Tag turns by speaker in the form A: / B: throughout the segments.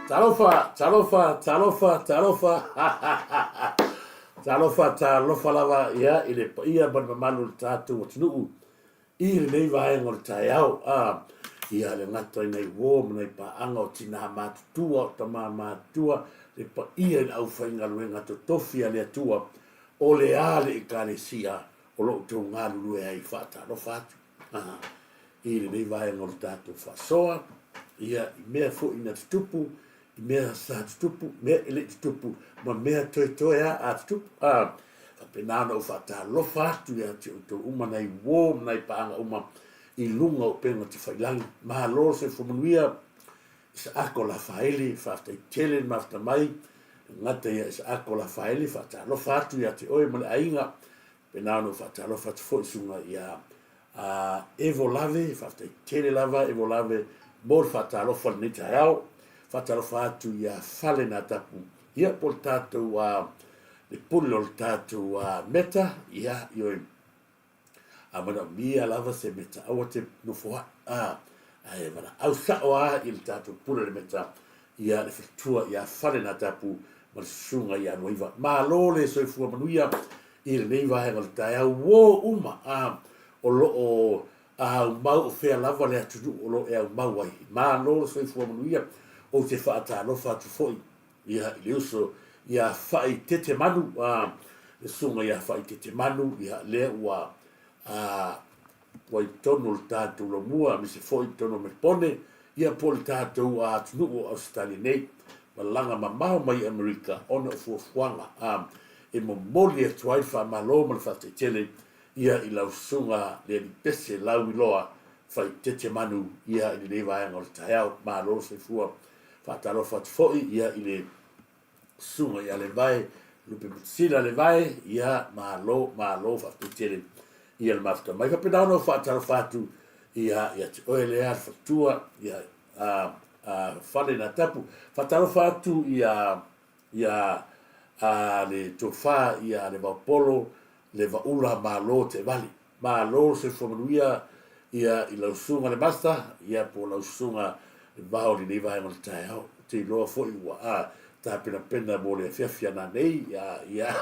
A: Talofa, talofa, talofa, talofa, talofa, talofa lava ia i le paia ma le mamalu o le tatou atunuu i lenei vaega o le taeao. A, ia le gata i nai uo ma nai paaga o tinā matutua, o tamā matutua, le paia i le aufaigaluega totofi a le Atua, o le a le Ekalesia o lo o outou galulue ai faatalofa atu i lenei vaega o le tatou faasoa, ia, i mea foi na tutupu, i mea sa tutupu, mea e le i tutupu, ma mea toetoe a a tutupu. A, faapena ona ou faatalofa atu ia te outou uma nai uo ma nai paaga uma i luga o upega tafailagi. Malo le soifua manuia. Isaako Lafaele, faafetai tele le mafuta mai. E gata ia Isaako Lafaele, faatalofa atu ia te oe ma le aiga. Pena ona ou faatalofa atu foi suga ia a Evo Lave, faafetai tele lava Evo Lave mo le faatalofa lenei taeao. Faatalofa atu ia Fale Natapu, ia po le tatou a le pule o le tatou a meta, ia ioe. A manaomia lava se meta, aua te nofo ai, a, ae valaau sao lava i le tatou pule o le meta, ia le faletua ia Fale Natapu ma le susuga ia Nuaiva. Malo le soifua manuia i lenei vaega o le taeao, uo uma, a, o lo o aumau o fea lava le atunuu o lo o e aumau ai. Malo le soifua manuia, ou te faatalofa atu foi ia i le uso ia Faaitetemanu, a, le susuga ia Faaitetemanu, ia lea ua a, ua i totonu o le tatou lomua, aemaise foi i totonu o Melepone, ia po o le tatou atunuu o Ausetalia nei, malaga mamao mai i Amerika ona o fuafuaga a, e momoli atu ai le faamalo ma le faafetai tele ia i lau susuga le alii pese lauiloa Faaitetemanu ia i lenei vaega o le taeao. Malo le soifua. Faatalofa atu foi ia i le susuga ia Levae Lupe Matasila Levae, ia malo, malo faafetai tele ia le mafuta mai. Faapena ona ou faatalofa atu ia ia te oe lea le faletua ia a, a Fale Natapu. Faatalofa atu ia ia a le tofa ia le Vaopolo le Vaula malo Teevale. Malo le soifua manuia ia i lau susuga le Master ia po o lau susuga le Vao i lenei vaega o le taeao. Ou te iloa foi ua a tapenapena mo le afiafi a nanei ia ia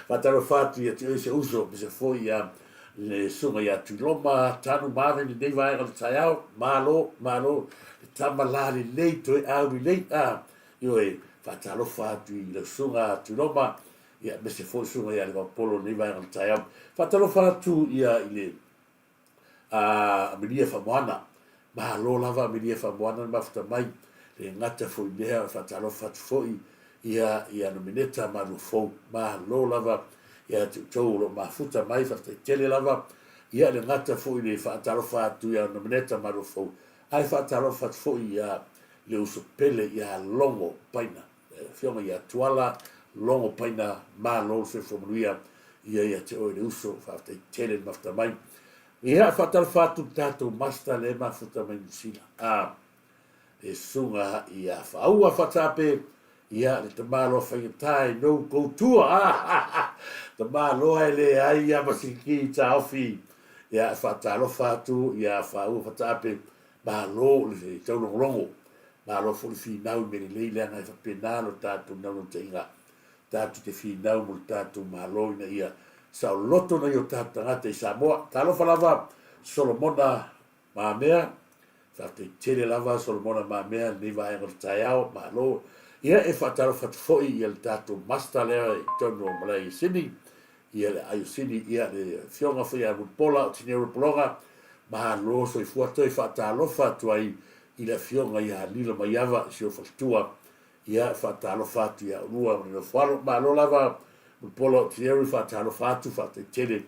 A: faatalofa atu ia te oe si ou uso aemaise foi ia le susuga ia Tuiloma Tanu Maave i lenei vaega o le taeao. Malo malo le tama la lelei toe au lelei a ioe faatalofa atu i lau susuga Tuiloma Ia, aemaise foi susuga ia Levaopolo i lenei vaega o le taeao. Faatalofa atu ia i le a Amelia Faamoana. Malo lava Amelia Faamoana le mafuta mai. Le gata foi i lea, faatalofa atu foi ia ia Nomeneta Maluafou. Malo lava ia te outou o lo o mafuta mai, faafetai tele lava. Ia le gata foi i le faatalofa atu ia Nomeneta Maluafou, ae faatalofa atu foi ia le uso pele ia Logo Paina. Le Afioga ia Tuala Logo Paina Malo le soifua manuia ia ia te oe le uso faafetai tele le mafuta mai. Ia faatalofa atu le tatou master le mafuta mai Niu Sila a le susuga ia Faaua Faataape ia le tamaloa faigata i nou kou tua a tamaloa e leai ia ma siki taofi ia faatalofa atu ia Faaua Faataape Malo le taulogologo, malo foi le finau i mea lelei leaga e faapena lo tatou naunautaiga tatou te finau mo le tatou Malo ina ia saoloto nai o tatou tagata i Samoa. Talofa lava Solomona Mamea, Faafetai tele lava Solomona Mamea i lenei vaega o le taeao. Malo. Ia e faatalofa atu foi ia le tatou Master lea i totonu o Malae i Sini, ia le Aio Sini, ia le Afioga foi ia Mulipola o Tineu Pologa. Malo soifua toe faatalofa atu ai i le Afioga ia Lilo Maiava si ou faletua. Ia e faatalofa atu ia oulua ma le nofoalo. Malo lava Mulipola o Tineu, faatalofa atu, faafetai tele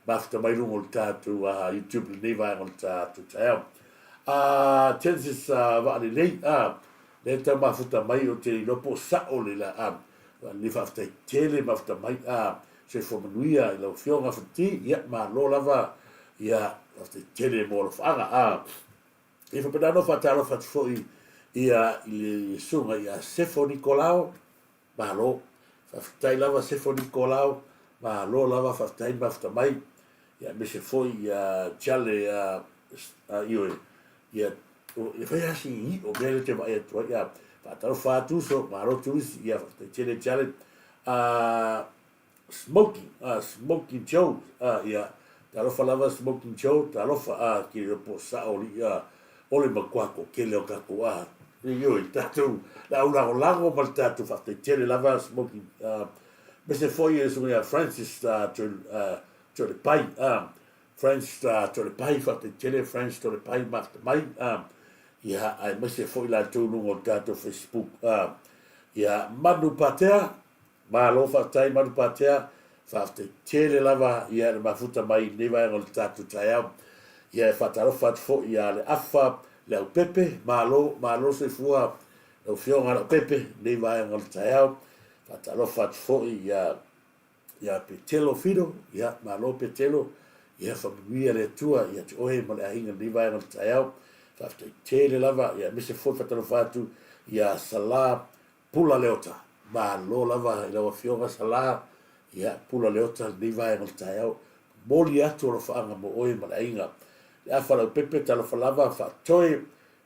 A: mafuta mai luga o le tatou YouTube i lenei vaega o le tatou taeao. Genesis Vaalelei, lea e tau mafuta mai ou te le iloa po o sao le la Vaalelei faafetai tele mafuta mai soifua manuia i lau Afioga Fonoti, ia malo lava, ia faafetai tele mo alofaaga. Ia faapena ona faatalofa atu foi ia i le susuga ia Sefo Nikolao, Malo. Faafetai lava Sefo Nikolao, malo lava faafetai mafuta mai. Ia aemaise foi ia Tiale ioe, ia e fai lava si i'i o mea lea ou te vaai atu ai. Ia faatalofa atu uso, malo Tulisi, ia faafetai tele Tiale. Smoking, Smoking Joe, ia, talofa lava Smoking Joe, talofa, ke iloa po o sao alii, o le matua toatele o tatou, ioe, tatou le au lagolago ma le tatou faafetai tele lava Smoking, aemaise foi le susuga ia Francis Toalepai, Francis Toalepai, faafetai tele Francis Toalepai mafuta mai, ia, aemaise foi latou i luga o le tatou Facebook, ia, Manu Patea, Malo faafetai Malupatea, faafetai tele lava ia le mafuta mai i lenei vaega o le tatou taeao. Ia e faatalofa atu foi ia Leafa Leaupepe, malo, malo soifua lau Afioga Leaupepe i lenei vaega o le taeao. Faatalofa atu foi ia ia Petelo Fido, ia malo Petelo, ia faamanuia le Atua ia te oe ma le aiga i lenei vaega o le taeao. Faafetai tele lava, ia aemaise foi faatalofa atu ia Sala Pula Leota, malo lava i lau Afioga Sala, ia Pula Leota lenei vaega o le taeao, momoli atu alofaaga mo oe ma le aiga. Le afa laupepe talofa lava faatoe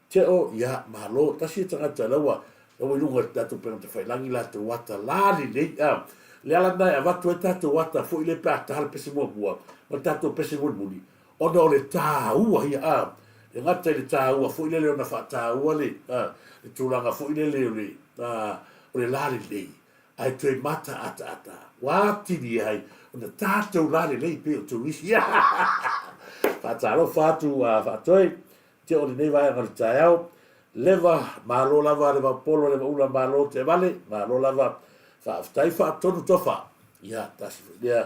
A: Teo, ia malo, tasi ia tagata la ua la ua i luga i le tatou upega tafailagi latou ata la lelei a. Le ala lena e avatu ai tatou ata foi lea pe a ta le pese muamua ma le tatou pese mulimuli, ona o le taua ia a, e gata i le taua foi lele ona faataua le a, le tulaga foi lele o le a, o le lalelei, ae toe mata ataata ua atili ai ona tatou lalelei pei o turisi. Faatalofa atu a Faatoe te o lenei vaega o le taeao. Leva, malo lava le vaupolo, leva ula, malo te vale, malo lava, faafetai faatonu tofa. Ia, tasi foi lea,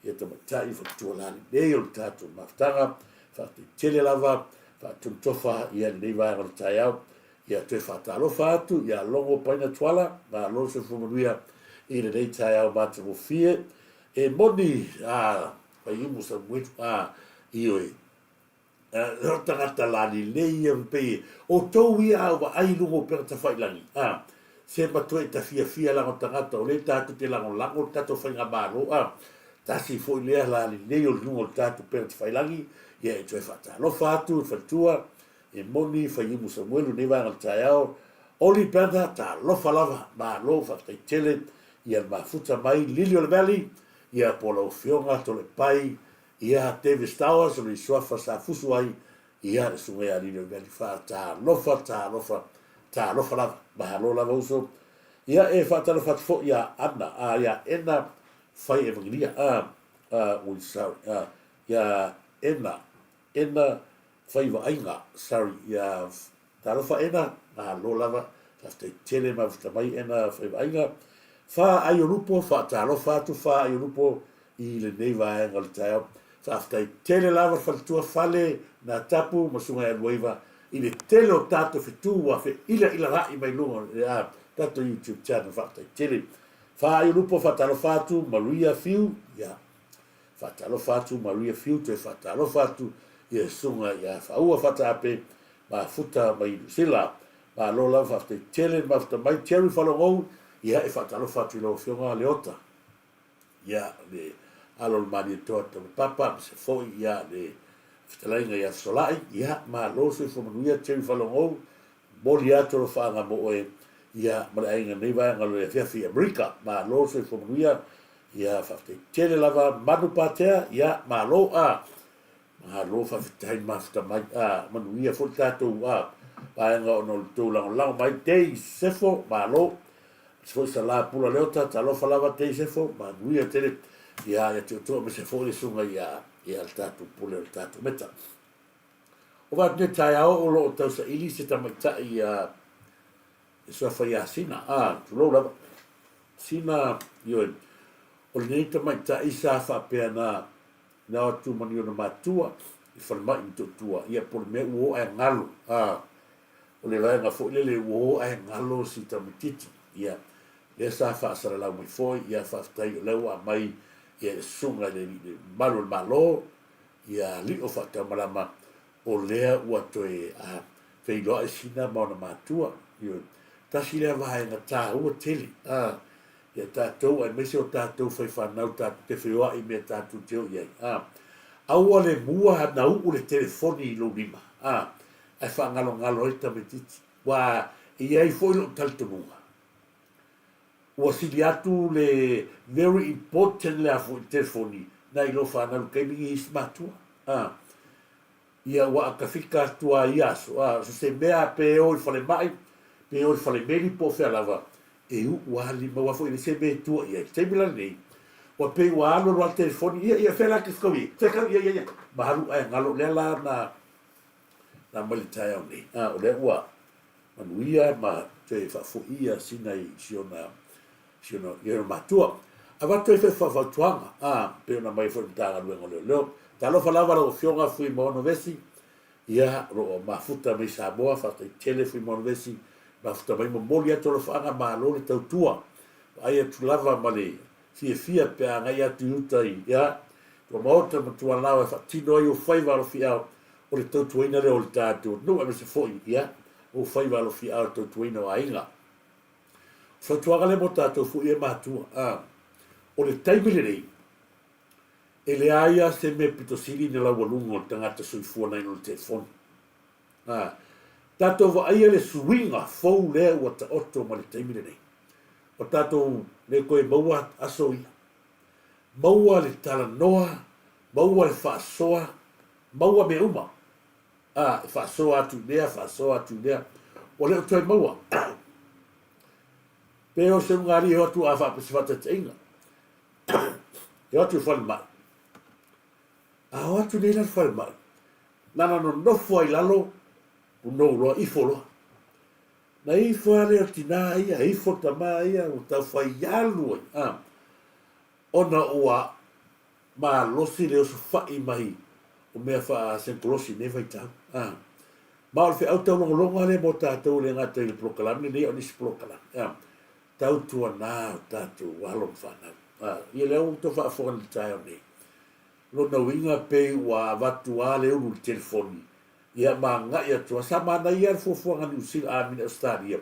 A: ia tamaitai faletua lalelei o le tatou mafutaga, faafetai tele lava, faatonu tofa ia lenei vaega o le taeao. Ia toe faatalofa atu ia Logo Paina Tuala, malo le soifua manuia i lenei taeao matagofie. E moni, a, Faiumu Samuelu, a, ioe, O tagata lalelei ia pei o tou ia a vaai i luga o upega tafailagi a se matuai ta fiafia laga o tagata o lea tatou te lagolago le tatou faigamalo a tasi foi lea lalelei o luga o le tatou upega tafailagi ia e toe faatalofa atu le faletua e moni Faiumu Samuelu lenei vaega o le taeao Oli Brother talofa lava malo faafetai tele ia le mafuta mai Lily o le Valley ia po o lau afioga Tolepai Ia Davis Towers o le suafa sa fusu ai ia le susuga ia Lilo Melifa. Talofa, talofa, talofa lava. Mahalo lava uso. Ia e faatalofa atu foi ia Anna, a ia Ena Fai Evangelia, a, a, ui, sorry, a, ia Ena, Ena Fai Vaaiga, sorry, ia Talofa Ena, malo lava, faafetai tele mafuta mai Ena Faivaaiga. Fa Aiolupo, faatalofa atu Fa Aiolupo i lenei vaega o le taeao. Faafetai tele lava le faletua Fale na Tapu ma Susuga ia Luaiva i le tele o tatou fetu ua feilailalai mai luga o le tatou YouTube channel. Faafetai tele. Fa Aiolupo, faatalofa atu Maria Fiu, ia. Faatalofa atu Maria Fiu, toe faatalofa atu ia Susuga ia Faua Faataape, mafuta mai Niu Sila. Malo lava faafetai tele le mafuta mai Terry Falogou, ia e faatalofa atu i lau Afioga Leota, ia le alo o le Malietoa Taulapapa, aemaise foi ia le fetalaiga ia Fesolai, ia malo soifua manuia Terry Falogou, momoli atu alofaaga mo oe ia ma le aiga i lenei vaega o le afiafi i Amerika. Malo soifua manuia, ia faafetai tele lava Manu Patea, ia malo a. Malo faafetai mafuta mai. A, manuia foi le tatou a, vaega ona o le tou lagolago mai. Tei Sefo, malo. Aemaise foi Sala Pula Leota, talofa lava Tei Sefo, manuia tele ia ia te outou aemaise foi le susuga ia ia le tatou pule o le tatou meta. O vaai atu nei taeao o lo o tausaili se tamaitai ia e suafa ia Sina, a, tulou lava. Sina, ioe, o lenei tamaitai sa faapea na Na o atu ma ni ona matua i falemai i Motootua, ia po o le mea ua o ae galo, a, o le vaega foi lele ua o ae galo si tamaitiiti, ia, lea sa faasalalau mai foi, ia faafetai o lea ua aumai ia le susuga i le alii mamalu o le Malo, ia alii o faataumalama, o lea ua toe a, feiloai sina ma ona matua, ioe. Tasi lea vaega taua tele, a, ia tatou aemaise o tatou faifanau tatou te feoai i mea tatou te o i ai a. Aua le mua na uu le telefoni i lou lima a, ae faagalogalo ai le tamaitiiti. Ua e i ai foi lou talitonuga ua sili atu le very important le a foi telefoni nai lo fanau i le taimi i isi matua a. Ia ua akafika atu a ia aso, a, so se mea pe o i falemai, pe o i falemeli po o fea lava, e uu a lima, aua foi e leai se mea e tua i ai. I le taimi la lenei, ua pei ua alu alu lava le telefoni, ia, ia, fea la ke fekau i ai, fekau, ia, ia, ia, ma alu ae galo, lea la na, na aumai i le taeao nei, a, o lea ua manuia ma toe faafoi ia sina i si ona si ona i ona matua. Avatu ai foi fautuaga, a, pei ona aumai foi i le Matagaluega o Leoleo. Talofa lava lau Afioga Fuimaono Vesi, ia, o lo o mafuta mai Samoa, faafetai tele Fuimaono Vesi, mafuta mai, momoli atu alofaaga, malo le tautua. Vaai atu lava ma le fiafia pe a agai atu i uta i, ia, tua maota ma tua laoa e faatino ai ou faiva alofiao o le tautuaina lea o le tatou nuu aemaise foi, ia, ou faiva alofiao i le tautuaina o aiga. Fautuaga lea mo tatou foi e matua, a, o le taimi lenei, e leai lava se mea pito sili na laualuga o le tagata soifua nai lo le telefoni. A, tatou vaaia le suiga fou lea ua taoto ma le taimi lenei. O tatou le toe maua aso ia. Maua le talanoa, maua le faasoa, maua mea uma. A, e faasoa atu i lea, faasoa atu i lea. Ua le o toe maua. Pe o se ulugalii e o atu a faapea se faataitaiga. E o atu i le falemai. A o atu nei la i le falemai, na ona nonofo ai lalo, punou loa, ifo loa. Na ifo lava lea o le tinā ia, ifo le tamā ia, ua tau fai alu ai. A, ona ua malosi le osofai mai o mea faa-senkolosi i nei vaitau. A. Ma o le feau taulogologo lava lea mo tatou e le gata i le polokalame lenei a o nisi polokalame. A. Tautuana o tatou alo ma fanau. A. Ia lea ua outou faafofoga i le taeao nei. Lona uiga pei ua avatu lava le ulu i le telefoni ia ma agai atu lava. Sa manaia lava le fuafuaga a Niu Sila, a mina Ausetalia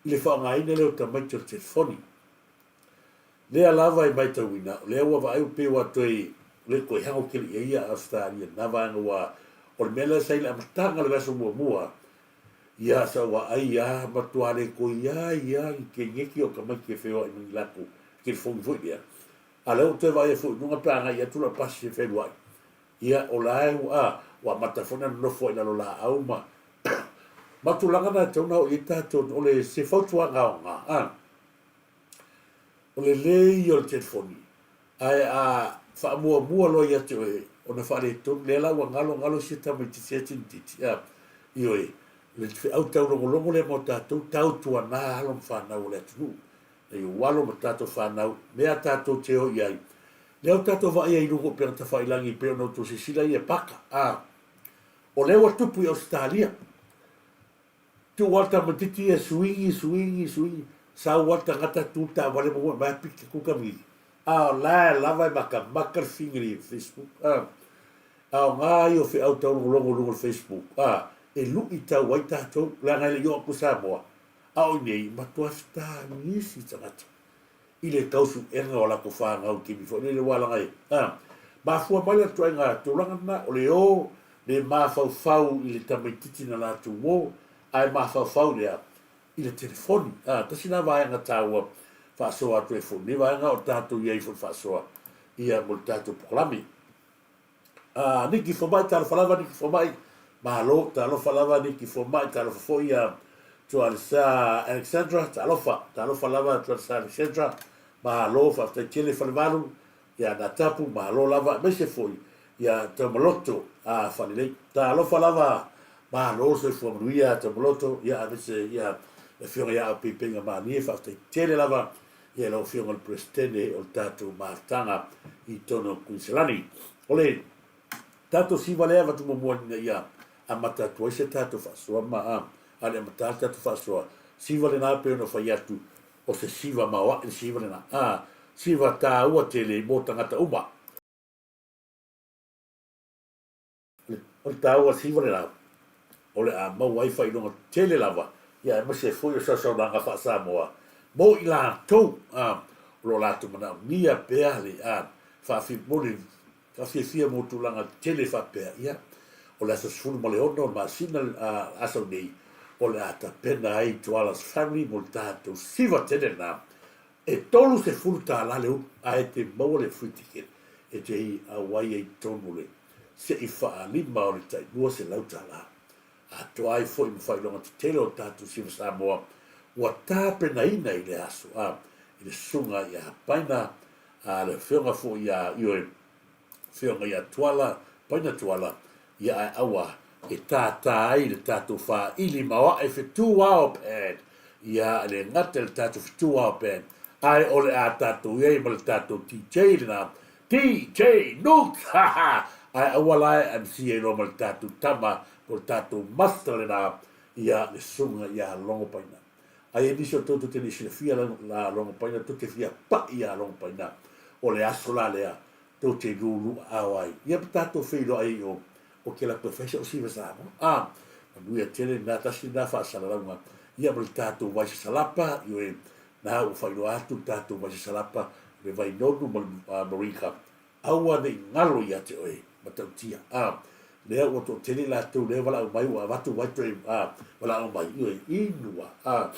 A: i le faaaogaina lea o tamaiti o le telefoni. Lea lava e maitauina, o lea ua vaai pei ua toe le toe hago tele i ai ia Ausetalia i lena vaega ua o le mea lea sa i le amataga o le vaiaso muamua, ia sa ua ai a matua le toe i ai a ni keneti o tamaiti e feoai ma ni latou telefoni foi lea. A lea ua toe vaaia foi i luga pe a agai atu lau pasi e feluai, ia o la e ua ua amata foi ona nonofo ai i lalo laau ma ma tulaga na e tatau ona oo i ai tatou, o le se fautuaga aoga a. O le lē ia o le telefoni, ae a faamuamua loa ia te oe, ona faaletonu, lea la ua galogalo sia tamaitiiti ia tinititi, a, ioe, o le feau taulogologo lea mo tatou, tautuana alo ma fanau o le atunuu, nai ou alo ma tatou fanau, mea tatou te o i ai, lea ua tatou vaai ai i luga o upega tafailagi pei ona outou silasila ia paka, a, o lea ua tupu i Ausetalia. Tuu lava le tamaitiiti ia e suigi, suigi, suigi, sau lava le tagata tu le taavale ma ua aumai piki tu tamaitiiti. A o la e lava e matamata le figili i le Facebook. A aoga ia o feau taulogologo i luga o le Facebook, a e lui tau ai tatou, leaga e le i oo atu i Samoa. A o i inei, matua fetagisi tagata i le tau suega o latou fanau i taimi foi lele ua alaga ai. A mafua mai la le ituaiga tulaga lena, o le o le mafaufau i le tamaitiiti na latou o, ae mafaufau lea i le telefoni. A, tasi lena vaega taua faasoa atu ai foi lenei vaega o tatou i ai foi i le faasoa ia mo le tatou polokalame. Niki Fomai, talofa lava Niki Fomai, malo, talofa lava Niki Fomai, talofa foi ia Tualesa Alexandra, talofa, talofa lava Tualesa Alexandra, malo, faafetai tele Falevalu, ia Natapu, malo lava, aemaise foi ia Taumaloto a Falelei, talofa lava, malo le soifua manuia Taumaloto, ia aemaise ia le Afioga ia Aupeipeiga Malie, faafetai tele lava ia lau Afioga i le Peresetene o le tatou mafutaga i totonu o Kuiniselani. O le tatou siva lea e avatu muamua ina ia amata atu ai se tatou faasoa ma a le amata le tatou faasoa, siva lena pei ona fai atu o se siva maoae le siva lena, a siva taua tele mo tagata uma. O le taua siva lena, o le a maua ai faailoga tele lava, ia aemaise foi o sausaunoaga faa-Samoa mo i latou o lo o latou manaomia pea le mo le faafiafia mo tulaga tele faapea. Ia, o le aso 16 o le masina asau nei, o le a tapena ai Tuala's Family mo le tatou siva tele lena E 30 tala le ulu ae e te maua le free ticket e te auai ai totonu le se i faalima o le tai 200 tala. Atoa ai foi ma faailoga tetele o tatou Siva Samoa ua tapenaina i le aso a i le susuga ia Paina a le afioga foi ia Ioe Afioga ia Tuala, Paina Tuala, ia ae aua e tātā ai le tatou faaili maoae fetu ao pad, ia le gata i le tatou fetu ao pad, ae o le a tatou i ai ma le tatou DJ lena, DJ Nuke! Ha ha! Ae aua la e MC ai loa ma le tatou tama po o le tatou master lena, ia le susuga ia Logo Paina. Ae i nisi o tou tou te le i silafia la Logo Paina, tou te fia pai ia Logo Paina, o le aso la lea tou te lulu aao ai ia ma tatou feiloai ai o o kela toe fai se o siva Samoa. A, manuia tele na tasi na faasalalauga ia ma le tatou vai sasalapa, ioe, na ua faailoa atu le tatou vai sasalapa, le vai nonu ma le Marika, aua ne i galo ia te oe, matautia. A, lea ua toatele i latou lea valaau mai ua avatu vai toe a, valaau mai, ioe, inu a. A,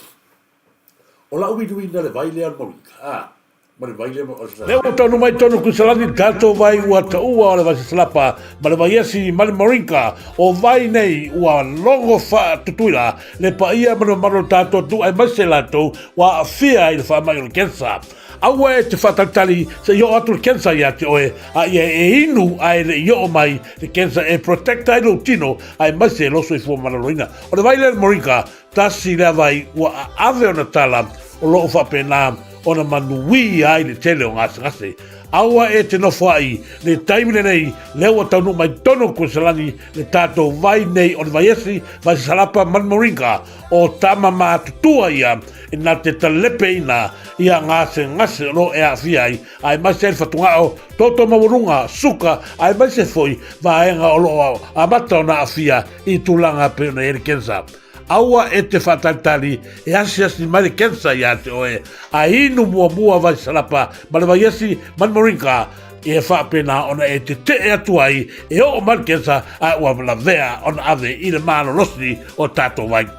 A: O lau inuina le vai lea o le Marika, a, ma le vai lea o le
B: Lea ua taunuu mai tonu Kuisalani le tatou vai ua taua o le Vaisasalapa ma le Vaiesi ma le Moringa. O vai nei ua logo faatutuila le paia ma le mamalu o le tatou atunuu aemaise latou ua aafia i le faamai o le kensa. Aua e te faatalitali se i oo atu le kensa ia te oe a ia e inu ae le i oo mai le kensa e protect ai lou tino aemaise lou soifua maloloina. O le vai lea o le Moringa Tasi lea vai ua aave ona tala o lo o faapena ona manuia ai le tele o gasegase. Aua e te nofoai le taimi lenei lea ua taunuu mai tonu o Kuesalani le tatou vai nei o le Vaiesi, Vaisasalapa ma le Moringa o tama matutua ia na te talepeina ia gasegase o lo o e aafia ai aemaise ai le fatugao, toto maualuga, suka aemaise foi vaega o lo o amata ona aafia i tulaga pei ona i ai le kensa. Aua e te faatalitali e asiasi mai le kensa iā te oe, a inu muamua vai salapa ma le vaiesi ma le moringa, e faapena ona e tetee atu ai e oo mai le kensa a ua lavea ona ave i le malolosi o tatou vai.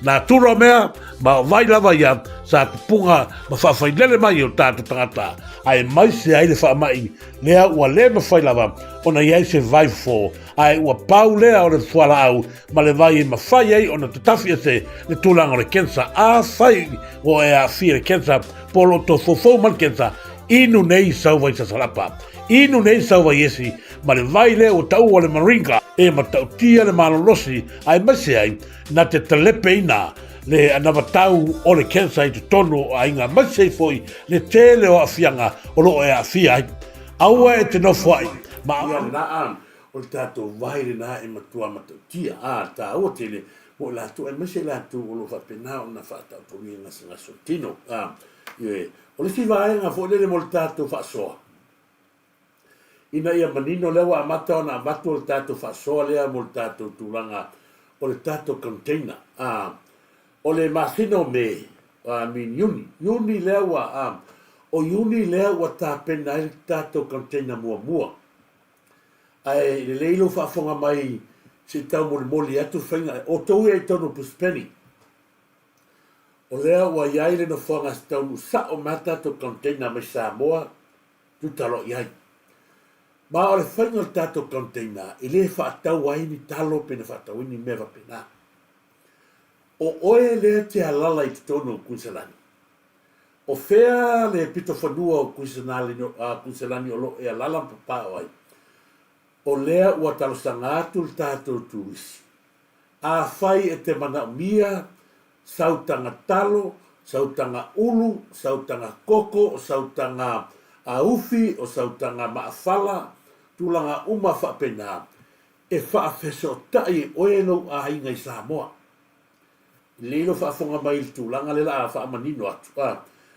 B: Nā turo mea ma o vai lava ia sa tupuga ma faafailele mai e o tatou tagata, aemaise ai le faamai lea ua le mafai lava ona i ai se vai fofo, ae ua pau lea o le fualaau ma le vai e mafai ai ona tatafi ese le tulaga o le kensa. Afai ua e aafia i le kensa po o lo o tou foufou ma le kensa, inu nei sau vai sasalapa, inu nei sau vai esi, ma le vai lea ua taua o le moringa e matautia le malolosi aemaise ai na te talepeina le anavatau o le kensa i totonu o aiga aemaise ai foi le tele o aafiaga o lo o e aafia ai. Aua e te nofoai ma.
A: Ia lena O le tatou vai lena e matua matautia, ā, tāua tele mo i latou, aemaise i latou o lo o faapena ona faataotogia gasegase o tino. Ā, ioe, o le isi vaega foi lele mo le tatou faasoa, ina ia manino lea ua amata ona avatu o le tatou faasoa lea mo le tatou tulaga o le tatou container, ā, o le masina o Me, I mean Iuni, Iuni lea ua, ā, o Iuni lea ua tapena ai le tatou container muamua. Ae lelei lou faafofoga mai se i taumolimoli atu faiga o tou ia i totonu o Brisbane. O lea ua i ai le nofoaga se taunuu sao mai a tatou container mai Samoa, tuta loa i ai. Ma o le faiga o le tatou container e le faatau ai ni talo pe na faatau ai ni mea faapena. O oe lea e te alala i totonu o Kuiselani. O fea le pito fanua o Kuiselani o lo o e alala ma papao ai? O lea ua talosaga atu le tatou turisi. Afai e te manaomia sau taga talo, sau taga ulu, sau taga koko, o sau taga ufi, o sau taga maafala, tulaga uma faapena, e faafesootai e oe lou aiga i Samoa. Lelei lou faafofoga mai i le tulaga lea la a faamanino atu, a,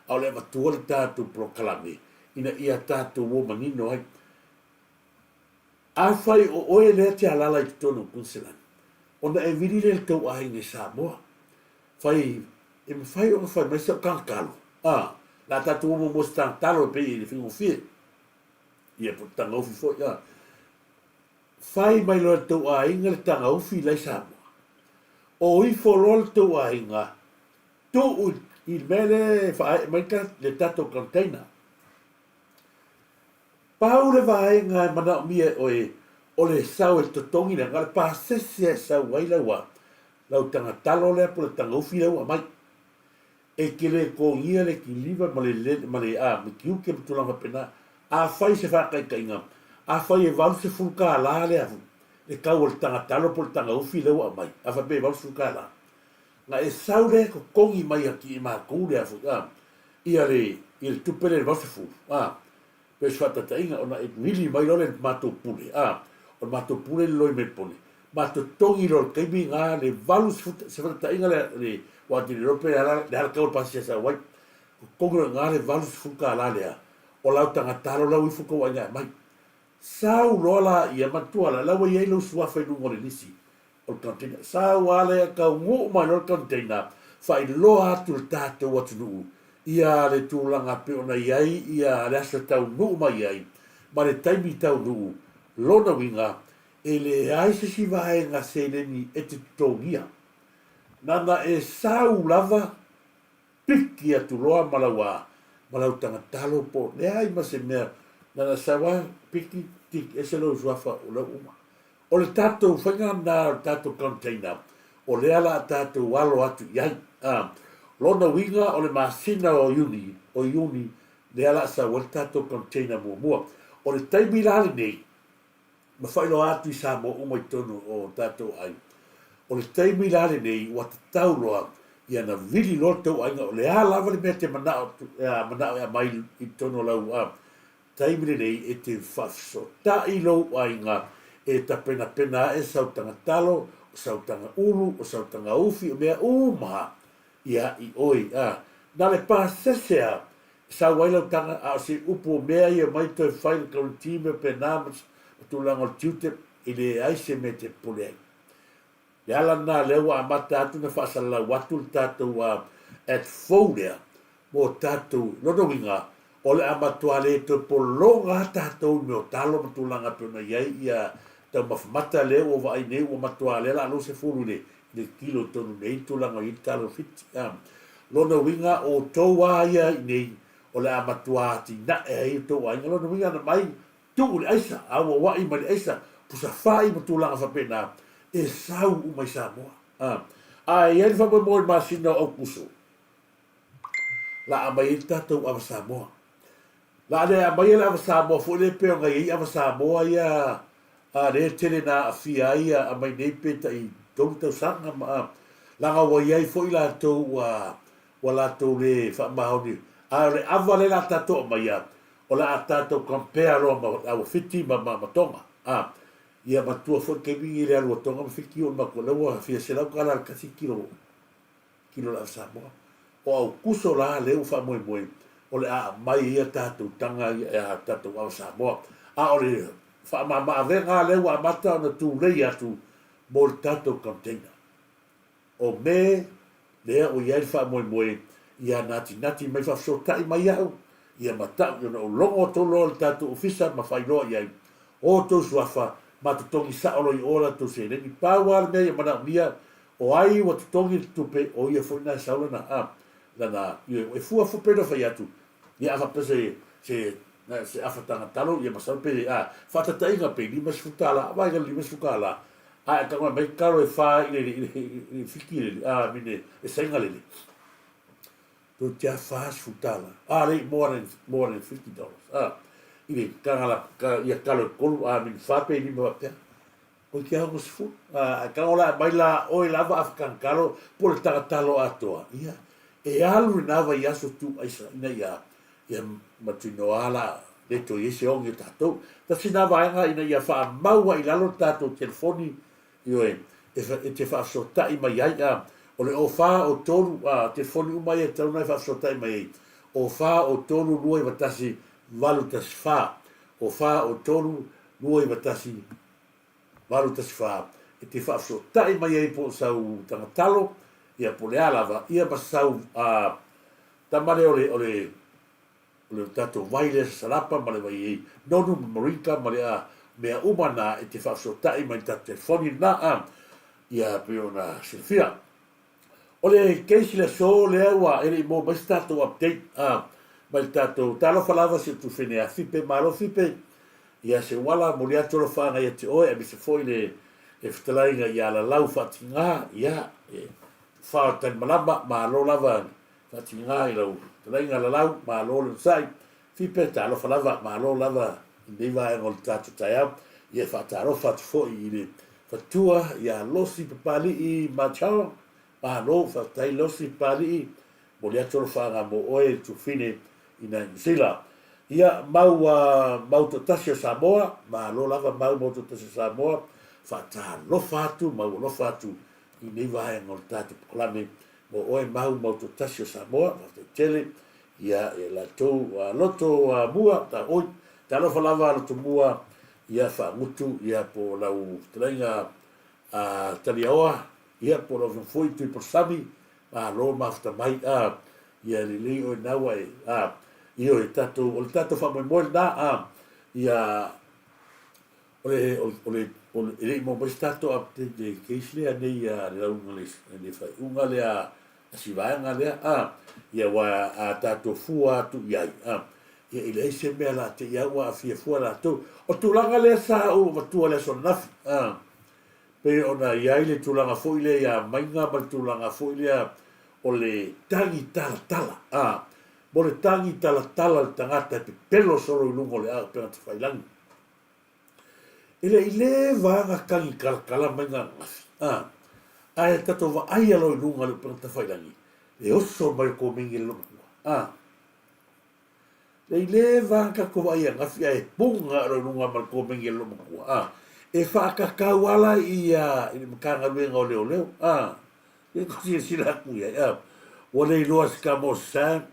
A: a o le avatua le tatou polokalame ina ia tatou o manino ai. Afai o oe lea te alala i totonu o Queensland, ona e vili lea i le tou aiga i Samoa. Fai, e mafai ona fai mai sau tagatalo, a, la a tatou o muamua i se tagatalo e pei e faigofie. Ia, po o le tagaufi foi, a. Fai mai loa e le tou aiga le tagaufi la i Samoa. O ifo loa le tou aiga, tuu i le mea lea e faaee mai le tatou container. Pau le vaega e manaomia e oe o le sau e totogi lea, na o le pasese e sau ai lau a, lau tagatalo lea po o le tagaufi lea ua aumai. E te le togia le kiliva ma le ma le a, ma tiute ma tulaga faapena. Afai se faataitaiga, afai e $80 le a, le tau o le tagatalo po o le tagaufi lea ua aumai, a faapea e $80, na e sau lea e totogi mai atu i matou le a foi a, ia le, ia le tupe lea e 80, a, pei o se faataitaiga, ona e vili mai loa lea i le matou pule, a, o le matou pule le loi Melipone, ma totogi loa i le taimi lena le 80, se faataitaiga le, le, aua ou te le iloa pe a le a le tau o le pasese e sau ai, totogi loa i ina le $80 lea, o lau tagatalo la ua ifo tou aiga e aumai. Sau loa laia, manatua la, la ua i ai lou suafa i luga o le lisi o le container. Sau lava lea taunuu mai loa le container, faailoa atu i le tatou atunuu ia le tulaga pei ona i ai ia le aso e taunuu mai ai ma le taimi taunuu. Lona uiga, e leai se isi vaega seleni e te totogia. Nana e sau lava piki atu loa ma lau a, ma lau tagatalo po o leai ma se mea, na ona sau lava piki, tiki ese lou suafa o lea ua uma. O le tatou faiga lena o le tatou container, o lea la a tatou alo atu i ai. A, lona uiga o le masina o Iuni, o Iuni, lea la a sau ai le tatou container muamua. O le taimi la lenei, ma faailoa atu i Samoa uma i totonu o tatou aiga. O le taimi la lenei ua tatau loa ia na vili loa le tou aiga o le a lava le mea e te manao manao e aumai i totonu o lau taimi lenei e te faafesootai lou aiga e tapenapena ae sau tagatalo, o sau tagaulu, o sau tagaufi, o mea uma ia i oe. Na le pasese a Sau ai lau taga, a o se upu o mea ia mai toe fai le guarantee mea pena ma tulaga o le tiute, e leai se mea e te popole ai. Le ala lena lea ua amata atu na faasalalau atu le tatou Act fou lea mo tatou, lona uiga, o le a matua le toe pologa lava tatou i mea o talo ma tulaga e pei ona i ai ia taumafa mata lea ua vaai nei ua matua lea la a 20 i le le kilo tonu nei le tulaga o i ai le talo Fiti. A, lona uiga o outou a ia i nei, o le a matua atinae ai o tou aiga. Lona uiga ana mai, tuu i le aisa, a ua ua'i mai le aisa, pusa fa'i ma tulaga faapena, e sau uma i Samoa. A, a e i ai le faamoemoe i le masina o Aukuso, la a aumai ai le tatou ava Samoa. La a le aumaia le ava Samoa foi lea pei ona i ai ava Samoa ia a lea e tele na aafia ai ia aumai nei pe tai 3 tausaga ma a leaga ua i ai foi latou ua ua latou le faamaoni a o le ava lea la tatou aumaia o le a tatou compare loa ma le ava Fiti ma ma Tonga a ia matua foi taimi nei le alu a Tonga ma Fiti o le matua lea ua fia $100 le tasi kilo kilo le ava Samoa. O Aukuso la lea ua faamoemoe o le a aumai ai a tatou taga ia a tatou ava Samoa. A o le faamama-avega lava lea ua amata ona tulei atu mo le tatou container. O me lea ua i ai le faamoemoe ia natinati mai faafesootai mai au ia ma ta'u ona ou logo atu loa i le tatou ofisa ma faailoa i ai o outou suafa ma totogi sa'o loa i o latou seleni. Pau lava le mea ia manaomia O ai ua totogi le tupe, o ia foi lena e sau lana, a, lana, ioe, e fua foi pei ona fai atu, ia a faapea se, se Na se afa tagatalo ia masalo pe a faatataʻiga pe 50 tala vaai ka le 50 kala ae tago mai kalo e fa i le i le fiki le a mine e sainga le le to tia 40 tala a le more than $50 a i le kagala ka ia kalo e kolu a mine fa pe lima faapea o ke ao sefulu a tago la mai la oe lava afa tagatalo po le tagatalo atoa ia e alu lena vaiaso tu aisa ina ia Ia mautinoa la le toe i ai se ogi o tatou. Tasi na vaega ina ia faamau ai i lalo le tatou telefoni, ioe, e te faafesootai mai ai, a, o le 04 o 3, a, telefoni uma ia e tatau ona e faafesootai mai ai, 04 o 3 2 9 1 8 1 4, 04 o 3 2 9 1 8 1 4, e te faafesootai mai ai po o sau tagatalo, ia po o le a lava, ia ma sau, a, Tama lea o le, o le, o le tatou vai lea sasalapa ma le vai ei nonu ma moringa ma le a mea uma na e te faafesootai mai le tatou telefoni lena a ia pei ona silafia. O le case i le aso lea ua e le i maua mai se tatou update a mai le tatou talofa lava si o tufene ia Fipe malo Fipe ia se uala moli atu alofaaga ia te oe aemaise foi le le fetalaiga ia Lalau Faatiga ia e fa o Talimalama malo lava Faatiga i lau fetalaiga Lalau, malo le onosai. Fipe, talofa lava, malo lava i lenei vaega o le tatou taeao. Ia e faatalofa atu foi i le fatua ia Losi Papali'i Marchal, malo, faafetai Losi Papali'i, momoli atu alofaaga mo oe le tuafafine i nai Niu Sila. Ia, mau, mau toatasi o Samoa, malo lava mau, mau toatasi o Samoa, faatalofa atu, mau alofa atu i lenei vaega o le tatou polokalame Mo oe mau mau toatasi o Samoa, faafetai tele ia e latou loto mua ta oi talofa lava loto mua ia faagutu ia po lau fetalaiga a Taliaoa ia po lau afioga foi Tui Polosami malo mafuta mai a ia lelei oe na ua e a ioe tatou o le tatou faamoemoe lena a ia O le, o le, o le, e le i maua mai se tatou update i le case lea nei a le lauga le, le faaiuga lea a si vaega lea, a, ia aua a tatou fua atu i ai, a, ia e leai se mea la te i au ua aafia fua latou. O tulaga lea sa ou avatua i le aso ananafi, a, pei ona i ai le tulaga foi lea ia Maiga ma le tulaga foi lea o le tagi talatala, a, mo le tagi talatala le tagata e pepelo solo i luga o le auupega tafailagi. E le i leva na tagi kalakala mai na ananafi, a, ae tatou vaaia loa i luga o le upega tafailagi, le oso mai o komeni e le lomatua, a. Le i leva na tatou vaaia ananafi ae puga loa i luga ma le komeni e le lomatua, a. E faakakau ala ia i le Matagaluega o Leoleo, a. E ko silasila atu i ai, a. Ua le iloa se tama o Sam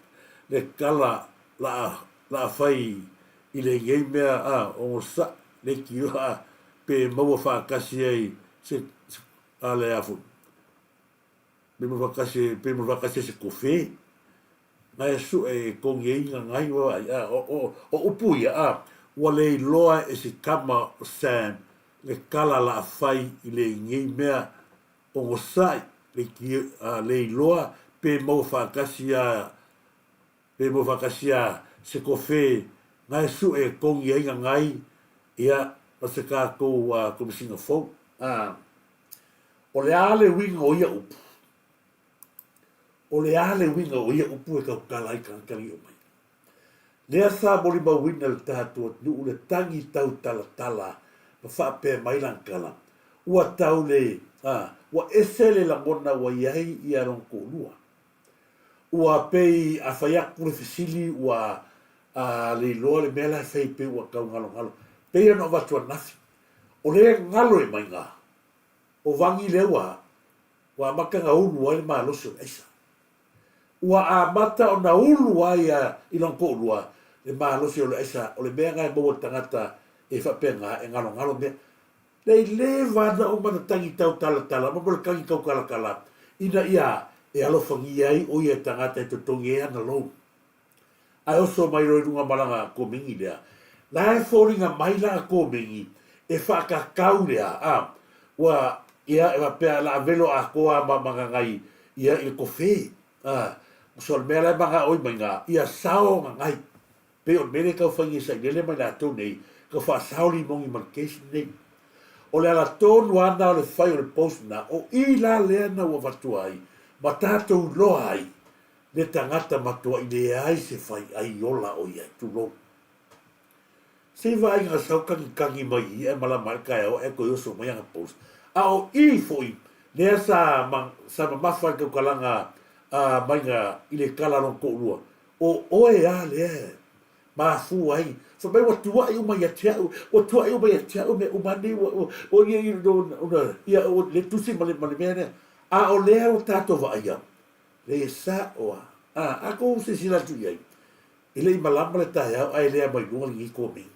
A: le tala la la fai i lenei mea a ogosaʻi leitioa pe maua faatasi ai se a le a foi pe maua faatasi pe maua faatasi ai se kofe na e suʻe e togi ai gagai ua vaai a o o o upu ia a ua le iloa e se tama o Sam le tala la fai i lenei mea ogosaʻi leitioa le iloa pe maua faatasi a Pe mo faatasi a se kofe nae suʻe e togi ai gagai ia ma se tatou Komesina fou. A o le a le uiga o ia upu? O le a le uiga o ia upu e tautala ai tagata nei omai? Lea sa molimauina le tatou atunuu le tagi tautalatala ma faapea mai lana tala, ua tau le, a, ua ese le lagona ua i ai ia lona toalua. Ua pei a fai atu le fesili ua a le iloa le mea la e fai pei ua tau galogalo. Pei ona avatu ananafi, o lea e galo e mai ga, o Vagi lea ua ua amata ona ulu ai le malosi o le aisa. Ua amata ona ulu ai a i lona toalua le malosi o le aisa, o le mea na e maua i le tagata e faapena e galogalo mea. Lei leva ana uma na tagi tautalatala ma mo le tagi taukalatala ina ia e alofagia ai o ia tagata e totogi ai ana loan. Ae oso mai loa i luga ma lana komegi lea, la e foliga mai lana komegi e faakakau lea, a, ua, ia, e faapea la velo atoa ma ma gagai ia i le kofe, a, so o le mea la e manao ai mai ga, ia sao gagai. Pei o le mea lea e tau fai e sailele ma i latou nei, tau faasao limogi ma le case lenei. O le ala tonu lava lena o le fai o le post lena, o i la lea na ua avatua ai ma tatou iloa ai le tagata matuai leai se faiai ola o i ai, tulou. Se i vaai na sau kagikagi mai i i ae malama ai le taeao ae toe oso mai ana post. A o i foi lea sa sa mamafa ai le tautalaga a maiga i le tala a lona toalua, o oe a lea e mafua ai, fai mai ua tuuai uma ia te au, ua tuuai uma ia te au mea uma nei ua ua ia ia ia ua le tusi ma le ma le mea lea. A o lea ua tatou vaaia, le sao a. A, a tou silasila atu i ai, E le i malama le taeao ae lea mai luga lenei komeni.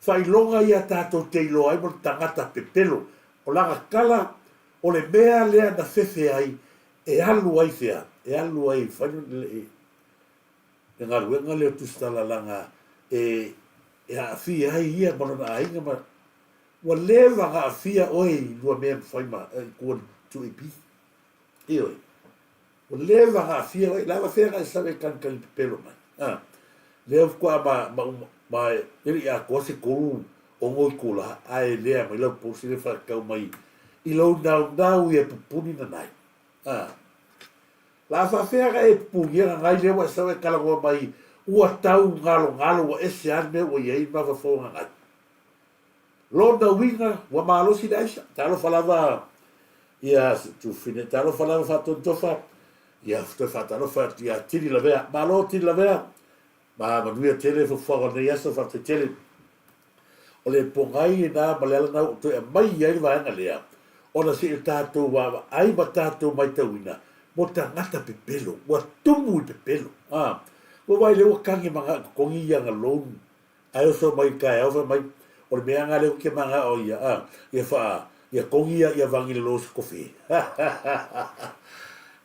A: Faailoga ia tatou te iloa ai mo le tagata pepelo, o lana tala, o le mea lea na fefe ai e alu ai fea, e alu ai e fai le galuega lea o Tusitala leaga e aafia ai ia ma lona aiga ma ua leva ona aafia oe i lua mea ma fai ma i tua i le 2AP. Ioe. Ua leva ona aafia oe, lava fea na e sau e kanikani pepelo mai. A, lea faatoa ma, ma, ma e le i atoa se 36 itula, ae lea mai lau posi le faatatau mai i lou naunau ia pupuni nanai. A, la faafea na e pupunia nanai lea ua e sau e talanoa mai ua tau galogalo ua ese lava le mea ua i ai mafaufau o nanai. Lona uiga, ua malosi le aisa. Talofa lava ia Tufine, talofa lava Faatonutofa, ia toe faatalofa atu ia Tili Lavea. Malo Tili Lavea, ma manuia tele fuafuaga o lenei aso, faafetai tele. O le pogai lena ma le ala lena ua ou toe aumai ai le vaega lea, ona se i o tatou vaavaai ma tatou matauina mo tagata pepelo, ua tumu i pepelo. Ua vaai lea ua tagi ma na totogi ia ana loan Ae oso mai i le taeao fai mai, o le mea lena lea ou te manao ia, a, ia faa, ia togi ia, ia vagi le lo se kofi.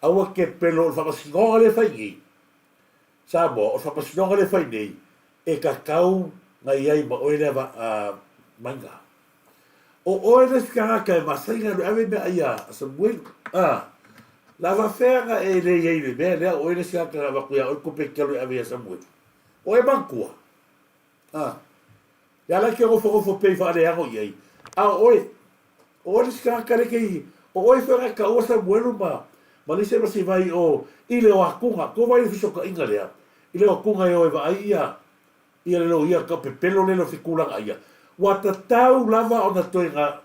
A: Aua te pelo o le faamasinoga lea e fai nei, Samoa, o le faamasinoga lea e fai nei, e tatau na i ai ma oe lea va, a, maiga. O oe le isi tagata e masani na alu e ave meaai a Samuelu. A, la faafefea na e le i ai i le mea lea, o oe le isi tagata na avatu ia oe tupe e te alu e ave ia Samuelu. O e manatua. A. E ala ke nofonofo pea i faaleano i ai. A o oe, o oe le isi tagata le kei, o oe foi na taua Samuelu ma, ma lise ma si vai o, i le o atuga, ko vai le fesootaiga lea, i le o atuga e o e vaai ia, ia le loia ka pepelo le lo fetulaga ia. Ua tatau lava ona toe na,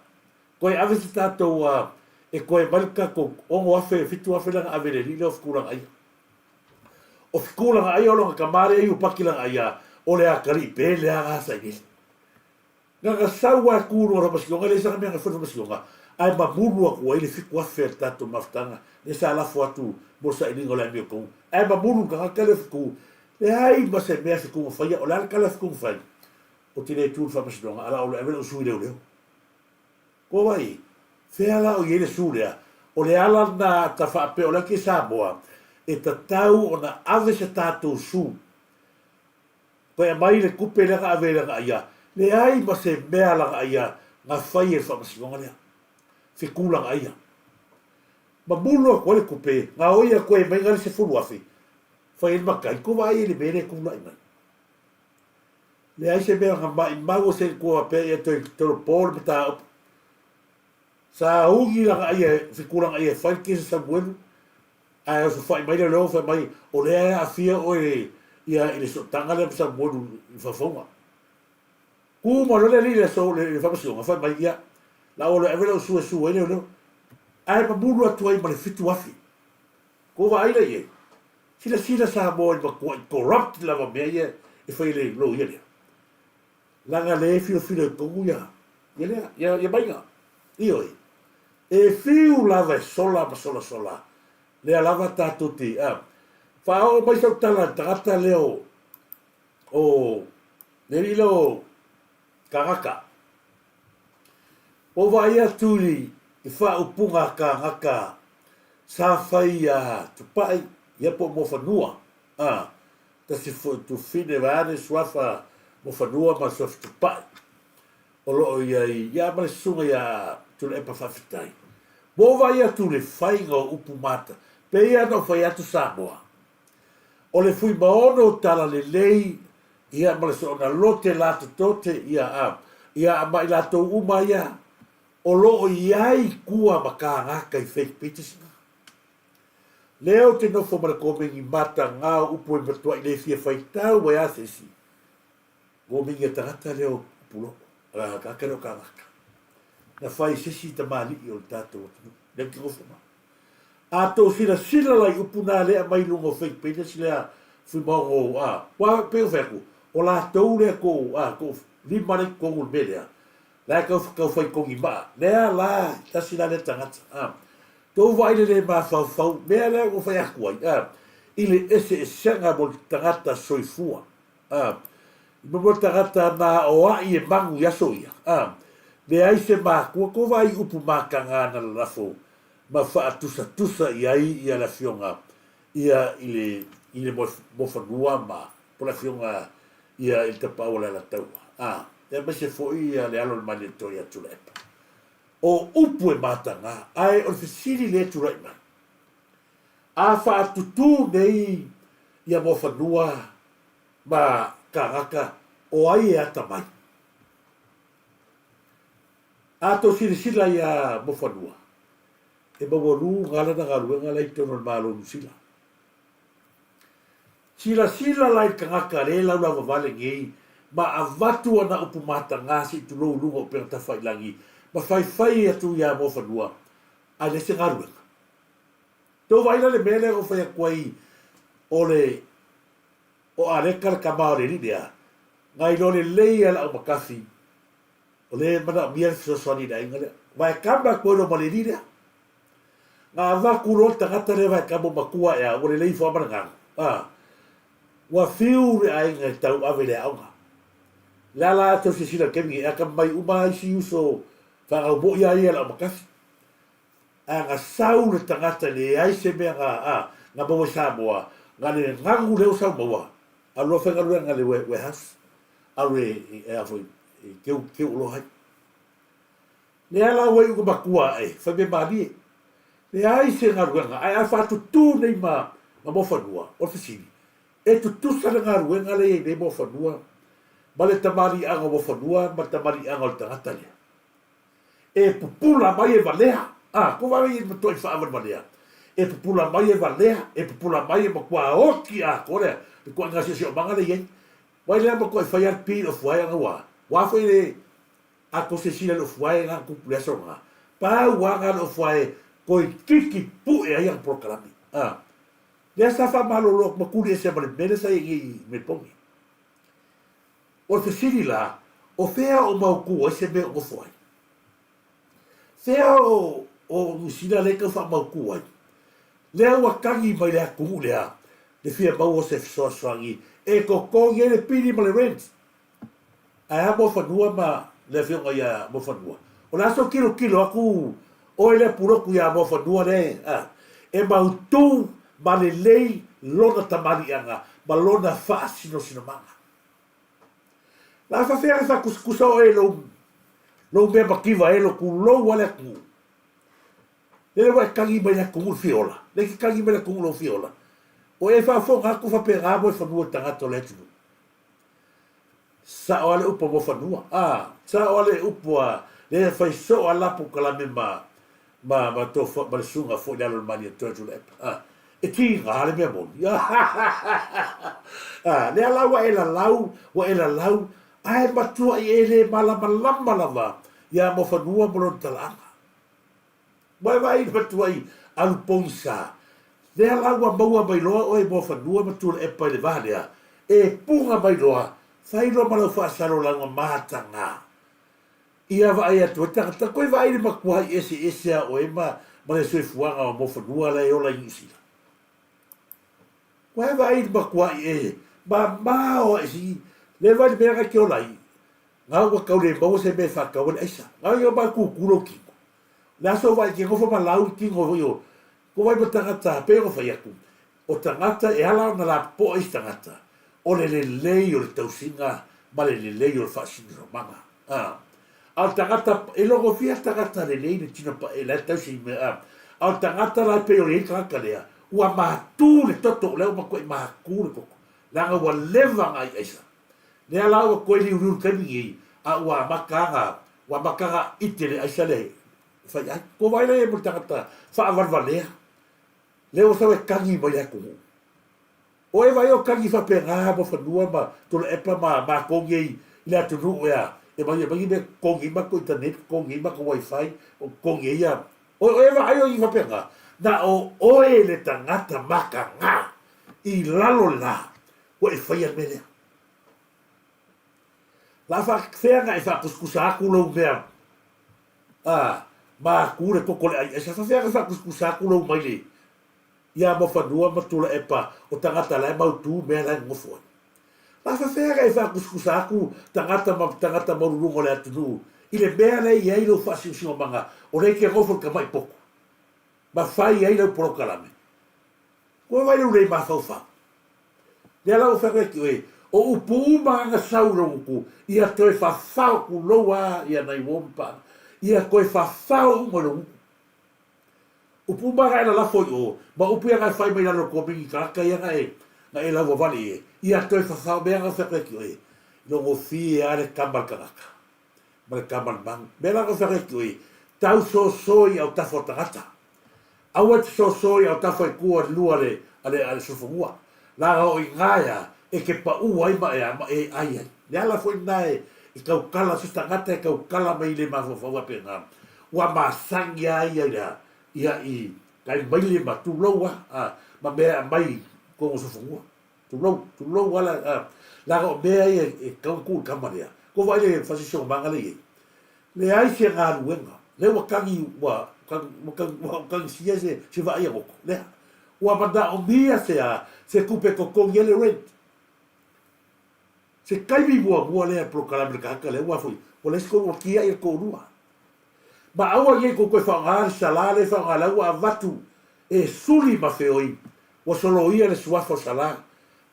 A: toe ave se tatou a, e toe mai le tatou 6,000, 7,000 lea na ave i le alii lea o fetulaga ia. O Fiku lana aia o lona tama lea i Upaki lana aia o le atalii pele a na sailele. Na na sau a tu lua faamasinoga leai sana mea na fai le faamasinoga ae mamulu atu ai le 7,000 a le tatou mafutaga lea sa lafo atu mo le sailiga o le amiotonu ae mamulu le tagata lea o Fiku. Leai ma se mea Fiku na faia o le a le tala a Fiku na fai? Ou te le tu i le faamasinoga a la o le ave lou sui leoleo. Ko wai? Whea la o i ai le su lea? O le ala na ta faapea o le ake Samoa e tatau ona ave se tatou su toe aumai le tupe lea na ave lana ia, leai ma se mea lana ia na fai e le faamasinoga lea. Feku lana ia. Mamulu atu ai le tupe, gaoi atu ai mai na le 10,000, fai ai le matai, ko vaai ai le mea lea e tulai mai. Leai se mea na maimau o se kua pea ia toe tolopo le mataupu. Sa ugi lana aia, fiku lana aia e fai le kesi Samuelu, ae osofai mai le leo fai mai, o lea e aafia oe ia i le sootaga lea ma Samuelu i faufauga. Ku ma loa le alii i le aso le faamasinoga, fai mai, ia, la ua loa e ave lau sue su ai leoleo. Ae mamulu atu ai ma le 7,000. Kou vaai la i ai. Silasila Samoa i le matuai corrupt lava mea ia e fai e le loia lea. Leaga lea e filofilo i totonu ia, ia lea, ia, ia maiga. Ioe. E fiu lava e sola ma solasola. Lea lava tatou te, a, faaoo mai sau tala i le tagata lea o, o, le alii lea o Kagaka. Ua ou vaai atu i faaupuga a kānaka sa fai iā Tupai, ia po o Moafanua, a, tasi foi Tufine vaeane suafa Moafanua ma suafa Tupai, o lo o i ai, ia ma le susuga iā Tuilaepa Faafetai. Ua ou vaai atu i le faiga o upu mata, pei lava ona ou fai atu Samoa, o le Fuimaono o Talalelei. ia ma le soona lote latotote, ia, a, ia, ma i latou uma ia, o lo o i ai kua ma kāgaka i fake pages na. Lea ou te nofo ma le komeni matagā o upu e matuai le fia faitau ai a se isi komeni a tagata lea o Puloko, a tagata lea o kāgaka. Na fai se isi tamalii o le tatou atunuu. Lea ou te nofo ma. A tou silasila la i upu na lea aumai i luga o fake pages lea Fuimaono a, ua pei ona fai atu, o latou lea tou, a, tou lima lea i totonu o le mea lea, La e tau tau fai togi maa. Lea la, tasi la lea tagata. A. Tou vaai le le mafaufau, mea lea ua fai atu ai, a, i le eseesega mo le tagata soifua. A. I mo le tagata na oai e manu i aso ia. A. Leai se makua, tou vaai i upu mataga na lalafo ma faatusatusa i ai ia le afioga ia i le i le Moefanua ma po le afioga ia i le Tapaau o le Alataua, a, aemaise foi ia le alo o le Malietoa ia Tuilaepa. O upu e mataga, ae o le fesili lea e tulai mai, a faatutū nei ia Moafanua ma Kagaka, o ai e atamai? A tou silasila ia Moafanua, e maualuga lana galuega la i totonu o le Malo o Niu Sila. Silasila la i le tagata lea e laulauavale nei ma avatu ana upu matagā se i tulou i luga o upega tafailagi ma faifai atu iā Muafanua, ae leai se galuega. Tou vaai la i le mea lea na ou fai atu ai o le o Aleka le tama o le alii lea, na iloa lelei e le aumatafi o lea e manaomia le fesoasoani i le aiga lea. Vaekama atu ai loa ma le alii lea. Na avatu loa le tagata lea vaekama matua ae a, ua lelei ifo lava ma le galu. A, ua fiu le aiga e tauave i le aoga. Le a la tau silasila i le taimi nei, e atamamai uma lava isi uso fanau moi lava ia i le aumatafi. Ae na sau le tagata e leai se mea na, a, na maua i Samoa, na le galu lea ua sau maua, alu loa faigaluega i le warehouse, alu e, e a foi, e keu, keu oloa ai. Lea la ua iu matua ae, fai mea malie. Leai se galuega, ae a faatutū nei ma, ma Moafanua, o le fesili, e tutusa le galuega lea e i ai nei Moafanua ma le tamaliiaga o Moafanua ma le tamaliiaga o le tagata lea? E pupula mai e valea, a, ko wai e matuai faavalevalea. E pupula mai e valea, e pupula mai e matua oti atoa lea, le tuaiga siosiomaga lea e i ai. Wai lea matuai fai a le pi i le ofu ae ana ua, ua foi le, A ko se sila le ofu ae nga kupu le aso nga, pau a nga le ofu ae toeitiiti pu'e ai ana polokalame. A lea sa faamalolo atu ma tuli ese ma le mea lea sa i ai nei i Melbourne. O le fesili la, o fea o mautū ai se mea o nofo ai? Fea o o Niu Sila lea e tau faamautū ai? Lea ua tagi mai le atunuu lea le fia maua o se fesoasoani e totogi ai le pili ma le rent. Ae a Moafanua ma le afioga ia Moafanua? O le aso tilotilo atu oe lea Pulotu ia Moafanua lea a, e mautū ma lelei lona tamaliiaga ma lona faasinosinomaga. La faafefea e faakusikusa oe i lou, lou mea mativa e lo tulou a le atunuu. Lele ua e tagi mai le atunuu le fia ola. Lea e te tagi mai le atunuu lou fia ola. O e faafofoga atu faapena Moefanua i le tagata o le atunuu. Sao a le upu a Moafanua. A, sao a le upu a le fai soo a lapu kalame ma ma ma to ma le susuga foi le alo o le Malietoa Tuilaepa. A, e tiga le mea moni. A, lea la ua e lalau, ua e lalau, ae matuai e le malamalama lava iā Moafanua ma lona talaaga. Ua e vaai i le matuai alu pogisa, lea la ua maua mai loa oe i Moafanua ma Tuilaepa i le va lea, e puga mai loa, fai loa ma lau faasalolauga mataga. Ia vaai atu ai tagata, koe vaai i le matuai eseese a oe ma ma le soifuaga o Moafanua la e ola i Niu Sila. Ua e vaai i le matuai e mamao ae si, le vaai i le mea na e te ola ai, na ua tau le maua se mea e faatau ai le aisa. Na ia mai kukulu lou tino. Le aso vai ke nofo ma lau tino foi o ko vai ma tagata pei ona fai atu o tagata e ala ona lapopoa isi tagata o le lelei o le tausiga ma le lelei o le faasinomaga a a o le tagata e logofia tagata lelei le tino pae la e tausi i mea a a o le tagata la e pei o le tagata lea ua matū le toto o lea ua matuai matū le toto leaga ua leva ona ai aisa. Lea la ua koe liuliu le taimi nei, a ua amata ana, ua amata ana ite le aisa le fai ai. Ko wai lea mo le tagata faavalevalea, lea ua sau e kagi mai le atunuu. O e vai o kagi faapena mo fanua ma Tuilaepa ma matou nei i le atunuu ea, e mai e mai mea totogi ai matou internet, totogi ai matou wifi, totogi ai ia. O e vaai o i faapena, na o oe le tagata mataga i lalo le la ua e faia le mea lea. La faafefea ona e faatusatusa atu lou mea a maku le toto le ai aisa faafefea ona faatusatusa atu lou maile ia Mofanua ma Tulaepa o tagata la e mautu mea la e nonofo ai. La faafefea ona e faatusatusa atu tagata ma tagata maualuluga o le atunuu i le mea la e i ai lou faasiosiogamaga o lea e te nofo i le tamai potu ma fai ai lau polokalame? Kua vai lou le mafaufau. Lea la ua fai atu e, o upu uma na sau i lou gutu, ia toe fafao tulou a ia nai uo ma paaga, ia toe fafao uma i lou gutu. Upu uma na e lalafo i o, ma upu ia na e fai mai lalo o komeni tagata ia na e, na e laua wale i e, ia toe fafao mea na fai atu e, logofie a le kama le tagata, ma le kama le manu. Mea la na fai atu e, tau soso i autafa o tagata. Aua e te soso i autafa i tua i le lua a le a le solofanua, leaga o i ina ea e te pau ai ma ea ma e ai ai. Le ala foi lena e tautala se tagata e tautala mai le mafaufau faapena, ua masani lava ia i le a, ia i tai maile ma tulou lava a, ma mea e aumai i totonu o solofanua. Tulou, tulou lava la, a, leaga o mea ia e tatau ona tuu i le tama lea. Ua vaai le fasisiomaga lea e i ai. Leai se galuega, lea ua tagi, ua, ua, ua tagisia se, se vaai a goto, lea. Ua manaomia se a, se tupe totogi ai le rent. Se taimi muamua lea polokalame le tagata lea, ua foi, ua leai se tonu, ua tiai le toalua. Ma aua nei tou toe faaaoga le sala lea e faaaoga la ua avatu e suli ma feoi, ua soloia le suafa o Sala,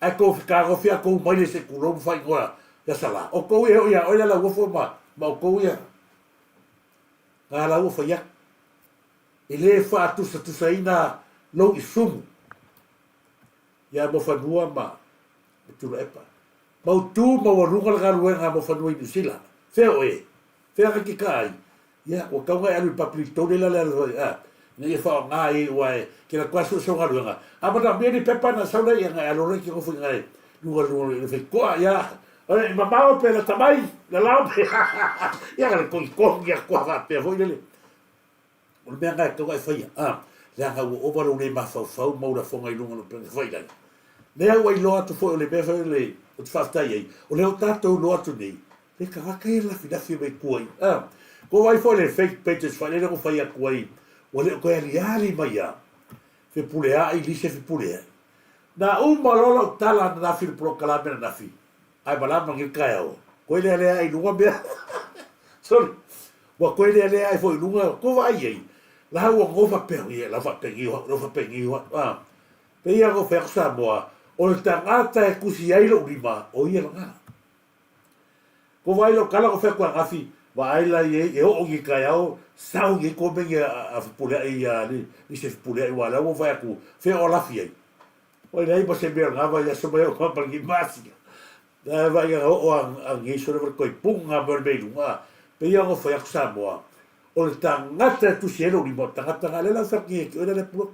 A: ae tou fetagofi a tou maile se tulou ma faaigoa ia Sala. O tou ia e oo ia oe le alauofo ma ma outou ia na la ua fai atu. E le faatusatusaina lou isumu ia Mofanua ma Tuilaepa. Mautu maualuga le galuega a Mofanua i Niu Sila. Fea oe? Fea ka kika ai? Ia, ua tau e alu i le Papilitone la le alu ai, a, ina ia faaaoga ai, aua e ke la koa suesue galuega. A manaomia ni pepa na sau lea, ia na e alu loa e ke nofo i ina i luga luga i le faitoa, ia, e mamao pe lata mai, lalao pe, ia na le togitogi atu lava faapea foi lele. O le mea lena e tatau ona e faia, a, leaga ua ova lou le mafaufau ma ou lafoga i luga o le upega tafailagi. Lea ua iloa atu foi o le mea foi le ou te faafetai ai, o lea ua tatou iloa atu nei, le tagata ia e lafilafi mai tua i, a, ko vai foi le fake pages foi lele ua fai atu ai, ua le o toe aliali mai a, fepuleai lise fepuleai. Na uma loa lau tala ananafi i le polokalame ananafi, Ae malama nei le taeao, koe lealea ai i luga mea. Sorry. Ua koe lealea ai foi i luga, ko vaai ai, la ua ngo faapea, ia lau faapeni o lau faapeni o ah. Pei lava ona fai atu Samoa, o le tagata e tusi ai lou lima, o ia lena. Ko vaai lau tala na fai atu ananafi, vaai la i ai, e oo nei taeao, sau nei komeni a Fepuleai ia Lise Fepuleai, aua o lea ua fai atu, fea o lafi ai. Oi leai ma se mea o lena vaiaso mai au ma lenei masina. Ae vaai ana oo a Geiso le toe puga mai o le mea i luga. Pei ona fai atu Samoa, o le tagata e tusi ai lou lima, o le tagata lena. Lea la ua fai atu nei e te oe le pulou.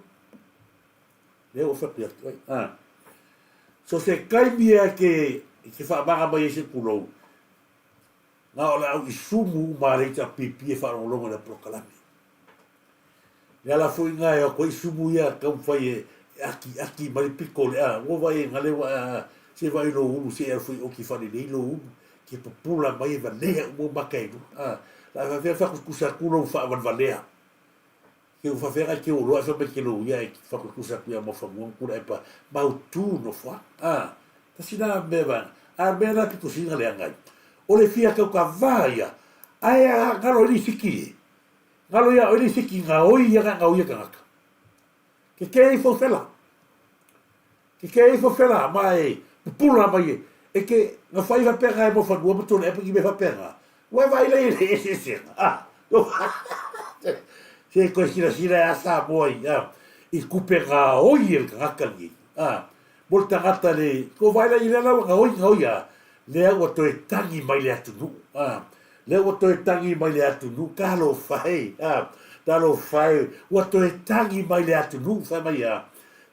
A: Lea ua fai atu ia te oe. Ah. So se taimi e ke, ke faamaga mai ai se pulou, na o le au isumu uma a le HRPP e faalogologo i le polokalame. Le ala foi lena e o atu ai sumu ia taumafai e akiaki mai le pito o le a, ua vaai e gale ua a, se vaai lou ulu se i alu foi oki faalelei lou ulu, ke pupula mai e valea uma ou maka e lua. A, la faapefea faatusatusa atu lou faavalevalea. Ke ua faapefea na ke oloa e fai mai ke lou ia e faatusatusa atu ia Muafanua ma Tuilaepa mautu nofoaga. A, tasi la mea vaega, a o le mea la pito sili ona leaga ai, o le fia tautavā ia, ae a galo ai le isi ki e. Ngalo ia oe le isi ki gaoi ia na gaoi e tagata. Ke ke ifo fela. Ke ke ifo fela ma e pupula mai e. E ke nga whai whapenga e mo whanua ma tōna epa ki me whapenga. Ua vai lei le ese ese. Ah. Se koe sila sila e asa moa i, ah. I kupe gaoi e le tagata ni. Ah. Mo le tagata le, ko vai lei le lau gaoi gaoi a. Lea ua toe tagi mai le atunuu, a. Lea ua toe tagi mai le atunuu, talofa e, a. Talofa e, ua toe tagi mai le atunuu, fai mai a.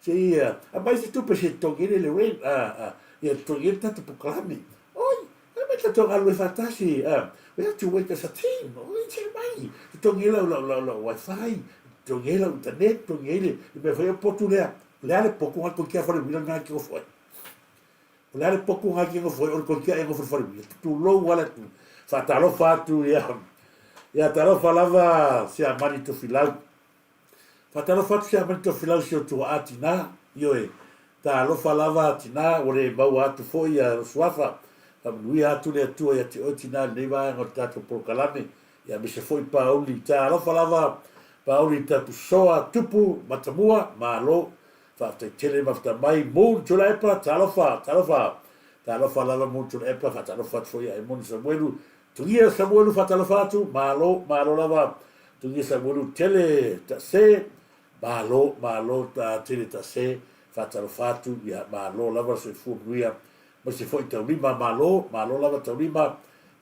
A: Se ia, aumai se tupe se totogi ai le rent, a, a. Ia totogi ai le tatou polokalame. Oi, aumai tatou galulue faatasi, a. We have to work as a team. Oi, se mai. Totogi ai lau, lau, lau, lau wifi, totogi ai lau internet, totogi ai le, le mea foi o potu lea. O le a le potu ga koikia faleuila lena e te nofo ai. O le a le potu ga e te nofo ai, o le koikia e nofo i le faleuila. Tulou ala atu. Faatalofa atu ia, ia talofa lava Siamani Tofilau. Faatalofa atu Siamani Tofilau si o tuaa tinā. Ioe, talofa lava tinā, ua le maua atu foi ia lou suafa. Faamanuia atu le Atua ia te oe tinā i lenei vaega o le tatou polokalame. Ia aemaise foi Pauli. Talofa lava Pauli Tapusoa Tupu Matamua, malo. Faafetai tele mafuta mai Moon Tuilaepa, talofa, talofa. Talofa lava Moon Tuilaepa, faatalofa atu foi ia Emoni Samuelu. Tugia Samuelu faatalofa atu, malo, malo lava. Tugia Samuelu tele tase, malo, malo ta tele tase, faatalofa atu, ia malo lava le soifua manuia. Aemaise foi Taulima, malo, malo lava Taulima.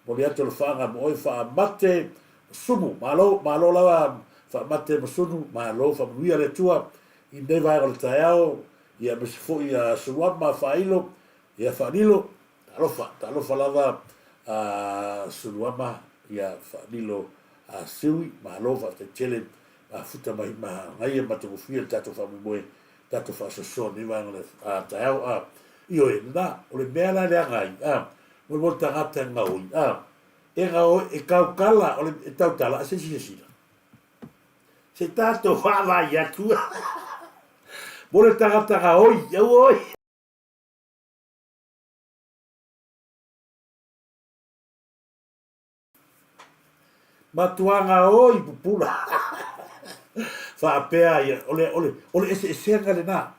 A: Momoli atu alofaaga mo oe Faamate Masumu, malo, malo lava Faamate Masunu, malo, faamanuia le Atua i lenei vaega o le taeao, ia aemaise foi ia Suluama Faailo, ia Faalilo, talofa, talofa lava a Suluama, ia Faalilo a Siui, malo faafetai tele mafuta mai manaia matagofie le tatou faamoemoe, tatou faasoasoa i lenei vaega o le taeao. A, ioe, lena, o le mea la e leaga ai, a, molimoli le tagata e gaoi, a, e gaoi, e tautala, o le, e tautala, a se i silasila. Se tatou vaavaai atu mo le tagata gaoi, auoi. Matua gaoi pupula. Faapea ia, o le, o le, o le eseesega lena.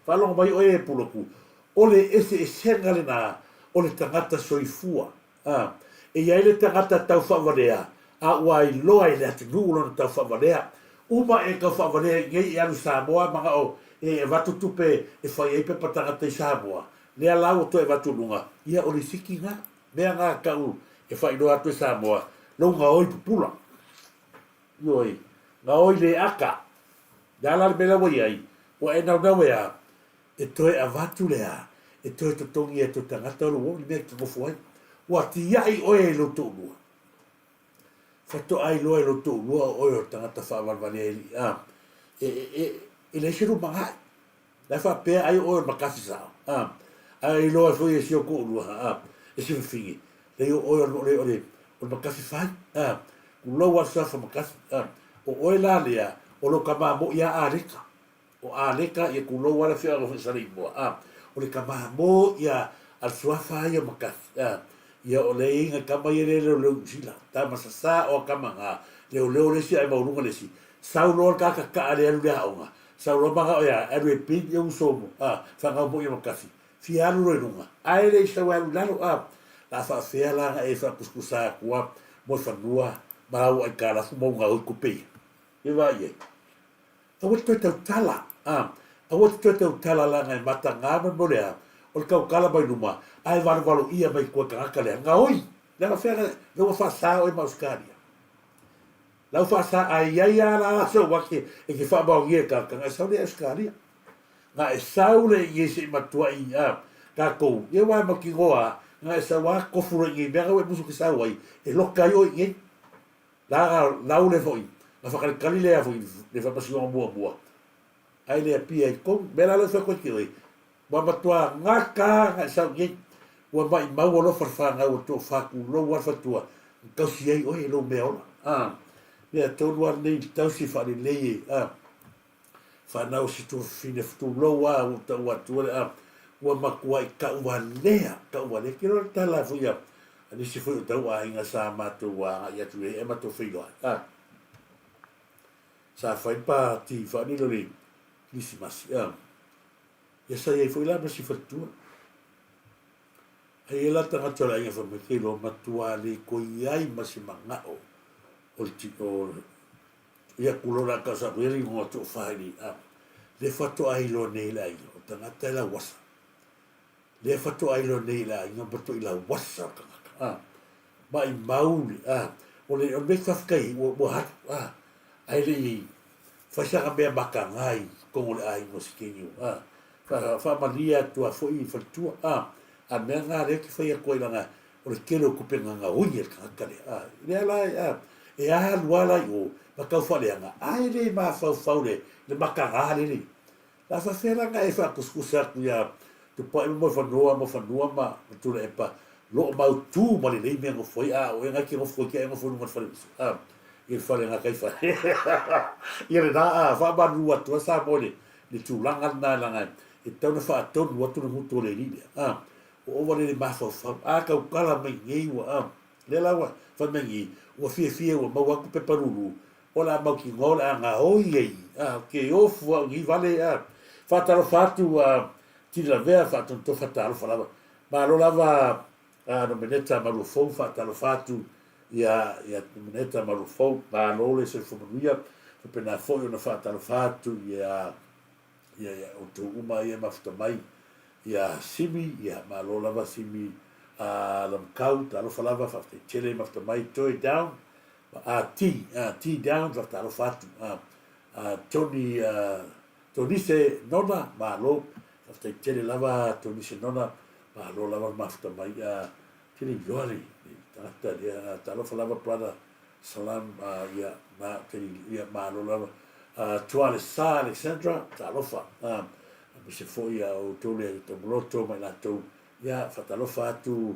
A: Faalogo mai oe e Puloku, o le eseesega lena o le tagata soifua. A, e i ai le tagata tau faavalea, a ua iloa e le atunuu lona tau faavalea. Uma e tau faavalea i nei e alu i Samoa manao e avatu tupe e fai ai pepa tagata i Samoa, lea la ua toe avatu i luga, ia o le siki na. Mea na tau e faailoa atu e Samoa, lou gaoi pupula. Ioe, gaoi le aka. Le a la le mea la ua i ai, ua e naunau e a? E toe avatu le a? E toe totogi e to tagata o lou o le mea e te nofo ai. Ua tiai oe e lou toalua. Faatoa iloa e lou toalua o oe o le tagata faavalevalea e alii a. E, e, e, e leai se lumagae. La e faapea ai o oe o le makasi sao. A, ae iloa ai foi e si ou toalua a, e si fafine, leai o oe o le, o le, o le, o le makasi fai. A, tulou a le suafa makasi. A, o oe la lea, o lou tama moʻi a Aleka. O Aleka, ia tulou a le afioaga foi o Saleimoa. A, o le tama moʻi a, a le suafa a ia o makasi. A, ia o le iai nai tama ia lea e leoleo i Niu Sila. Tama sasa o a tama na, leoleo le isi ae maualuga le isi. Sau loa le tagata kaa le alu i le aoga. Sau loa manao ia alu e pin ia uso mo a fanau mo ia makasi. Fia alu loa i luga ae le i sau e alu i lalo a la faafea la na e faakuskusa atu a mo fanua ma lau aikalafu ma una oi tupe ia. E vaai i ai. Aua te toe tautala a aua te toe tautala leaga e matagā mai mo le a o le tautala mai luma ae valevalo ia mai tua tagata lea gaoi leaga fea lea ua faasa oe ma Ausetalia. Lau faasa ae i ai a la sou ake e te faamaonia e tagata na e sau lea i Ausetalia. Na e sau lea i nei se i matuai a tatou ia aua e mautinoa a na e sau a tofu loa i nei mea na ua e musu e te sau ai e loka ai oe i nei. La na lau lea foi na whakalikali lea foi le whamasinoga muamua ae le apia i tonu. Mea la lea e fai atu ai ki oe, ua matua gata na e sau i nei, ua maimau alofa le fanau a toafa tulou a le faletua, na tausi ai oe e lou mea ola. A, mea tonu a lenei i le tausi faalelei e, a, fanau si tuafafine tulou a ua tau atu le a, ua matuai tauvalea, tauvalea. Ke loa le tala foi a, a nisi foi o tau aiga sa matou agai atu i ai, ae matou feiloai. A, sa fai pati faalilo le Kirisimasi. A, ia sa i ai foi la ma si faletua. Ai e la tagata o le aiga fai mai ke iloa matua le koi ai ma se manao o le ti o ia kulo la ka sa ko ia ingoa to fa ni a le fato ai lo nei le aiga o tagata e lauasa. Lea faatoa iloa nei e le aiga matuai lauasa o le tagata, a. Maimau le, a. O le, o le mea faafetai ai, ua, ua alu, a. Ae le i fai sana mea mataga i totonu o le aiga o si teine, a. Fa, faamalie atu lava foi i faletua, a. A o le mea lena lea ou te fai atu ai leaga o le tele o tupe gagaoi a le tagata lea, a. Lea la, a, e alu lava la i o ma tau faaleaga, ae le mafaufau le, le mataga lea le A faafefea la ona e faatusatusa atu iā Tupai ma Moefanua, Moefanua ma Tuilaepa, lo o mautu ma lelei mea e nofo ai, a o oe na e te nofo toeitiiti a e nofo i luga o le fale uso, a, i le fale gataifale. Ia lena, a, faamalulu atu ai Samoa i le tulaga lena leaga e tatau ona faatonu atu le gutu o le alii lea, a, ua ova lea i le mafaufau, a tautala mai nei ua, a, lea la ua fai mai nei, ua fiafia ua maua atu pepa lulu, O le a mautinoa o le a gaoi ai a ke ofu au nei vale a. Faatalofa atu a Tini Lavea faatotofa talofa lava. Malo lava a Nomeneta Maluafou faatalofa atu ia ia Nomeneta Maluafou malo le soifua manuia faapena foi ona faatalofa atu ia ia ia outou uma ia mafuta mai ia Simi ia malo lava Simi a Lamkau talofa lava faafetai tele mafuta mai Toi Down a T, a T Downs, faatalofa atu, a, a Tony, a Tonise Nona, malo, faafetai tele lava Tonise Nona, malo lava le mafuta mai, a, tele iloa le, le tagata lea, a, talofa lava brother Salam, a, ia, ma, tele, ia, malo lava, a, Tualesa Alexandra, talofa, a, aemaise foi a outou le Taumaloto ma i latou Ia faatalofa atu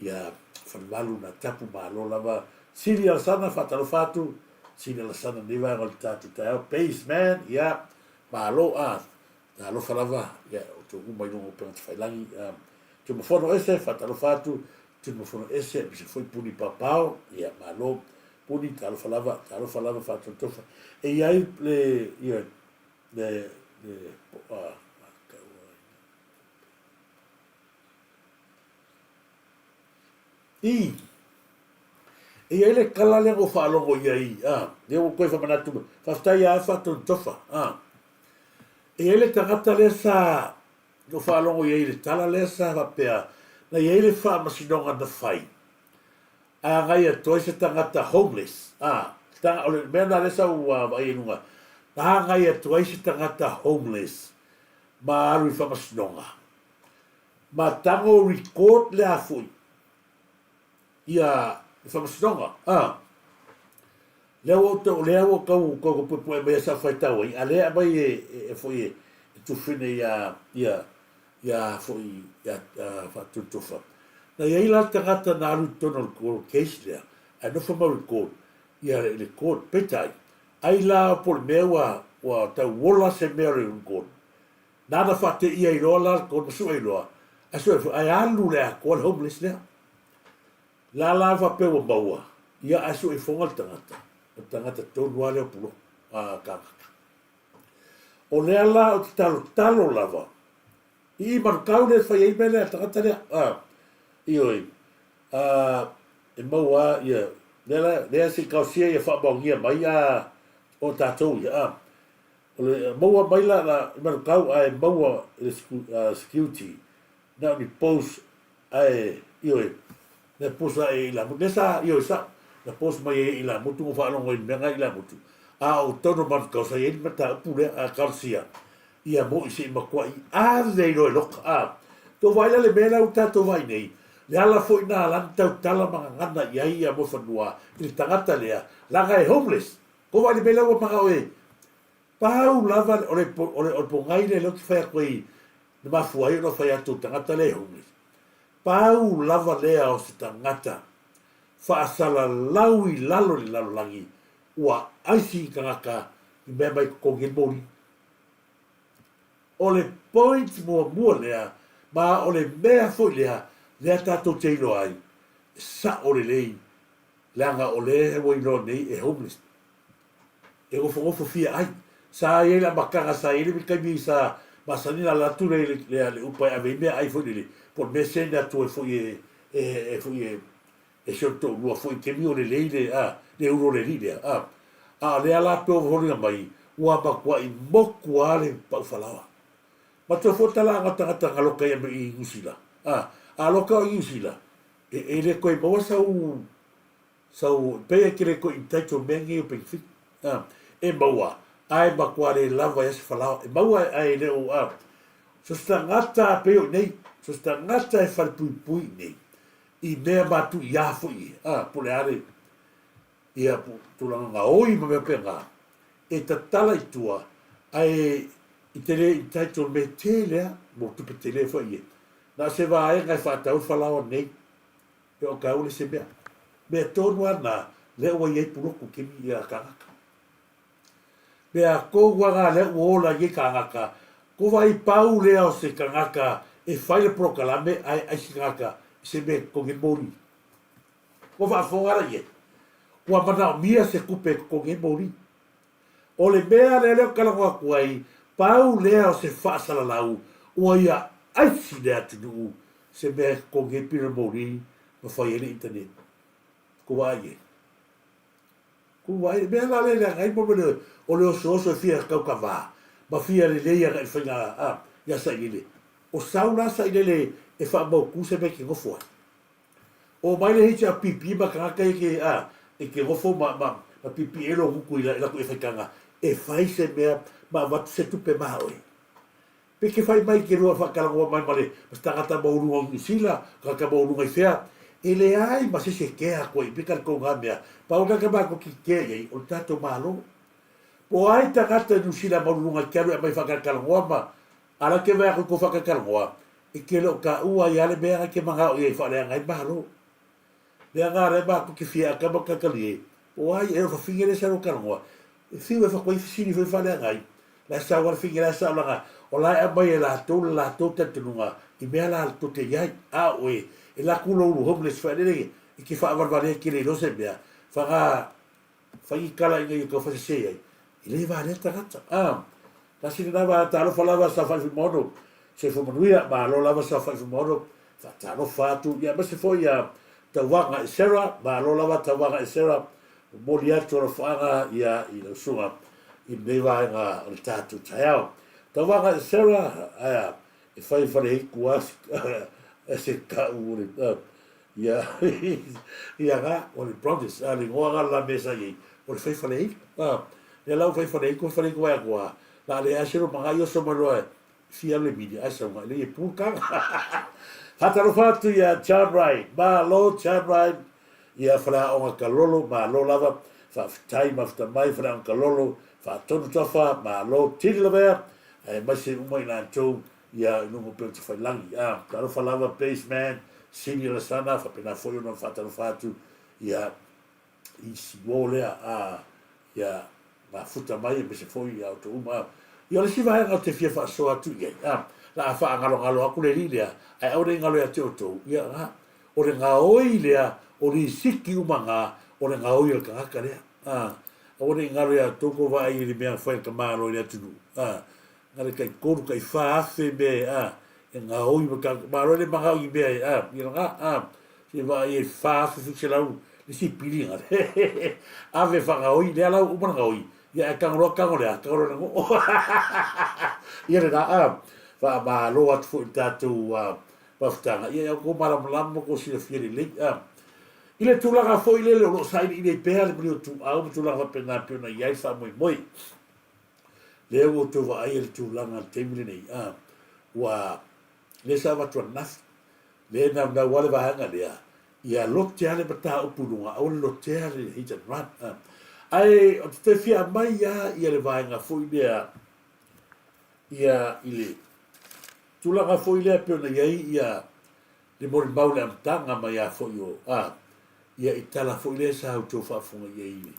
A: ia Falemalu na tapu malo lava Sili Alasana faatalofa atu Sili Alasana nei vaega o le tatou taeao Base man ia malo a talofa lava ia outou uma i luga o upega tafailagi a Tumafono ese faatalofa atu Tumafono ese aemaise foi Puni Paopao ia malo Puni talofa lava talofa lava faatotofa e iai le ia le le a Ii. E i ai le tala lea na ou faalogo i ai, a, lea ua toe faamanatu mai. Faafetai ia Afa Tofa, a. E i ai le tagata lea sa na ou faalogo i ai i le tala lea sa faapea, na i ai le faamasinoga na fai, ae agai atu ai se tagata homeless, a, o le mea lena lea sa ou vaai ai i luga, na agai atu ai se tagata homeless ma alu i faamasinoga ma tago record le a foi ia le faamasinoga a lea ua ou lea ua tau tau puepue mai sa faitau ai a lea aumai e e foi e tufine ia ia ia foi ia faatutofa na iai la tagata na alu i totonu o le case lea ae nofo ma record ia le court peitai Ai la po o le mea ua ua tau ola se mea o le record. Nana faateia ai loa la le ma sue ai loa, ae sue foi, ae alu le atoa le homeless lea. La la faapea ua maua, ia ae sue ifoga le tagata, o le tagata tonu lava lea o Puloku, a tagata. O lea la ou te talotalo lava, i i Manukau lea e fai ai mea lea a le tagata lea, a, ioe, a, e maua a, ia, lea la, lea se i taosia ia faamaonia mai a, o tatou ia, a, o le, maua mai la, la i Manukau ae maua i le security, na o ni post ae, ioe, na post ae i Lamutu, lea sa, ioe, sa, na post mai ai i Lamutu, na faalogo ai i le mea na i Lamutu, a o totonu o Manukau sa i ai le mataupu lea, a taosia, Ia moʻi se i matuai ave ai loa e loka. A, tou vaai la le mea lea ua tatou vaai nei, le ala foi na ala ni tautala ma gagana i ai ia Moefanua i le tagata lea, leaga e homeless. Tou vaai le mea lea ua manao e pau lava o le, o le, o le pogai lea lea ou te fai atu ai na mafua ai ona fai atu o le tagata lea e homeless. Pau lava lea o se tagata faasalalau i lalo i le lalolagi ua aisi i tagata i mea mai totogi ai le moli. O le point muamua lea, ma o le mea foi lea, lea tatou te iloa ai, e sao lelei, leaga o lea ua iloa nei e homeless, e nofonofo fia ai. Sa i ai le amataga, sa i ai le taimi sa masani ona ala atu le, le, le upa e ave ai meaai foi lele, po o le mea send atu ai foi e, e, e, foi e, E si o toalua foi taimi o lelei le, a, le ulu o le alii lea, a. A o lea la pei o foliga mai, ua matuai motu lava le pau falaoa. Matua foi talaaga tagata na loka ia i Niu Sila. A, a loka o Niu Sila, e, e le koe maua sau, sau, pei e ke le koe entitled mea nei o benefit, a, e maua, ae matua le lava ia se falaoa, e maua ae le o, a, so se tagata pei o i nei, so se tagata e falepuipui i nei, i mea matuia foi e, a, po o le a le, ia, po tulaga gaoi ma mea pēnā, e tatala i tua, ae i te le entitled mea tele a, mo tupe tele foi ia. Na o se vaega e faatau le falaoa nei, e o kau le se mea. Mea tonu a na, lea ua iai puloku kemi ia kāngaka. Mea kou a ngā lea ua ola iai kāngaka, ko vai pau lea o se kangaka e fai le polokalame ae ai se kangaka i se mea totogi moli. Ua faafofoga la i ai, ua manaomia se tupe e totogi ai moli. O le mea lea lea ou talanoa atu ai, pau lea o se faasalalau ua ia aisi le atunuu se mea e totogi ai pila moli ma fai ai le internet. Kou vaai i ai. Kou vaai i ai. Mea la lea e leaga ai mo mea o le osooso e fia taukava ma fia lelei agai i le faiga a ia sailele. O sau la sailele e faamautu se mea e te nofo ai. O mai le HRPP ma tagata ia ke a e ke nofo ma ma ma pipi e lo gutu i la i latou faitaga e fai se mea ma avatu se tupe ma oe. Pe ke fai mai ke lua whakarangoa mai ma le ma se tangata mauluga o Niu Sila, tagata mauluga i whea, e leai ma se se kea koe i peka le kou ngā mea, pau ka ka mākou ki kea i ai, o le tātou Malo. Po ai tagata i Niu Sila maululuga i ke alu e aumai whakakarangoa ma ala ke wai aku i kou whakakarangoa, e ke leo ka ua i ale mea ke mangao i ai whaleanga i Malo. Mea ngā rema aku ki whia aka ma kakali e, o ai e whawhinge le saro karangoa, e whiu e whakoi whisiri whai whaleanga ai, la sa wala whinge la sa olanga, o la e amai e latou le latou talitonuga i mea la tou te iai, a oe, e la ku loulu homeless whaelele i ke whaavalevale ke le se mea, whanga whai kala inga i kau whasese ai, i le valea tagata. A, tasi lena va talofa lava sa whaiwhimaono, soifua manuia, malo lava sa whaiwhimaono, whaatalofa atu, ia aemaise foi ia Tauaga Esera, malo lava Tauaga Esera, momoli atu alofaga ia i lau susuga i lenei vaega o le tatou taeao. Tauaga Esera, aea, e fai faleiku a se kau o le, ia, ia nga, o le brothers, a le igoa nga la mea sa iai, o le fai faleiku, a, lea la ua fai faleiku, fai faleiku vai atu a, la le a se ro manga i oso mai loa, fia le mili, ai sau ngai le e pū kanga. Whatalofa atu ia John Wright, malo John Wright, ia Whaleaonga Kalolo, malo lava, whaafetai mawhita mai Whaleaonga Kalolo, whaatonu tofa, malo tini lavea, aemaise uma i latou ia i luga o peo tafailangi. A, talofa lava Baseman, Sini Lasana, whapena foi ona whaatalofa atu ia i si uo lea, a, ia mafuta mai aemaise foi ia outou uma. Ia o le isi vaega ou te fia faasoa atu i ai, a, la a faagalogalo atu le alii lea, ae aua ne i galo ia te outou, ia, a, o le gaoi lea, o lisiti uma ga, o le gaoi o le tagata lea. A, aua ne i galo ia outou kou vaai i le mea na fai e le tamālo i le atunuu, a, na le tai tolu, tai wha afe me, a, e gaoi ma tagata, malo e le magao i mea e, a, ia laga, a, se vaai e 4,700 le isi piliga, ave whagaoi, lea lau uma na gaoi, ia e tango loa tango lea, tango loa le ngoo, ia lena, a, whaamalo atu foi i le tatou, a, mafutaga, ia e au kou malamalama ma kou silafia lelei, a. I le tulaga foi lele o loo sailiili ai pea le maliu ituau ma tulaga faapena e pei ona i ai le faamoemoe. Lea ua outou vaaia le tulaga i le taimi lenei, a, ua, lea sa avatu ananafi, lea e naunau lava le vaega lea, ia lote lava le mataupu i luga, aua le lotea le hit and run. A. Ae ou te toe fia aumai lava ia le vaega foi lea, ia i le tulaga foi lea e pei ona i ai ia le molimau i le amataga mai lava foi o, a, ia i tala foi lea sa outou faafofoga i ai i le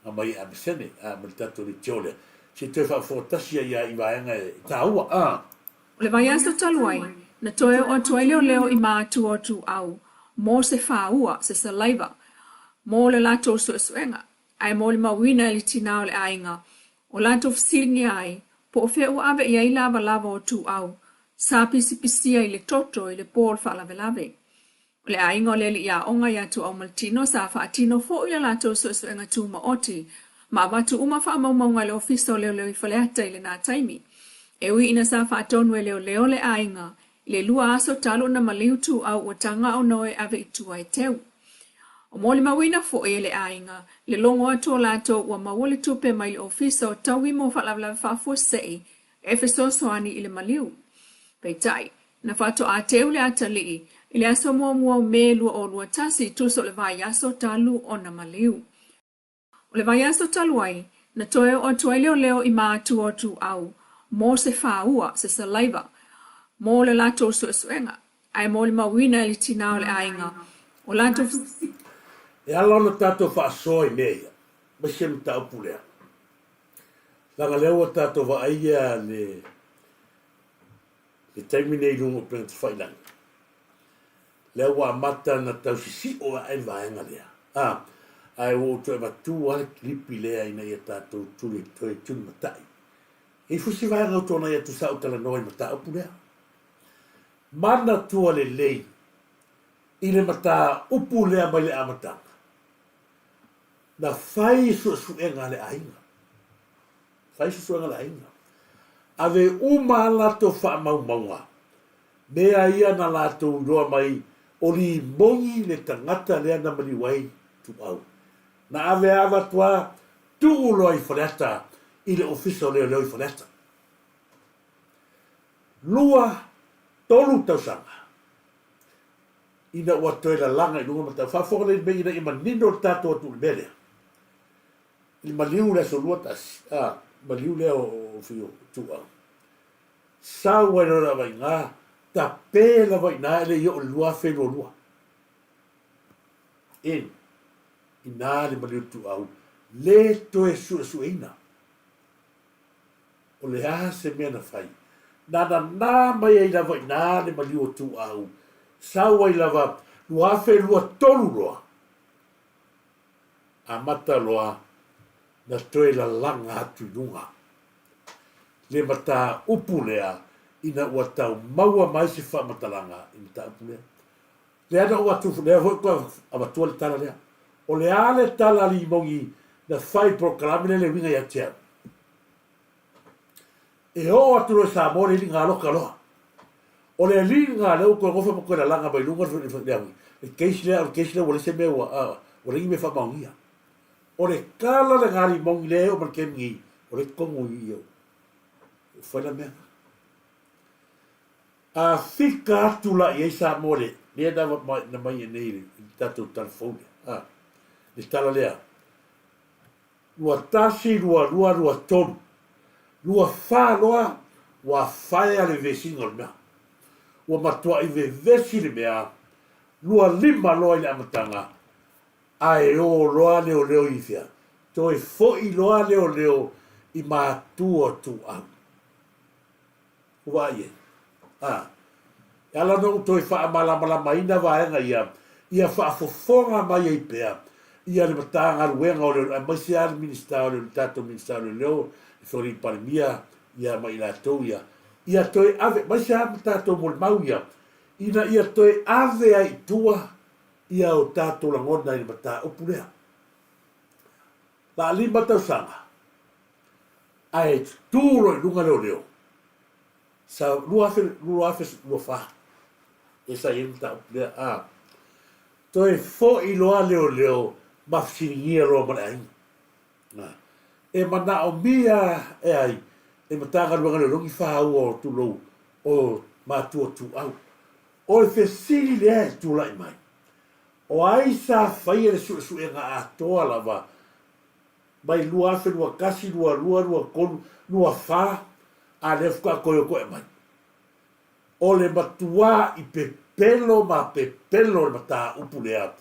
A: aumai e Amesene, a, ma le tatou leitio lea. Se i toe faafofoga tasi ai lava i vaega e taua, a.
C: O le vaiaso talu ai, na toe oo atu ai leoleo i mātua o Tuuau mo se fāua, se saliva, mo le latou suesuega, ae molimauina e le tinā o le aiga, o latou fesiligia ai, po o fea ua ave i ai lavalava o Tuuau sa pisipisia i le toto i le po o le faalavelave. O le aiga o le alii aoga iā Tuuaumaletino sa faatino foi le latou suesuega tūmaoti ma avatu uma faamaumauga i le Ofisa o Leoleo i Faleata i lenā taimi. E ui ina sa faatonu e leoleo le aiga I le lua aso talu ona maliu Tuuau ua taga ona o e ave i tua e teu. O molimauina foi e le aiga le logo atu o latou ua maua le tupe mai le Ofisa o Taui mo Faalavelave Faafuasei e fesoasoani i le maliu. Peitai, na faatoa teu le atalii i le aso muamua o Me 2021 tusa o le vaiaso talu ona maliu. O le vaiaso talu ai, na toe oo atu ai leoleo i matua o Tuuau mo se fāua, se saliva, mo le latou suesuega, ae molimauina e le tinā o le aiga o latou.
A: E ala ona tatou faasoa i mea ia, aemaise le mataupu lea, leaga lea ua tatou vaaia le le taimi nei i luga o upega tafailagi, lea ua amata ona tau sisio ae le vaega lea. A, ae ua ou toe avatu lava le kilipi lea ina ia tatou tuli, toe tulimatai. E i ai foi se vaega o tuanai atu sa ou talanoa i le mataupu lea. Manatua lelei i le mataupu lea mai le amataga, na fai suesuega a le aiga. Fai suesuega a le aiga. Ave uma a latou faamaumauga, mea ia na latou iloa mai o Limoni le tagata lea na maliu ai Tuau. Na ave ava atu a tuu loa i Faleata i le Ofisa o Leoleo i Faleata. Lua, tolu tausaga ina ua toe lalaga i luga matau. Faafofoga lelei mai ina ia manino le tatou atunuu i le mea lea. I le maliu i le aso lua tasi, a, maliu lea o Fio Tuau. Sau ai loa le avaiga, tape lava i ina e le i oo i le 2022. In, ina le maliu Tuau, le toe suesueina. O le a se mea na fai? Na nanā mai ai lava i ina le maliu o Tuau, sau ai lava 2023 loa, amata loa na toe lalaga atu i luga le mataupu lea ina ua tau maua mai se faamatalaga i le mataupu lea. Lea na ou atu, lea foi ua avatua le tala lea. O le a le tala a Limogi na fai i polokalame lea le uiga ia te au? E oo atu loa i Samoa le iliga aloka loa. O le iliga lea ua toe gofa ma toe lalaga mai luga le case lea, o le case lea ua leai se mea ua, ua leai ni mea faamaonia. O le tala lena a Limogi lea e oo mai le taimi nei, o lea e totonu i i, ua fai la mea. A fika atu la i ai Samoa le mea na mai nei i le tatou tala fou lea, a, le tala lea, 21, 22, 23, 24 loa ua faea le vesiga o le mea. Ua matuai vevesi le mea, 25 loa i le amataga, ae o loa leoleo i fea? Toe foi loa leoleo i matua ituau. Ua vaai ai. A. E ala ona ou toe faamalamalamaina vaega ia, ia faafofoga mai ai pea ia le Matagaluega o Leoleo, aemaise lava le Minisita o Leoleo, le tatou Minisita o Leoleo, le Afioga i le Palemia, ia ma i latou ia, ia toe ave, aemaise lava ma tatou molimau ia, ina ia toe ave ai i tua ia o tatou lagona i le mataupu lea. Laalima tausaga, ae tutū loa i luga leoleo, sa 2024 lea sa i ai le mataupu lea, a toe foi loa leoleo ma fesiligia loa ma le aiga. A, e manaomia e ai e Matagaluega Leoleo ni fāua o tulou o matua ituau. O le fesili lea e tulai mai, o ai sa faia le suesuega atoa lava mai 2021, 22, 23, 24, a lea faatoa toe o toe aumai. O le matuā i pepelo ma pepelo le mataupu lea.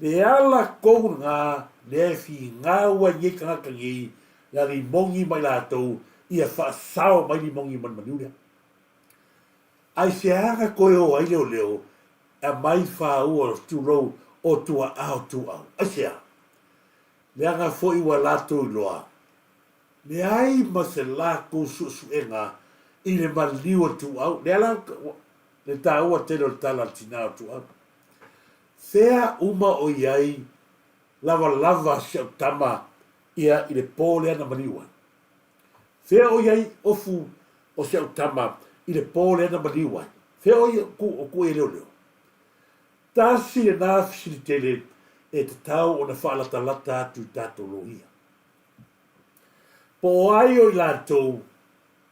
A: Le ala tou lena lea e finau ai nei tagata nei ia limogi mai latou ia faasao mai limogi ma le maliu lea. Aisea na toe o ai leoleo e aumai fāua tulou o tua'a o tuu'au? Aisea? Leaga foi ua latou iloa, leai ma se latou suesuega i le maliu o Tuuau. Lea la le taua tele o le tala a le tina o Tuuau. Fea uma o i ai lavalava si au tama ia i le po lea na maliu ai? Fea o i ai ofu o si au tama i le po lea na maliu ai? Fea o ia ku o ku e leoleo? Tasi lena fesili tele e tatau ona faalatalata atu i tatou loia. Po o ai o i latou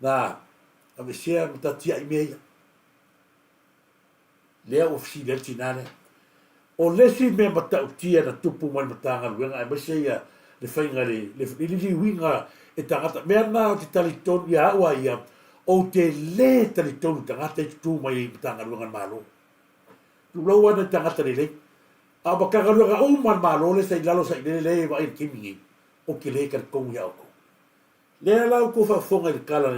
A: na aveesea ma tatiai mea ia? Lea ua fesili ai le tinā lea. O le isi mea matautia na tupu mai le Matagaluega aemaise ia le faiga i le, le liliuina e tagata, mea na ou te talitonu ia au a ia, ou te le talitonu i tagata e tutū mai i Matagaluega a le Malo. Tulou lava nai tagata lelei. A o Matagaluega uma a le Malo lea sa i lalo sa i lele lea e vaai i le taimi nei, ou te le talitonu ia outou. Lea la outou faafofoga i le tala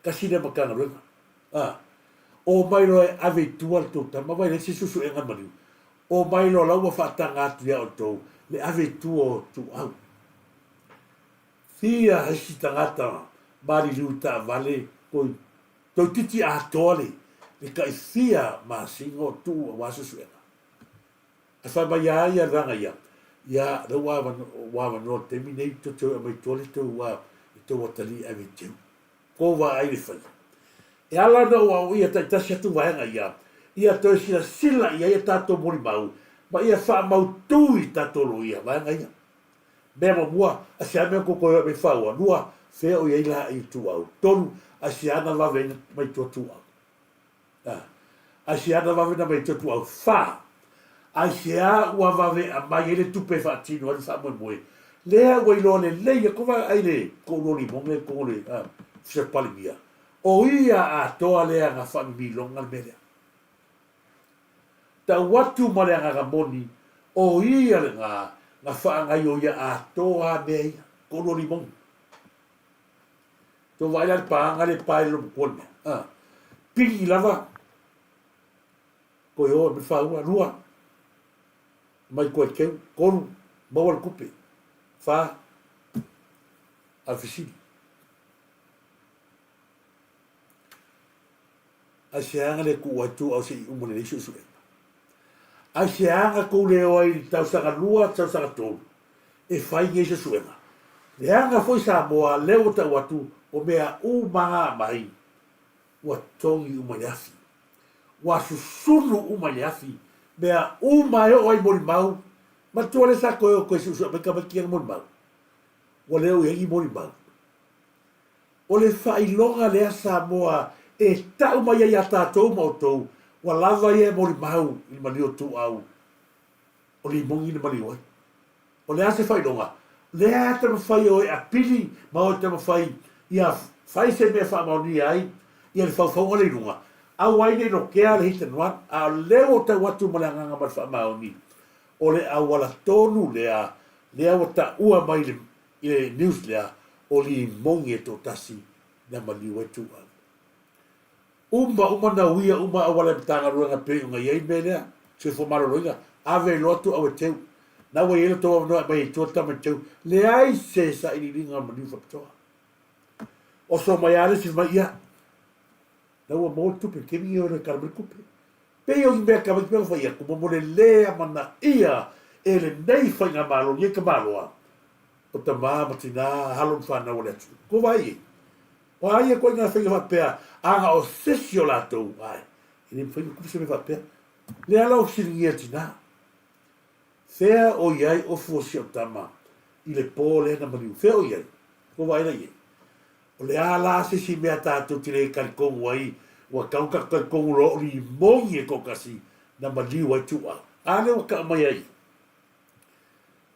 A: tasi lea Matagaluega. A, omai loa e ave i tua le tou tama, vaai leai se suesuega maliu. Omai loa la ua faataga atu ia outou le ave i tua o ituau. Fia isi tagata maliliu i taavale toi toeitiiti atoa le le tai fia masina o tuu aua suesuega. Ae fai mai a ia le vaega ia, ia lea ua ua avanoa i le taimi nei tou te o e aumai i tua le tou le tou atalii e ave i teu. Kou vaai le fai. E ala ona ou aoaia taitasi atu vaega ia, ia toe silasila i ai a tatou molimau ma ia faamautu i tatou loia vaega ia. Mea muamua, aisea mea tou toe o ai mai faua? Lua, fea o i ai laei ituau? Tolu, aisea na vave ai mai tua tuau? Aisea na vave na mai tua tuau? Fa, aisea ua vave aumai ai le tupe e faatino ai le faamoemoe? Lea ua iloa lelei atu vaai le toalua limone i totonu o le Ofisa o le Palemia, o ia atoa lea na faamimiloga le mea lea. Tau atu ma le agaga moni, o ia lena na faagaioia atoa mea ia, toalua limone. Tou vaai la i le paaga lea e pa ai le lomatua le mea. A. Pili lava, toe o e aumai le faua. Lua, aumai toe teu. Tolu, maua le tupe. Fa, a le fesili. Aisea na le tuu ai ituau se i uma lelei suesuega? Aisea na tou le o ai i le tausaga lua, tausaga tolu e fai nei suesuega? Leaga foi Samoa lea ua tau atu o mea uma na aumai ua togi uma i le afi. Ua susunu uma i le afi mea uma e oo ai i molimau. Manatua lea sa toe o toe suesue mai tamaiti ia na molimau? Ua le o i ai ni molimau. O le faailoga lea Samoa e tau mai ai ia tatou ma outou, ua lava ia e molimau i le maliu o ituau o limoni na maliu ai. O le a se faailoga? Lea e taumafai e o e apili ma o e taumafai ia fai se mea e faamaonia ai ia le faufauga lea i luga, aua ai ne i lotea le hit and run, a o lea ua ou tau atu ma le agaga ma le faamaoni, o le auala tonu lea, lea ua taua mai i le I le news lea, o limoni e toatasi na maliu ai Tuuau. Uma uma na uia uma auala e Matagaluega pei ona i ai mea lea, Soifua Maloloina, ave loa Tuuau e teu. Na ua i ai lo tou avanoa e aumai ai tua le tama e teu. Leai se sailiiliga o maliu faapitoa. Oso mai a le isi fai mai, ia, na ua maua le tupe, kemi ia o le kala mai le tupe. Pei o ni mea tamaiti pei ona fai atu, mo le lē amanaia e lenei faigamalo, lenei tamaloa, o tama ma tinā, alo ma fanau a le atunuu. Kou vaai i ai? O a ia ituaiga faiga faapea, ana o se isi o latou, ae, e le mafai ona tupu se mea faapea. Lea la ua fesiligia e le tinā, Fea o i ai ofu o si au tama i le pō lea na maliu? Fea o i ai? Kou vaai la i ai? O le a la se isi mea tatou te le talitonu ai, ua tatau ona tatou talitonu loa o limoni e toatasi na maliu ai Tuuau. A lea ua tau mai ai,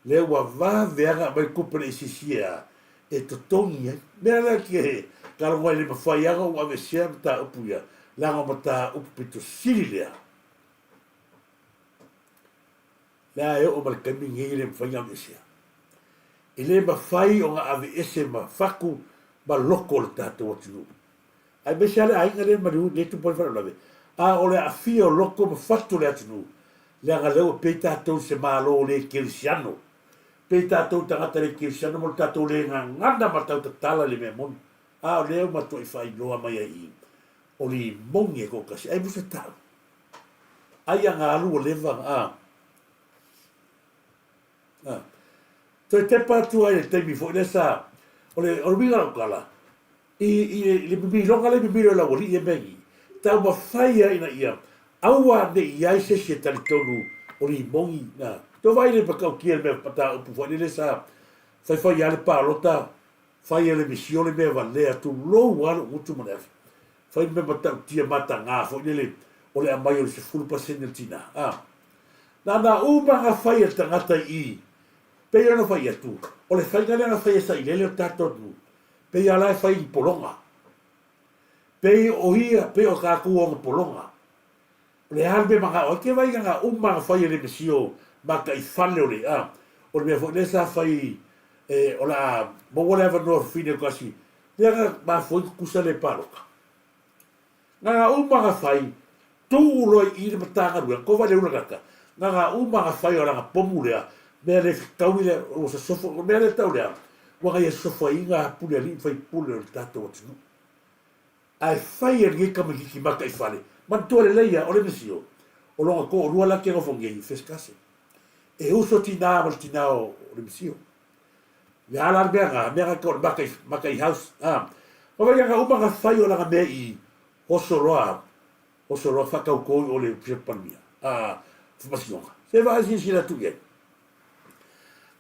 A: lea ua vave lava ona aumai le tupe le ACCA e totogi ai. Mea lea ke kalogo ai le mafai lava ona ou aveesea mataupu ia, leaga o mataupu pito sili lea. Lea e oo mai le taimi lenei e le mafai ona aveesea. E le mafai ona aveese ma fatu ma loko o le tatou atunuu. Aemaise lava le aiga lea e maliu, lea e tupu ai le faalavelave. A o le aafia o loko ma fatu o le atunuu, leaga lea ua pei tatou i se Malo le kerisiano. Pei tatou i tagata le kerisiano ma lo tatou le gagana ma tautatala i le mea moni. A o lea ua matuai faailoa mai ai i i, o limoni e toatasi. Ai musa tau. Ai ana alu ua leva a. A. Toe tepa atu ai le taimi foi lea sa, o le, o le uiga o lau tala, i, i, i le mimiloga lea e mimilo e le aualii ia mea i. Taumafai ai ina ia aua ne i ai se isi e talitonu o limogi na. Tou vaai le matautia i le mea mataupu foi lele sa faifai lava le palota, fai e le misio le mea valea, tulou lava lou gutu ma le afi. Fai le mea matautia mataga foi lele o le aumai o le 10% o le tina. A. Na ona uma na fai e le tagata i i, pei ona fai atu, o le faiga lea na fai e Sailele o le tatou atunuu, pei lava la e fai i pologa. Pei o ia, pei o tatou ona pologa. O le a le mea manao ai? Ke vai na uma na fai e le mesio mataifale o le, a, o le mea foi lea sa fai e, o le a maua le avanoa fafine o tasi, lea na mafua ai tutusa le palota. Na na uma na fai, tuu loa i i le Matagaluega, ko vai le ula gata, na na uma na fai o lana pomu lea, mea le fetaui lea, ua sosofo, o le mea lea tau lea, ua na ia sosofaina pule alii ma faipule o le tatou atunuu. Ae fai e lenei tamaititi mataifale, manatua lelei a, o le misio, o lona toalua la ke nofo nei, first cousin. E uso tina ma le tina o le misio. Le a la le mea na, mea na tau o le makai, makai house, a. Ma vai ana uma na fai o lana mea i oso loa, oso loa whakautō i o le Ofisa Palemia, a, whamasinoga. Se vaai silasila atu i ai.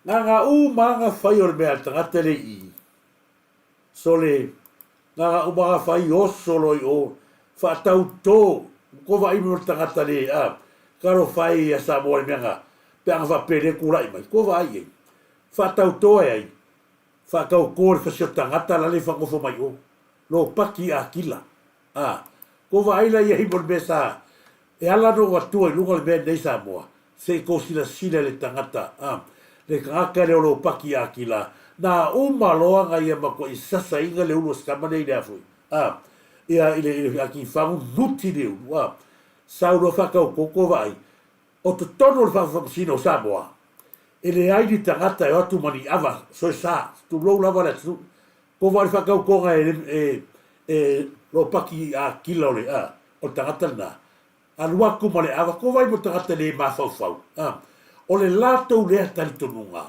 A: Nā ngā umanga whai o le mea a le tangata le i, sole, nā ngā umanga whai oso loa i o, whaatautō, ko vaai mo le tangata le, a, karo whai a Samoa le mea ngā, pe anga whapele kūrai mai, ko vaai ai. Whaatautō e ai, whaakaukō le whasi o tangata la le whangofo mai o, lo paki a kila. A, ko vaai la ia i mo le mea sa, e ala no atua i luga o le mea nei Samoa, se i kosilasila le tagata, a, le tagata le o lo paki akila, na uma loa nga ia matua i sasa inga le ulu o se tama nei le afoi, a, ia i le, i le aki fagu nuti le ulu, a, sau loa whakau koko vaai, o totonu o le whakawhamasino o Samoa, e leai ni tagata e o atu ma ni ava, soe sa, tulou lava le atunuu, Ko wai whakaukonga e, e, e lopaki a kila o le, a, o le tagata lena. Alu atu ma le ava, ko wai mo tagata le mafaufau. A, o le latou lea talitonuga,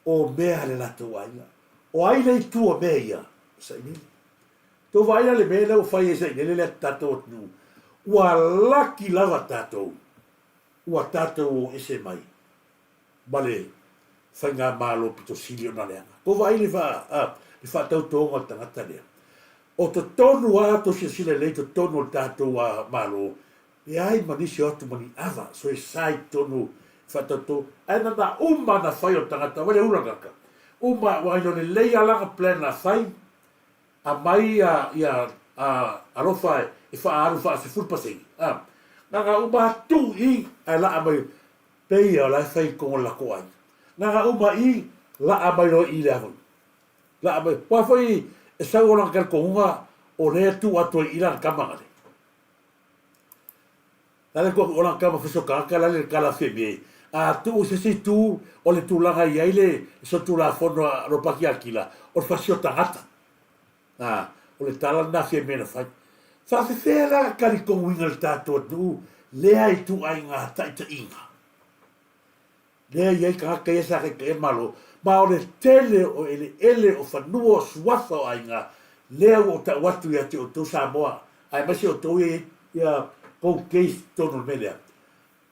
A: o mea le latou aiga. O ai le itu o mea ia? Sailele. Tou vaai la le mea lea ua fai e Sailele lea tatou atunuu. Ua laki lava tatou, ua tatou o ese mai. ma le faigamalo pito sili ona leaga. Ko vaai le fa, a, le faatautoga o le tagata lea. O totonu a tou silasila lelei totonu o le tatou a, Malo, leai ma nisi o atu ma ni ava, so e sa i totonu faatauto, ae na na uma na fai o le tagata, wa le ula gaka. Uma, wa ilo lelei a langa plan na fai, amai ia, ia, a, alofa e faaalu faa 10%. A, na na uma atu i, ae laa mai, Pei ia o la e fai i kongo lako ai. Na nga uma i, laa mai loa i le a foi. Laa mai. Ua foi e sau o lana talitonunga o lea e tuu atu ai i lana tama ngale. La le tuu atu o lana tama fiso tagata la le tala fie A tuu se si tu o le tulaga i ai le solitulafono a Ropati Akila o le fasio tagata. A, o le tala lena fie na fai. Faafefea la talitonuina le tatou atunuu lea i ituaiga taitaiga? Lea i ai tagata ia sa taitaia le Malo, ma o le tele o eleele, o fanua, o suafa o aiga, lea ua ou tau atu ia te outou Samoa, aemaise outou ia ia kou case totonu o le mea lea,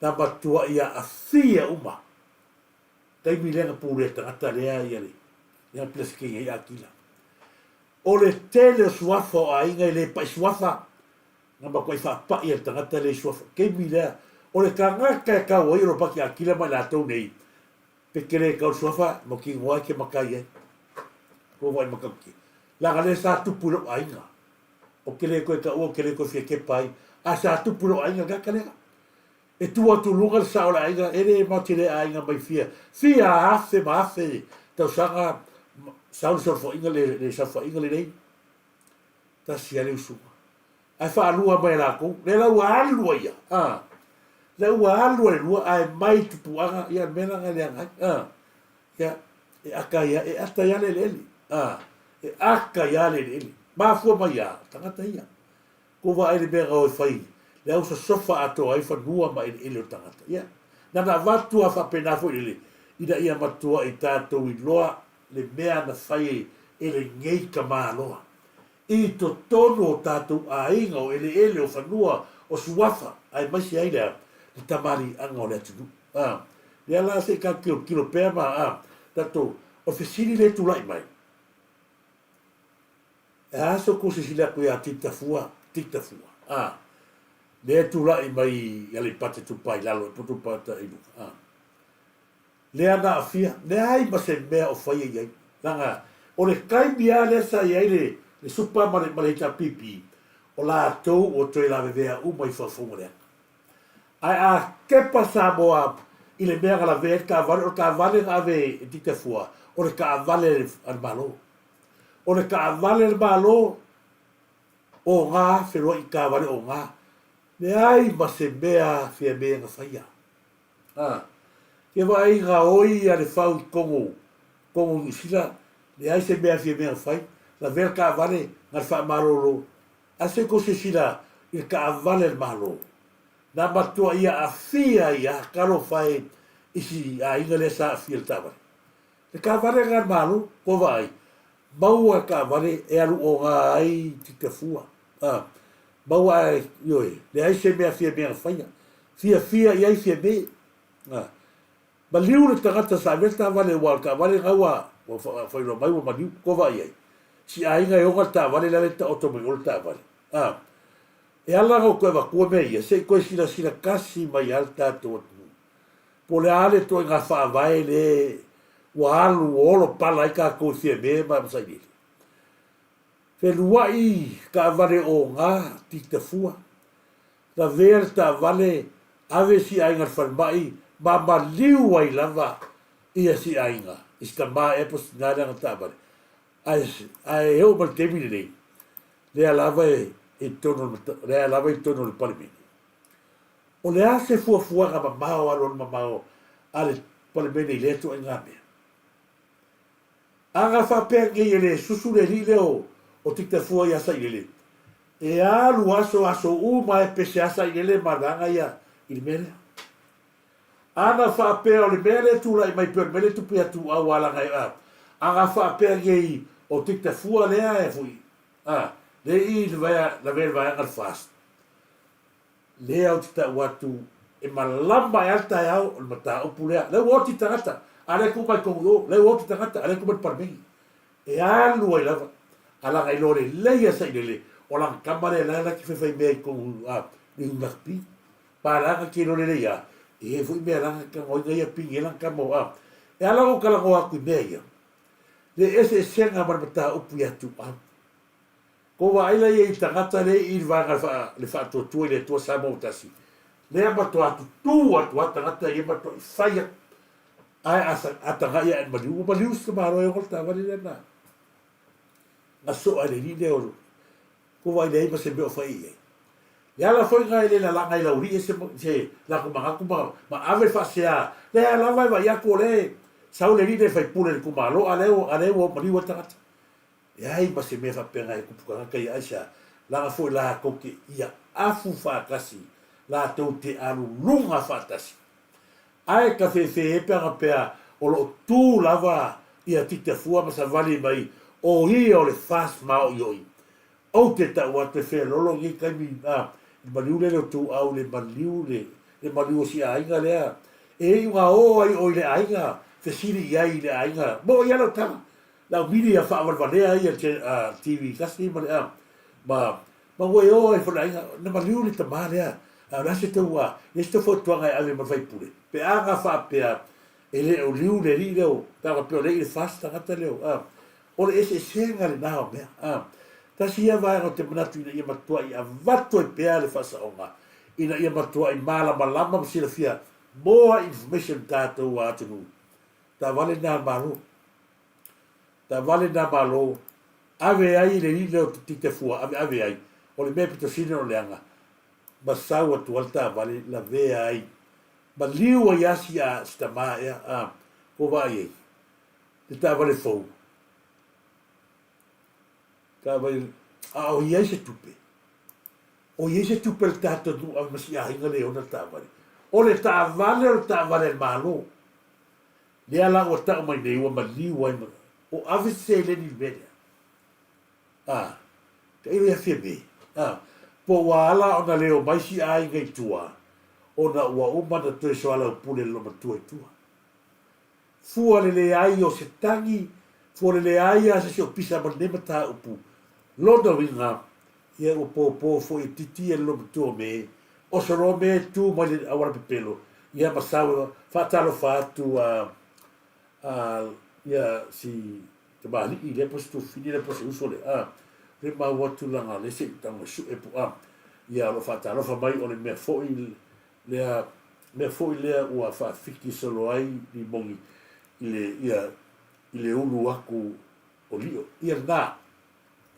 A: na matuai aafia uma taimi lea na pulea tagata lea ia le lea na Peresetene ai Akila. O le tele o suafa o aiga e le pai suafa, na matuai faapai e le tagata lea i suafa. Taimi lea, o le tagata e tau ai o Ropati Akila ma i latou nei, pe te le tau le suafa, ma tino ai ke matai ai. Kua wai matautia. Leaga lea sa tupu i lou aiga. O te le toe taua, o te le toe fia kepa ai. A sa tupu i lou aiga le tagata lea. E tu atu luga le sao o le aiga, e le matou te le aiga mai fia, fia afe ma afe tausaga sau le saofaiga le, le saofaiga lenei. Tasi a le usuga. Ae faalua mai e latou, lea la ua alu ai ia, a. Lea ua alu ai lua, ae mai tupuaga, ia le mea la na leaga ai, a. Ia, e ata ia, e ata ia le eleele, a. E ata ia le eleele. Mafua mai ia, tagata ia. Ko vaai le mea na e fai, le au sosofa atoa ai fanua ma eleele o tagata. Ia, na na avatu a faapena foi lele, ina ia matuai tatou iloa le mea na fai e lenei tamaloa. i totonu o tatou aiga, o eleele, o fanua, o suafa, aemaise ai le a? Le tamaliiaga o le atunuu. A, lea la se i tatou tilotilo pea ma a tatou, o le fesili lea e tulai mai, e a se tou silasila atu ia Tita Fua, Tita Fua, a, lea e tulai mai i Aleipata Itupa i lalo, po o Itupa i luga, a. Lea na aafia, leai ma se mea o faia i ai. Leaga o le taimi lava lea sa i ai le le Supa ma le ma le HRPP, o latou ua toe lavevea uma i faufauga leaga. Ae a kepa Samoa i le mea na lavea ai le taavale, o le taavale na ave e Titafua, o le taavale a le Malo. O le taavale a le Malo, oga, feloai i taavale oga. Leai ma se mea Fiame na faia. A, ke vaai gaoi a le fau i Kongo, Kongo Niu Sila, leai se mea fia mea fai, lavea le taavale na le faamalolo. A se tou silasila i le taavale a le Malo, na matua ia aafia ai a, talofa e i si aiga lea sa aafia i le taavale. Le taavale lena a le Malo, ua vaai, maua le taavale e alu oga ai Titafua. A, maua ae, ioe, leai se mea Fiamē na faia. Fiafia i ai Fiamē. A, maliu le tagata sa avea le taavale aua o le taavale lena ua, ua faailoa mai ua maliu. Ua vaai i ai? Si aiga e ona le taavale la le taoto mai o le taavale. A, e ala ona ou toe avatua mea ia, se i toe silasila tasi mai lava le tatou atunuu. Po o le a le ituaiga faavae le ua alu ua olo pala ai tatou i Fiamē ma Sailele. Feluai taavale oga, titafua, lavea le taavale, ave si aiga i le falemai ma maliu ai lava ia si aiga i si tama ea po o si tina lea ana taavale. Ae, ae oo mai le taimi lenei, lea lava e i totonu o le, lea lava e i totonu o le Palemene. O le a se fuafuaga mamao alualu mamao a le Palemene i lea ituaiga mea? A na faapea nei e le susu le alii lea o Titafua ia Sailele, e alu aso aso uma e pese a Sailele ma vaega ia i le mea lea. A na faapea o le mea lea e tulai mai pei o le mea lea e tupu ia Tuuau a laga e a, a na faapea nei o Titafua lea e foi a, lea i le vaea, lavea i le vaega le FAST, Lea ou te tau atu e malama ae a le taeao o le mataupu lea. Lea ua oti tagata, a lea tuu mai tonu i o, lea ua oti tagata, a lea tuu mai le Palemene. E alu ai lava, a laga iloa lelei a Sailele, o lana tama lea la la te faifai mea i tonu a i rugby. Pa laga te iloa lelei a, e i ai foi mea laga te talanoaina ia pini ai lana tama a. E ala ona ou talanoa atu i mea ia, le eseesega ma le mataupu ia Tuuau. Ko vaai la ia i tagata lea i le vaega le faatuatua i le Atua Samoa ua tasi, lea matoa tutū atu a tagata ia matuai fai atu. Ae a, a tagai ae maliu, ua maliu si tamaloa e ona le taavale lea na, na soa e le alii lea o, ko vaai leai ma se mea o fai i ai. Le ala foi lena e le lalaga ai Laulii se, se latou manatu ma, ma ave le faasea, lea lava e vaai atu o lea e sau le alii lea e faipule i le itumalo, a lea, a lea ua maliu ai le tagata. Leai ma se mea faapena e tupu tagata ia aisea, leaga foi latou te ia afu faatasi, latou te alu luga faatasi. Ae ka fefe pe ana pea o lo o tu lava ia Titafua ma savali mai o ia o le fast maoioi. Ou te tau atu e feololo nei taimi a le maliu lele o Tuuau le maliu le le maliu o si aiga lea e iu na o ai o i le aiga fesili i ai i le aiga mo ia lau tala Lau mili ia faavalevalea ia le TV tasi ma le a ma ma ua e o ai foi le aiga na maliu le tama lea a o le a se tau a le se tau fautuaga e ave ma le faipule pe a na faapea e le o liu le alii lea o pe a faapea o lea i le FAST tagata lea o a o le eseesega lena o mea a tasi ia vaega ou te manatu ina ia matuai avatu ai pea le faasaoga ina ia matuai malamalama ma silafia more information tatou atunuu taavale lena a le Malo. Taavale nā Malo, ave ai le alii lea o Titafua, ave ave ai, o le mea pito sili ona leaga, ma sau atu ai le taavale lavea ai, maliu ai a si a si tama ea, a, ko vaai ai, le taavale fou, taavale, a o i ai se tupe, o i ai se tupe a le tatou nuu ave ma si aiga le ona le taavale, o le taavale o le taavale a le Malo. Lea la ua tau mai nei ua maliu ai ma o ave se seleni i le mea lea. A. Tailo ia Fiame, a, po ua ala ona leo mai si aiga i tua, ona ua uma na toe soalaupule le loomatua i tua. Fua le leai o se tagi, fua le leai a se si o pisa ma lenei mataupu. Lona uiga, ia ua pōpō foi e titi ia le loomatua o me, oso loa me tu mai le auala pepelo, ia ma sau e faatalofa atu a, a, ia si tamalii lea po se tuafafine lea po se uso lea, a, le mau atu laga le se i tago e suʻe po a, ia o lo o faatalofa mai o le mea foi lea, mea foi lea ua faafiki solo ai limogi i le, ia, i le ulu aku o lio. Ia lena,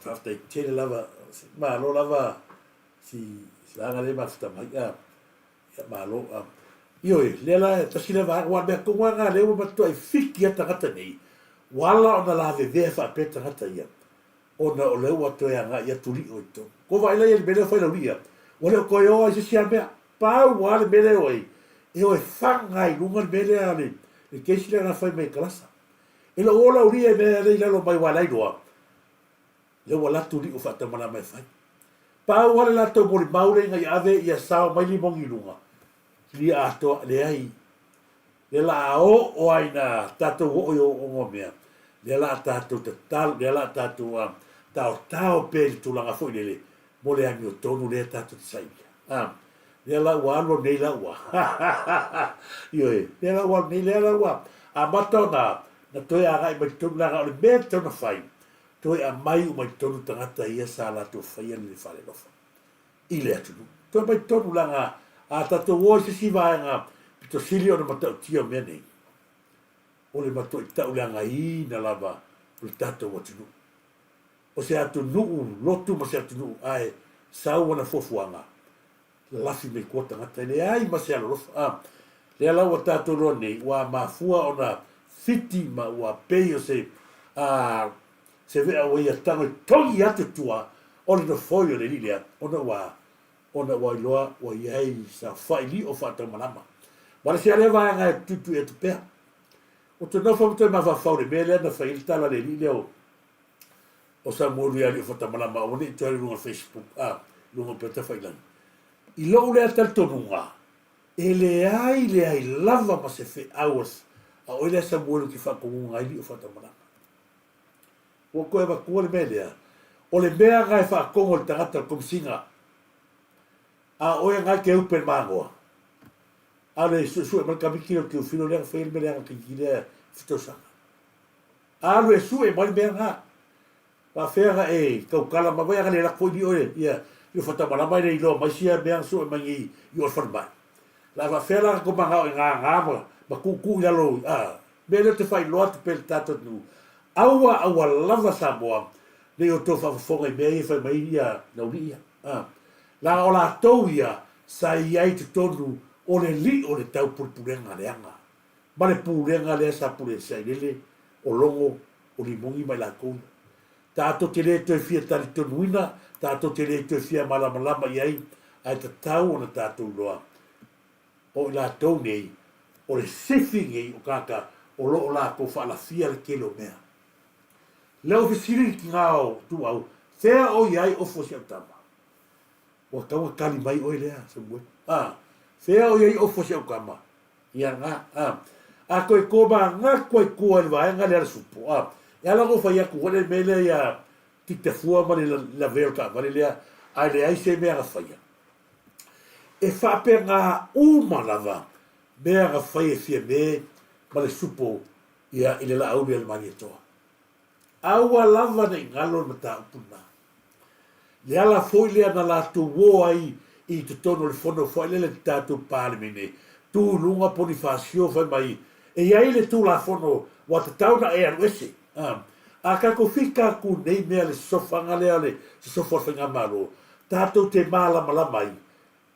A: faafetai tele lava, malo lava si, si vaega lea e mafuta mai, a. Ia malo a. Ioe, lea la e tasi lea vaega, aua o le mea tonu lava lena lea ua matuai fiki a tagata nei, ua ala ona lavevea faapea tagata ia, ona o lea ua toe agai atu lio i totonu. Ua vaai la ia i le mea lea ua fai lau alii ia, ua le o toe o ai se isi lava mea. Pau lava le mea lea e o ai, e o e faga i luga le mea lea a le case lea na fai mai e Kalasa. E le o o lau alii ia i mea lea i lalo mai aua o la e iloa, Lea ua latou lio faatamalama e fai. Pau lava le latou molimau lea ina ia ave ia sao mai limogi i luga, lia atoa, leai. Lea la a oo ai ina tatou oo i ooooga o mea, lea la a tatou tatalo, lea la a tatou a taotao pea i le tulaga foi lele mo le amiotonu lea tatou te sailia. A, lea la ua alu nei la ua, ioe, lea la ua alu nei, lea la ua amata ona na toe agai mai totonu, leaga o le mea e tatau ona fai, Toe aumai uma i totonu tagata ia sa latou faia le falealofa i le atunuu. Toe aumai i totonu leaga a tatou o i se isi vaega pito sili ona matautia o mea nei, o le matuai tauleagaina lava o le tatou atunuu. O se atunuu lotu ma se atunuu ae sau ana fuafuaga lalafi mai kua tagata, e leai ma se alolofa. A, lea la ua tatou iloa nei, ua mafua ona fiti ma ua pei o se, a, se vea ua ia tago e togi atu i tua o le nofoi o le alii lea, ona ua, ona ua iloa ua i ai saofai lio faataumalama. Ma le isi lea vaega e tuitui atu pea. Ou te nofo ma toe mafaufau i le mea lea na fai ai le tala a le alii lea o, o Samuelu ia Aliofattamalama aua ne i toe alu i luga o le Facebook, a, luga o upega tafailagi. I lou lea talitonuga, e leai leai lava ma se feau a oe lea Samuelu e te faatonuga ai Aliofattamalama. Ua toe avatua le mea lea, o le mea na e faatonu e le tagata o le Komesina, a o oe na e te upe i le magoa, a o le suesue mai le Kamiti lea o le Teofilo lea na faia le mea leaga titi lea i se tausaga. Alu e sue mai le mea na. Faafea na e tautala mai vai ana le lako i oe ia i o whatamalama i le iloa mai sia mea na sue mai nei i o whalemai. La faafea la ko mangao e ngā ngā ma, ma kūkū i lalo a mea lea te whailoa atu pe le tātou atunuu. Aua aua lava Samoa nei o tō whaafofoga i mea ia whai mai ia lauli ia. A, la o latou ia sa i ai totonu o le li o le taupulepulega leaga. Ma le pulega lea sa pule sailele o Logo, o Limogi ma i latou ia. Tatou te le toe fia talitonuina, tatou te le toe fia malamalama i ai, ae tatau ona tatou iloa, o i latou nei, o le sifi nei o tagata o lo o latou faalafia le tele o mea. Lea ua fesili le tina o Tuuau, Fea o i ai ofu o si au tama? Ua tatau ona tali mai oe lea, Samuel. A, fea o i ai ofu o si au tama? Ia na, a. A toe tōmanatu ai tua i le vaega lea a le supo, a. E ala ona ou fai atu foi le mea lea ia Titafua ma le lavea o le taavale lea, ae leai se mea na faia. E faapena uma lava mea na fai e Fiame ma le supo ia i le Laauli a le Malietoa. Aua lava ne i galo le mataupu lena. Le ala foi lea na latou o ai i totonu o le fono foi lele le tatou Palemene, tu i luga Ponifasio fai mai, e i ai le Tulafono ua tatau ona e alu ese. A, a tatou fika atu nei mea le sosofaga lea o le sosofo a le Faigamalo, tatou te malamalama ai,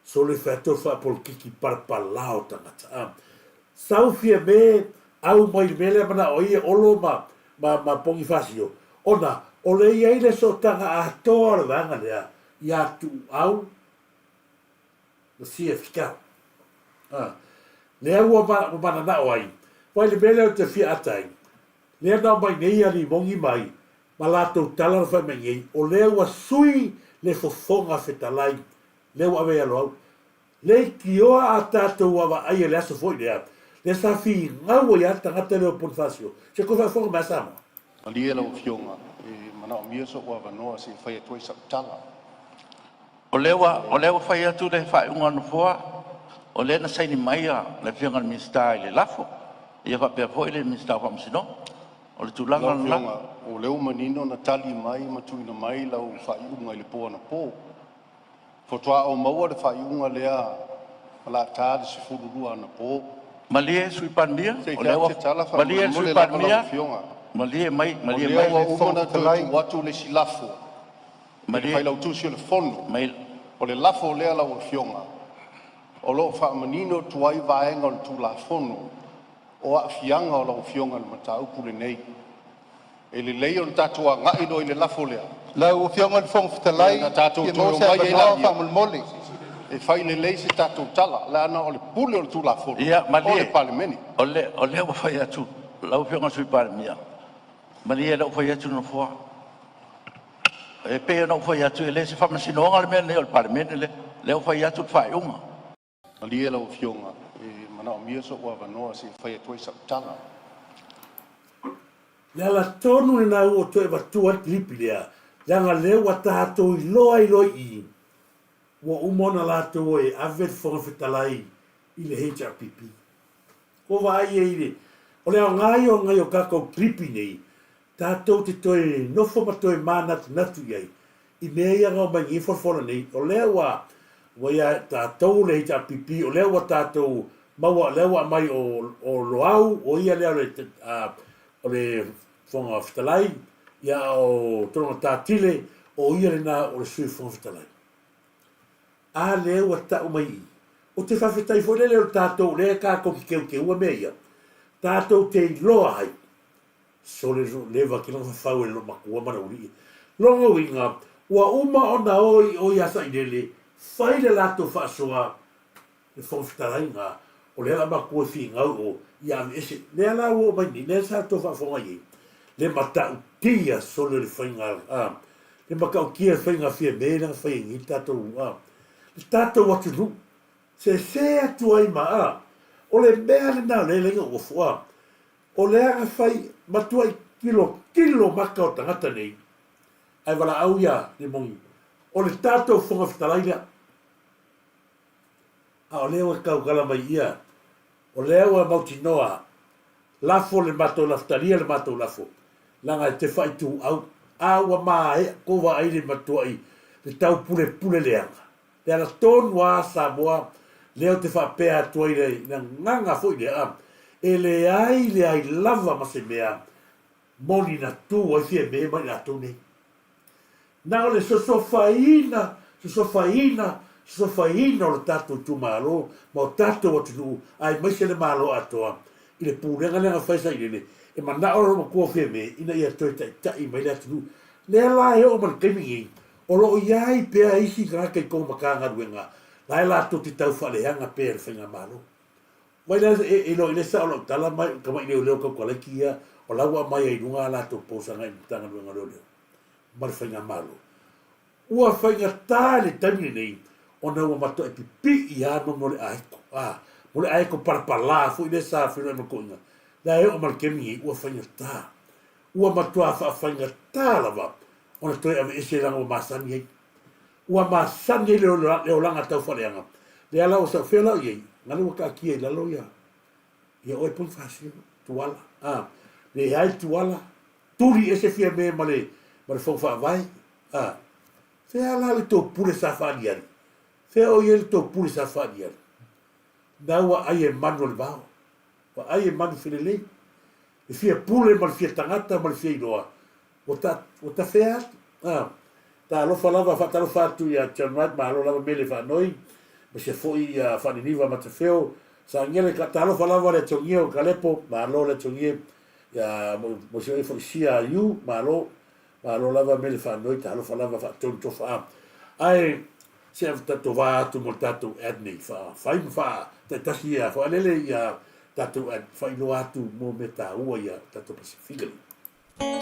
A: Sole fai atu faapolokiki palapala o tagata. A, sau Fiame au mai le mea lea manao ai e Olo ma, ma, ma Ponifasio, ona o le i ai le sootaga atoa o le vaega lea iā Tuuau ma CFK. A, lea ua, ma, ua mananao ai, vai le mea lea ou te fia ata ai, lea na omai nei a Limogi mai. Ma latou tala na fai mai nei, o lea ua sui le fofoga fetalai, lea ua ave i alo au. Leitioa a tatou ua vaaia i le aso foi lea, lea sa finau ai lava le tagata lea o Ponifasio, se toe faafofoga mai a Samoa.
D: Malie lau Afioga, e manaomia sou avanoa se i fai atu ai sau tala.
E: O lea ua, o lea ua fai atu le faaiuga a le Nofoa, o lea na saini mai le Afioga i le Minisita i le lafo, ia faapea foi le Minisita o Faamasinoga. O le tulaga
D: Lau
E: lena.
D: Afioga, o lea ua manino na tali mai ma tuuina mai lau faaiuga i le po anapo. Faatoa ou maua le faaiuga lea o le a ta le 12 anapo.
E: Malie le Sui Palemia,
D: Se i
E: o
D: fai
E: lea
D: atu
E: ua
D: se tala
E: malie le Sui
D: faamolemole lava lau
E: Palemia,
D: Afioga.
E: malie mai,
D: O
E: malie
D: lea
E: mai
D: ua
E: le
D: uma
F: Fofoga
D: ona toe
F: Fetalai,
D: tuu atu le isi lafo i le
E: malie
D: Failautusi o le Fono.
E: mai.
D: O le lafo lea lau Afioga o lo o faamanino atu ai vaega o le Tulafono o aafiaga o lau Afioga i le mataupu lenei. E lelei ona tatou agai loa i le lafo lea,
F: lau Afioga i le Fofoga Fetalai,
D: ona
F: e
D: tatou
F: fia
D: toe
F: maua se
D: omai ai
F: avanoa
D: lea
F: faamolemole.
D: e fai lelei se tatou tala, leaga o le pule o le Tulafono
E: Ia
D: o le
E: malie,
D: Palemene.
E: o lea ua fai atu lau Afioga i le Sui Palemia, malie o lea ua fai atu le Nofoa. E pei ona ou fai atu, e le o se faamasinoga le mea lenei o le Palemene lea. O lea ua fai atu le faaiuga.
D: Malie lau Afioga, e manaomia sou avanoa se i fai atu ai sau tala.
A: O le ala tonu lena ua ou toe avatua ai le kilipi lea, leaga o lea ua tatou iloa ai loa i i, ua uma ona latou o e ave le Fofoga Fetalai i le HRPP. Ua vaai ai i le, o le aoga ia o nai o tatou kilipi nei, tatou te toe nofo ma toe manatunatu i ai i mea ia na omai nei folafola nei, o lea ua ua ia tatou le HRPP, o lea ua tatou maua, o lea ua aumai o, o Loau, o ia lea o le, o le Fofoga Fetalai, ia o Tologata Tile, o ia lena o le Sui Fofoga Fetalai. A lea ua tau mai i i. Ou te faafetai foi lele o le tatou, lea tatou te teuteua mea ia, tatou te iloa ai Sole leva ki lona fafau e lona matua ma le ulii. Lona uiga, ua uma ona o i o ia Sailele, fai le latou faasoa le Fofoga Fetalaiga, o lea la matua e finau o ia aveese. Lea la ua oo mai nei, lea sa outou faafofoga i ai, le matautia sole o le faiga, a, le matautia o le faiga fiame lea na fai ai nei le tatou, a, le tatou atunuu. Sese atu ai ma, a, o le mea lena o lea e leai na ou ofo, a, O le aga fai matuai tilotilo maka o tagata nei, ae valaau ia le moni, o le tatou Fofoga Fetalai lea. A o lea ua tautala mai ia, o lea ua mautinoa, lafo le matou lafo, talia le matou lafo, leaga e te faaituau, a ua maea kou vaai le matuai le taupulepule leaga. Le ala tonu a Samoa lea ou te faapea atu ai le agaga foi lea, e leai leai lava ma se mea moni na tu ai Fiame ma i latou nei. Na o le sosofaina, sosofaina, sosofaina o le tatou itumalo ma o tatou atunuu aemaise le Malo atoa i le pulega lea na fai Sailele e manao lona matua o Fiame ina ia toe taitai mai le atunuu. Lea la e oo mai le taimi nei, O lo o i ai pea isi tagata i tou Matagaluega la e latou te tau faaleaga pea i le Faigamalo. Vai la e iloa i le sao lau tala mai o tamai leoleo tautalaiti ia o la ua aumai ai i luga a latou post agai i le Matagaluega o Leoleo ma le Faigamalo. Ua faigata i le taimi lenei ona ua matuai pipii lava ma mo le aeko, a, mo le aeko palapala foi lea sa feiloai ma le toeaina, la e oo mai le taimi lenei ua faigata. Ua matua faafaigata lava ona toe aveese leaga ua masani ai. Ua masani ai le olaga tau faaleaga. Lea la ua sau fea la o i ai, gale ua taatia i lalo ia, ia oe Ponifasio, Tuala, a, leai Tuala, tuli ese Fiame ma le, ma le Fono Faavae, a, fea la le tou pule sa faaliali? Fea o i ai le tou pule sa faaliali? Na ua ai e manu o le vao, ua ai e manu felelei, le fia pule ma le fia tagata ma le fia iloa, Ua ta, ua tafea atu. A, talofa lava, faatalofa atu ia John Wright, malo lava mele faanoi, ma sia foi ia Faaniniva Matafeo, Sagiele, ka, talofa lava le Atogie o Kalepo, malo le Atogie, ia mo, mo si oe foi sia Yu, malo, malo lava mele faanoi, talofa lava faatonu tofa a. Ae, se a tatou va atu mo le tatou ad nei, fa, fai ma fa, taitasi ia, faalele ia tatou ad, faailoa atu mo mea taua ia tatou Pasifika nei.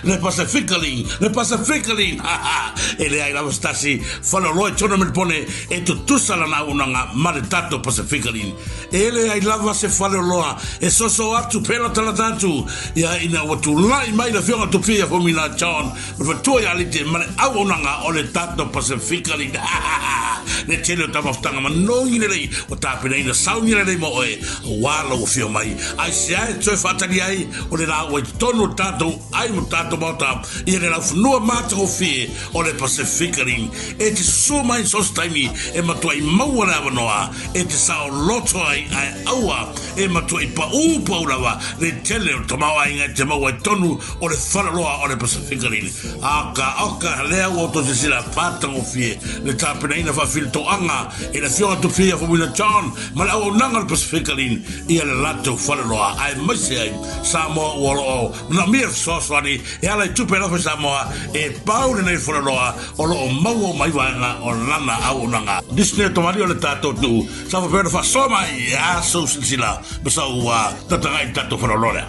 B: Le Pacificaline, le Pacificaline, ha ha! E leai lava se tasi faleoloa i tona Melipone e tutusa lana auaunaga ma le tatou Pacificaline. E leai lava se faleoloa e soso atu pelatalata atu ia ina ua tulai mai le Afioga Tupia ia Fomina John ma le faletua ia Alite ma le auaunaga o le tatou Pacificaline, ha ha ha! Le tele o taumafataga manogi lelei ua tapenaina sauni lelei mo oe aua lou afio mai. Aisea e toe faatali ai o le la ua i totonu o le tatou ai mo tatou maota ia le laufanua matagofie o le Pacific Rim e te susū mai so se taimi e matuai maua le avanoa e te saoloto ai ae aua e matuai paū pau lava le tele o le tamaoaiga e te maua i totonu o le faleoloa o le Pacific Rim. Aka oka lea ua outou silasila matagofie le tapenaina faafilitoaga e le Afioga Tupia Faumuina John ma le auaunaga o le Pacific Rim ia le latou faleoloa aemaise ai Samoa ua o loo manaomia le fesoasoani e ala i tupe alofa i Samoa e pau lenei faleoloa o loo maua uma ai vaega o lana auaunaga. Disney o Tomali o le tatou atunuu sa faapea ona faasoa mai e a sou silasila ma sau tataga'i i le tatou faleoloa lea.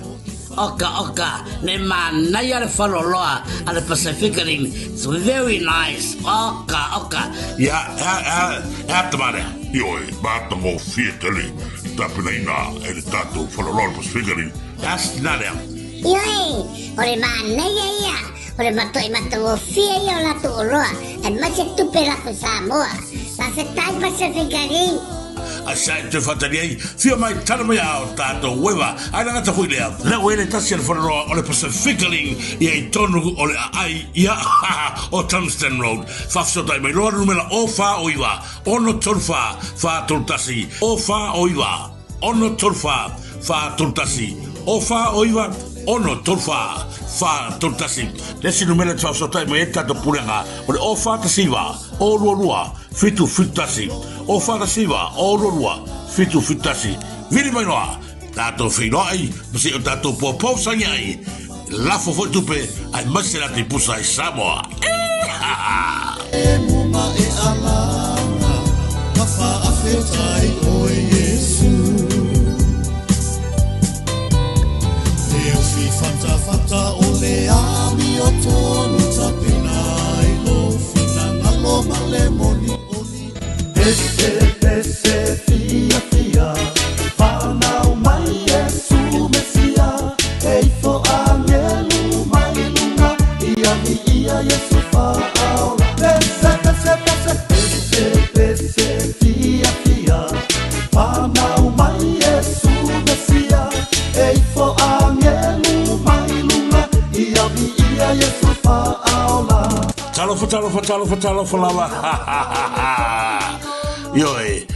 G: Oka oka, me manaia le faleoloa a le Pacific Rim, it's very nice, oka oka.
B: Ia, e a, e a, e a tama lea? Ioe, matagofie tele i tapenaina e le tatou faleoloa o le Pacific Rim. E a se tina lea?
H: Ioe, o le manaia ia, o le matuai matagofie ia o latou oloa, aemaise tupe lafo Samoa. Faafetai Pacific Rim.
B: A sa e toe faatali ai, fia mai tala mai a o tatou ueva, ae lagata foi lea. Lea ua i le tasi a le faleoloa o le Pacific Rim ia i tonu o le aai ia o Tungsten Road. Faafesootai mai loa le numera o 4 o 9 6 3 4 4 3 1 o 4 o 9 6 3 4 4 3 1 o 4 o 9 6 3 4 4 3 1. Le isi numera e te faafesootai mai ai le tatou pulega o le o 4 1 9 o 2 2 7 7 1 o 4 1 9 o 2 2 7 7 1. Vili mai loa tatou feiloai ma se i o tatou poupou sangi ai lafo foi tupe aemaise latou pusa i Samoa. Eehaha!
I: E muma e alanga, ka whaawhetai oe Iesu. Te uwhi whatawhata o le amio tonu tapena i lo whina ngalo ma le moni oli. Pese, pese, fia, fia, whanau mai Iesu Mesia, e ifo angelu mai lunga, ia vi ia Iesu whaola. Pese, pese, pese, pese, pese, fia, fia, whanau mai Iesu Mesia, e ifo angelu mai lunga, ia vi ia Iesu whaola.
B: Talofa, talofa, talofa, talofa lava. Ioe,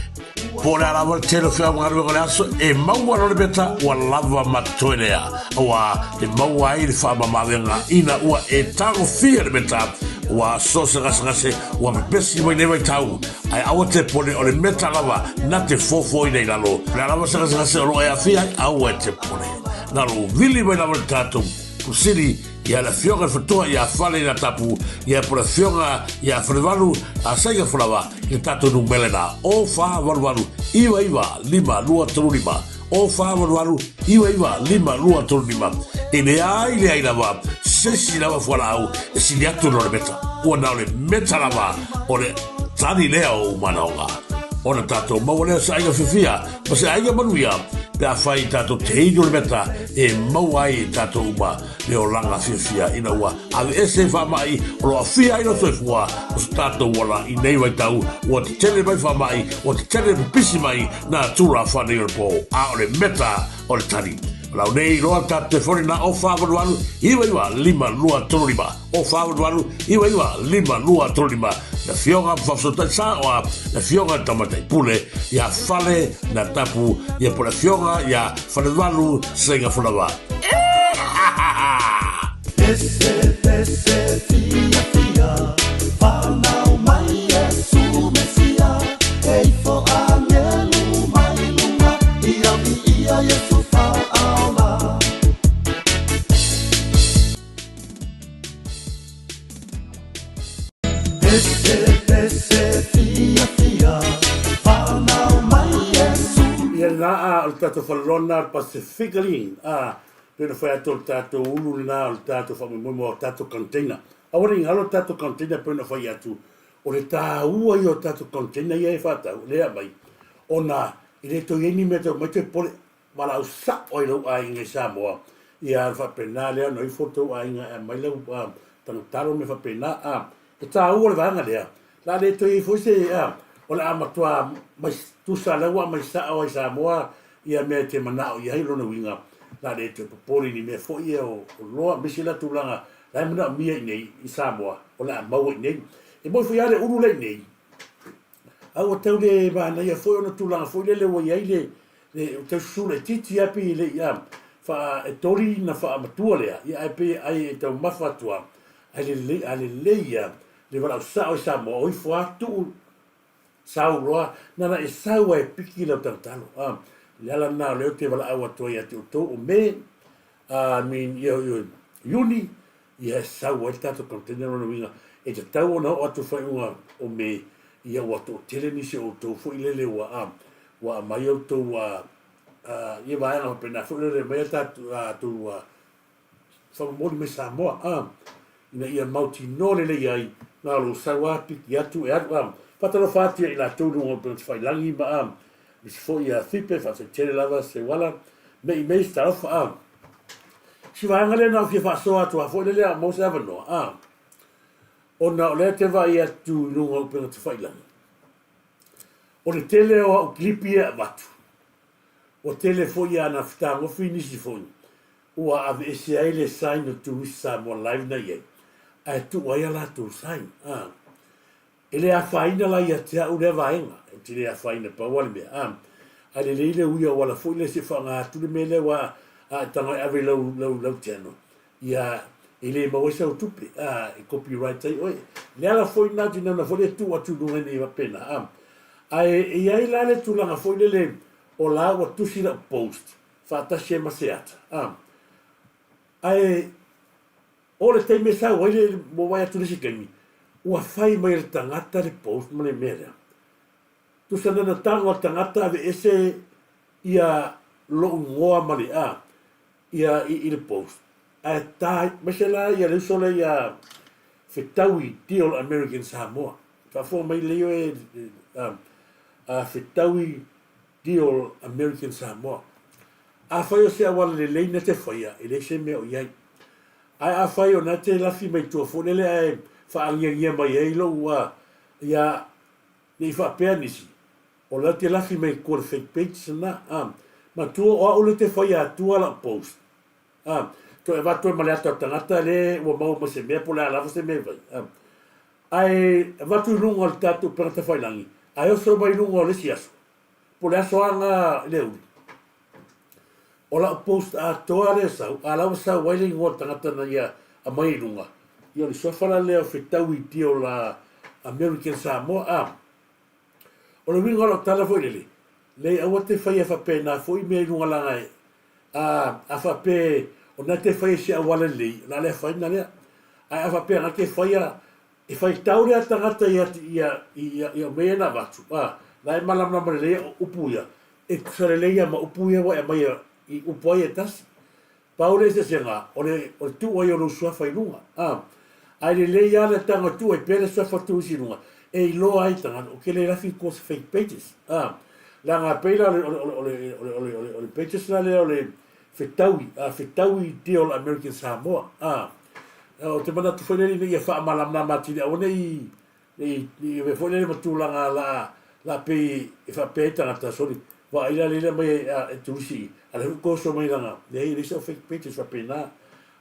B: po o le a lava le tele o feau ma galuega o le aso, e maua loa le meta ua lava ma totoe lea, auā e maua ai le faamamaavega ina ua e tagofia le meta, ua so se gasegase ua pepesi mai nei vaitau, ae aua te pone o le meta lava na te fofoina i lalo. O le a lava se gasegase o lo o e aafia ai, aua e te pone. Na lou vili mai lava le tatou Pusili ia le Afioga i le Fatoa ia Fale ina Tapu ia po le Afioga ia Falevalu a Saiga Folawa i le tatou numera ina o 4 8 8 9 9 5 2 3 5 o 4 8 8 9 9 5 2 3 5. E leai leai lava se isi lava fualaau e sili atu ona o le meta. Ua na o le meta lava o le tali lea o ou manaoga. Ona tatou maua lea o se aiga fiafia ma se aiga manuia pe afai tatou te inu le meta e maua ai e tatou uma le olaga fiafia ina ua aveese faamai o lo o aafia ai lou soifua o so tatou ola i nei vaitau ua tetele mai faamai ua tetele pipisi mai nā tulafono nei o le pō a o le meta o le tali. O lau nei iloa tatou telefoni na o 4 8 8 9 9 5 2 3 5 o 4 8 8 9 9 5 2 3 5 le Afioga ma Faafesootai Saoa, le Afioga i le Tamaitai Pule ia Fale na Tapu ia po le Afioga ia Falevalu Seiga Folawa. Eehahaha!
I: Pese, pese, fia, fia, whanau mai Iesu Mesia, e ifo angelu mai lunga, ia viia Iesu whaola. Pese, pese, fia, fia, whanau mai Iesu.
A: Ia lena a o le tatou faleloa lena o le Pacific Line a. Pei ona fai atu o le tatou ulu lena o le tatou faamoemoe mo a tatou container. Aua ne i galo le tatou container pei ona fai atu, o le taua ia o tatou container ia e faatau, lea e aumai, ona e le toe i ai ni mea e tau aumai toe popole, valaau sao ai i lou aiga i Samoa, ia ona faapena lea ona ifo tou aiga e aumai lau tagatalo ma mea faapena. E taua le vaega lea, o le a le toe i ai foi se, o le a matua mai, tusa lea ua aumai sao lava i Samoa ia mea e te manao i ai, o lona uiga, o le a le toe popole i ni mea foi ia o oloa, aemaise la tulaga la e manaomia i inei i Samoa, o le a maua i inei. E moni foi lava le ulu lea i inei, a ua tau le manaia foi ona tulaga foi lele ua i ai le, le tau susu laitiiti lava pei e le i, a, faa, e toli na faamatua lea, ia ae pei ai e taumafa atu lava, Ae lelei, a lelei ia le valaau sao i Samoa, o ifo a tuu sau loa, na ona e sau a e piki lau talotalo. A, le ala lena o lea ou te valaau atu ai ia te outou, o Me, a, I mean, ia, ia, Iuni, ia e sau ai le tatou container lona uiga, e tatau ona oo atu i faaiuga o Me, ia ua toatele nisi o outou foi lele ua, a, ua aumai outou, a, a, ia vaega faapena foi lele, aumai a tatou, a, tou, a, Whakamomori mai Samoa, a, ina ia mautinoa lelei ai na o lou sau a piki atu e alu, a, faatalofa atu ia i latou i luga o Upega Tafailagi ma, a, aemaise foi ia Fipe, faafetai tele lava Seuala, mei mei se talofa, a. Si vaega lea na ou fia faasoa atu a foi lele a o maua se avanoa, a, ona o lea te vaai atu i luga o Upega Tafailagi, o le tele o au kilipi ia e avatu, ua tele foi ana fetagofi nisi foi Ua aveese ai le sign o Turisi Samoa Live na i ai, ae tuu ai a latou sign. A. E le afaina la ia te au lea vaega. Ou te le afaina pau lava le mea. A. Ae lelei le ui auala foi lea se i faaaoga atu le mea lea aua a e tago e ave i lau, lau, lau channel, ia e le maua ai sau tupe, a, e copyright ai oe. Le ala foi lena ou te nauna foi lea e tuu atu i luga ina ia faapena. A. Ae e i ai la le tulaga foi lele o la ua tusi lau post, faatasi ai ma se ata. A. Ae o le taimi e sau ai le ua vaai atu i le isi taimi, ua fai mai e le tagata le post ma le mea lea. Tusa na na tago a le tagata aveese ia lou igoa ma le a ia i, i le post. Ae ta aemaise la ia le uso lea ia Fetaui Deal American Samoa. Faafofoga mai lelei oe a, a Fetaui Deal American Samoa. Afai o se auala lelei na te faia, e leai se mea o i ai. Ae afai o na te lafi mai tua foi lele ae faagiagia mai ai lou a, ia, ne i faapea nisi, o la te lafi mai tua le fake page na, a. Matua o au le te faia atua lau post, a, toe avatu ai ma le ata o le tagata le ua maua mai se mea po o le a lava se mea e fai, a. Ae avatu i luga o le tatou upega tafailagi, ae oso mai i luga o le isi aso, po o le aso lava lena i le aoauli. O lau post atoa lea e sau, a o la ua sau ai le igoa o le tagata na ia aumai i luga, ia o le suafa la lea o Fetaui Deal American Samoa, a. O le uiga o lau tala foi lele, leai aua te faia faapena foi mea i luga leaga e, a, a faapea o na te faia i se auala lelei, o le a le afaina lea. Ae a faapea na te faia, e faitau lea tagata ia, ia, ia, ia mea ia na avatu, a, la e malamalama lelei o upu ia, e tusa lelei ia ma upu ia ua e aumaia i upu ai e tasi. Pau le eseesega, o le, o le tuu ai o lou suafa i luga. A, ae lelei lava le tago e tuu ai pea le suafa turisi i luga, e iloa ai tagata, ou te le lafi i tua o se fake pages. A, leaga pei la o le, o le, o le, o le, o le, o le, o le pages la lea o le fetaui, a, fetaui deal American Samoa. A, ou te manatu foi lele ina ia faamalamalama atili aua ne i, I i foi lele ma tulaga la la pei e faapea ai tagata soli vaai la lele mai e turisi a le hui oso mai lana leai e leai sau fake pages faapena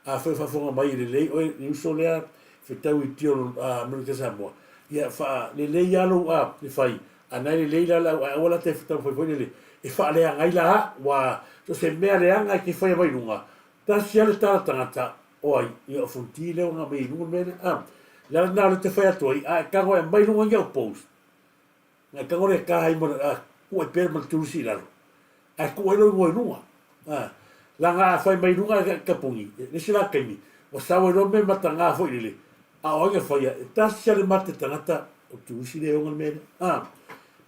A: a foi faafofoga mai e lelei oe le uso lea fetau i tio Amerika Samoa ia faa lelei a lou a le fai a na e lelei la lau ae aua la te taumafai foi lele e faaleaga ai la ua so se mea leaga e te faia mai luga Tasi a le tala tagata, o ai, ia o Fonti lea ua aumai i luga le mea lea. A, le ala lena o lea te fai atu ai, a e tago e aumai i luga i au post, na e tago lea e ta ai ma le, a, tuu ai pea ma le turusi i lalo, ae tuu ai lou igoa i luga. A, leaga a fai mai i luga e tapuni, le isi la taimi, ua sau ai loa mea mataga foi lele, a o ai na faia, e tasi a le mate tagata, o le turusi lea e ona le mea lea. A,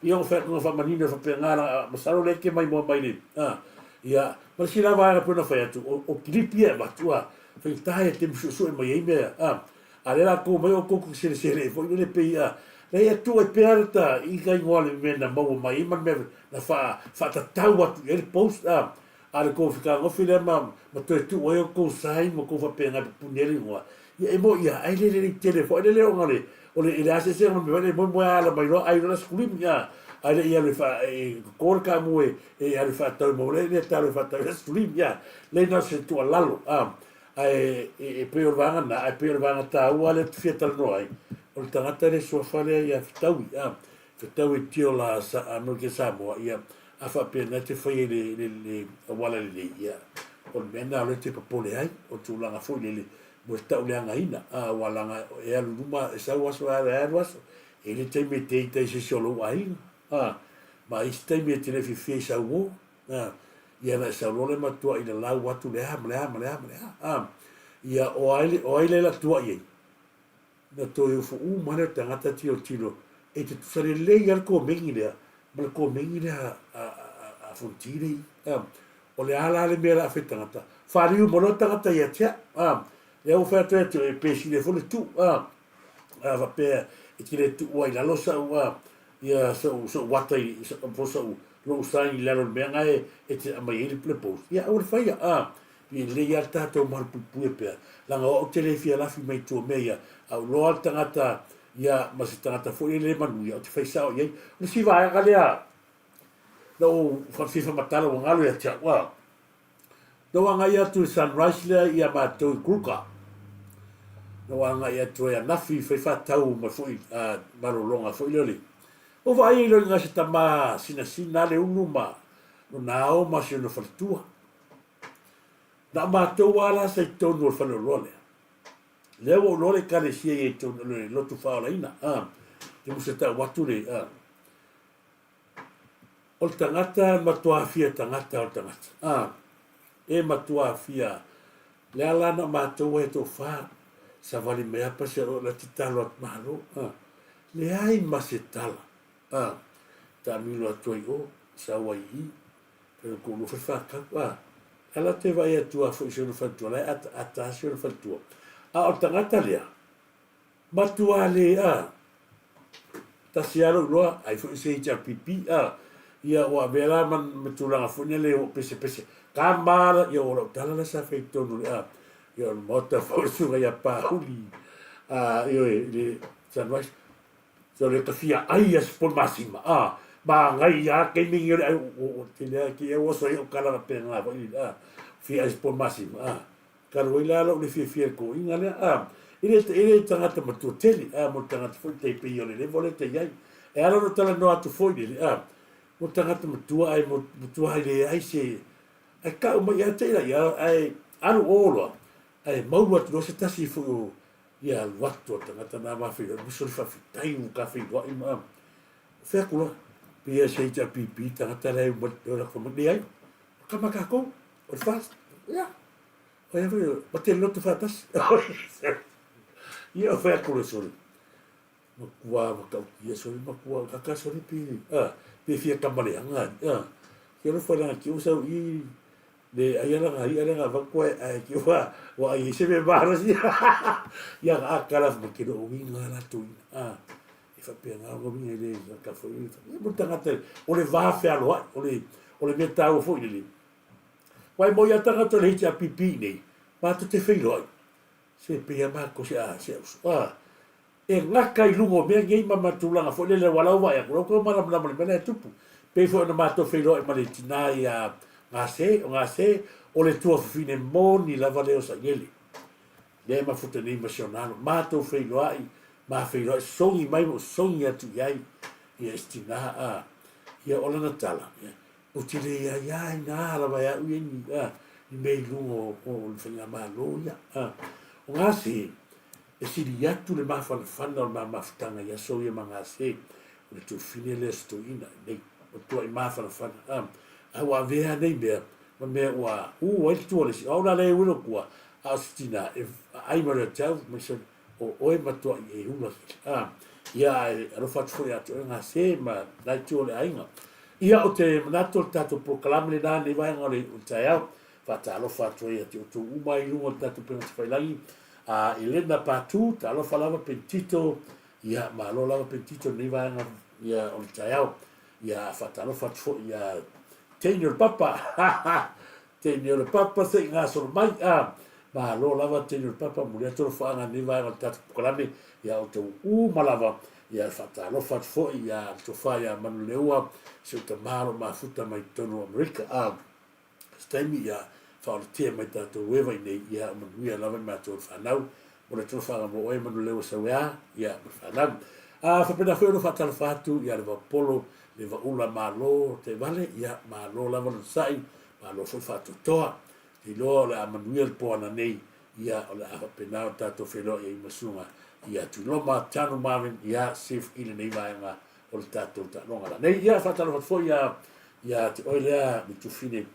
A: ia ona fai atu na faamanino e faapena, masalo o lea e te maimoa mai le, a. Ia, ma le isi la vaega pei ona fai atu, o, o kilipi ia e avatu, a, faigata ia te suesue mai ai mea, a, a lea la tou mai outou tou te selesele ai foi lele pei, a, leai e tuu ai pea le ta i ka igoa le mea na maua mai ai ma le mea na faa, faatatau atu i ai le post, a, a le tou fetagofi lea ma, ma toe tuu ai outou sign ma outou faapena e pupuni ai le igoa, ia e moi lava, ai le lelei tele foi lele ona o le, o le, i le asiasiga o le mea foi lele e moemoe ala mai loa ai loa le aso a, ae le i alu e faa, e toto le kaamu e, e alu e faatau e maua le, le talo e faatau i le aso a, leai na o se tuualalo, a, ae e, e pei o le vaega lena, ae pei o le vaega taua lea ou te fia talanoa ai, o le tagata lea suafa lea ia Fetaui, a, Fetaui Tiola sa, Amerika Samoa, ia, a faapena e te faia i le, le, le auala lelei, ia, o le mea lena o lea e te popole ai, o tulaga foi lele, mo le tauleagaina, a, aua leaga e alu i luma, e sau aso, e alu aso, e i ai le taimi e te ita i se isi o lou aiga, a, ma isi taimi e te le fiafia i sau uo, a, ia na e sau loa le matua i lalau atu le a ma le a ma le a ma le a, a, ia, o ai, o ai lea la tuai ai? Na toe ofo uma lea o tagata tilotilo e te tusa lelei lava le komeni lea ma le komeni lea a Fonoti lea i i. O le a la le mea o le a fai tagata? Faliu ma loa tagata ia te au. Lea ua fai atu ai atu e pesile foi le tuu a faapea e te le tuua i lalo sau ia sou sou ata i po sou lou sign i lalo o le mea na e te aumai ai le post. Ia aua le faia a. E lelei lava le tatou malupuipuia pea, leaga o au ou te le fia lafi mai tua mea ia, a ou iloa le tagata ia ma se tagata foi lele le manuia, ou te fai sao i ai. O le isi vaega lea na ou fia faamatala ua galo ia te au, a, na ou agai atu i Sunrise lea ia matou i Kruger, na ou agai atu ai anafi fai faatau mai foi malologa foi lea o le, ua vaai ai loa i ina se tama sinasina le ulu ma lona ao ma si ona faletua. Na o matou lava la sa i totonu o le faleoloa lea. Lea ua ou iloa le ekalesia ia i totonu o le lotu faaolaina. A, te musa tau atu le, a. O le tagata e matua fia tagata o le tagata. A, e matua fia. Lea la na o matou ai toafa, savali mai lava pasi o la tatalo atu malo. A, leai ma se tala. A, taamilo atu ai o, sau ai i i. Fai o koulua fai whakau, a. Ala te vai atu a foi si ona faletua, la e ata ata si ona faletua. A o le tagata lea, matua le, a, tasi lava lou iloa, ai foi se HRPP, a, ia ua avea la ma, ma tulaga foi lea ua pesepese, kama la, ia o lau tala la sa fai i totonu o le, a, ia o le maota foi o le susuga ia Pahuli, a, ioe, i le Sunrise, So le tafia ai ia se masima a ma ngai ia ke mi ngi ai o te le ki e o so i o kala na pe nga foi a fia ai se masima a ka roi la lo le fia fia ko inga le a i le i le tangata matua tele a mo tangata foi te pe i o le level le te iai e ala no tala no atu foi le a mo tangata matua ai mo matua ai le ai se ai ka uma ia te ia ai alu o loa ai maua atu loa se tasi foi o Ia alu atu a tagata na ma feiloai musu le faafetai ua ka feiloai ma o fea atu loa pei e se HRPP tagata la e uma le lako mai leai o kama kākou o le fast ia o ia foi ma te loto faatasi ia o fea atu loa sole matua matautia sole matua kaka sole pe a pe fia kama leaga a ke alofa langa ki o sau i Le ai ala nga ia le nga vaku ai ai ki wa wa ai se me malosi. Ia a kala ma ke no winga la tu a e fa pe nga ngo winga le ka fo i fa mo tangata o le va fe alo ai o le o le me tau fo i le. Wai mo ia tangata le HRPP nei ma tu te feilo ai. Se pe ia ma ko se a se a E ngaka i luga o mea nei ma ma tulaga foi lele ua lau vaai atu, lau kou malamalama i le mea la e tupu. Pei foi ona matou feiloai ma le tina ia Gase, o Gase, o le tuafafine moni lava lea o Sailele. Lea e mafuta nei ma si ona alo. Matou feiloai, ma feiloai, sogi mai ma ou sogi atu i ai ia isi tina, a, ia o lana tala, ia, ou te le aiaina lava e au ia ni, a, ni mea i luga o, o, o le faigamalo ia, a. O Gase, E sili atu le mafanafana o le ma mafutaga i aso ia ma gase o le tuafafine lea o se toeaina nei o tuai mafanafana a a ua avea nei mea ma mea ua u ai le tua o le isi o au la lea e ui lou tua a o se tina e ai ma le tau mai se o oe matuai e ula a ia ae alofa atu foi ia te oe gase ma la itu o le aiga. Ia, o te manatu o le tatou polokalame lenā i lenei vaega o le taeao, faatalofa atu ai ia te outou uma i luga o le tatou upega tafailagi, a Elena Patu, talofa lava Pentito, ia, malo lava Pentito i lenei vaega ia o le taeao. Ia, faatalofa atu foi ia Teine o le Papa, Teine o le Papa se i gasolo mai, a, malo lava Teine o le Papa, momoli atu alofaaga i lenei vaega o le tatou polokalame, ia outou uma lava. Ia faatalofa atu foi ia le tofa ia Manuleua, si ou tama o lo o mafuta mai totonu o Amerika. A, se taimi ia faaolatia mai tatou eva i nei, ia manuia lava i matou le fanau. Mo le talofaga mo oe Manuleua Sauea, ia ma le fanau. A, faapena foi ona faatalofa atu ia le Vaopolo, le Vaula Malo Taivale, ia malo lava le onosai, malo foi le faatoatoa. Te iloa o le a manuia le po ananei, ia o le a faapena ona tatou feiloai ai ma Susuga ia Tuiloma Tanu Marvin ia Sif i lenei vaega o le tatou taaloga lanei. Ia faatalofa atu foi ia ia te oe lea Mitufine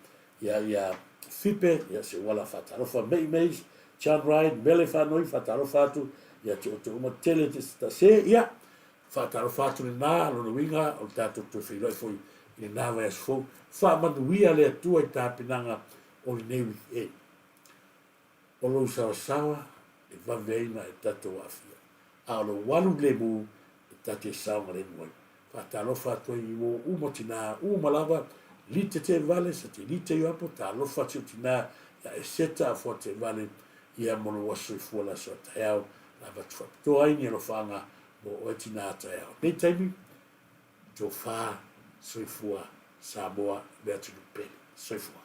A: ia ia Fipe ia se uala faatalofa Mei Meis Chan Ride Mele Faanoi faatalofa atu ia te outou uma tele te se ia faatalofa atu lena lona uiga o le tatou toe feiloai foi i lena vaiaso fou. Faamanuia le Atua i tapenaga o lenei weekend. O lou saosaoa e vave ai ona e tatou aafia, a o lou alu lemu e ta te saogalemu ai. Faatalofa atu ai i uo uma tinā uma lava, lite te vale sa te lite i apo, talofa atu i tinā ia Eseta afoa te vale ia mo lou aso soifua le aso a taeao, la avatu faapitoa ai ni alofaaga mo oe tinā taeao. Nei taimi, tofa soifua Samoa le atunuu pele. Soifua.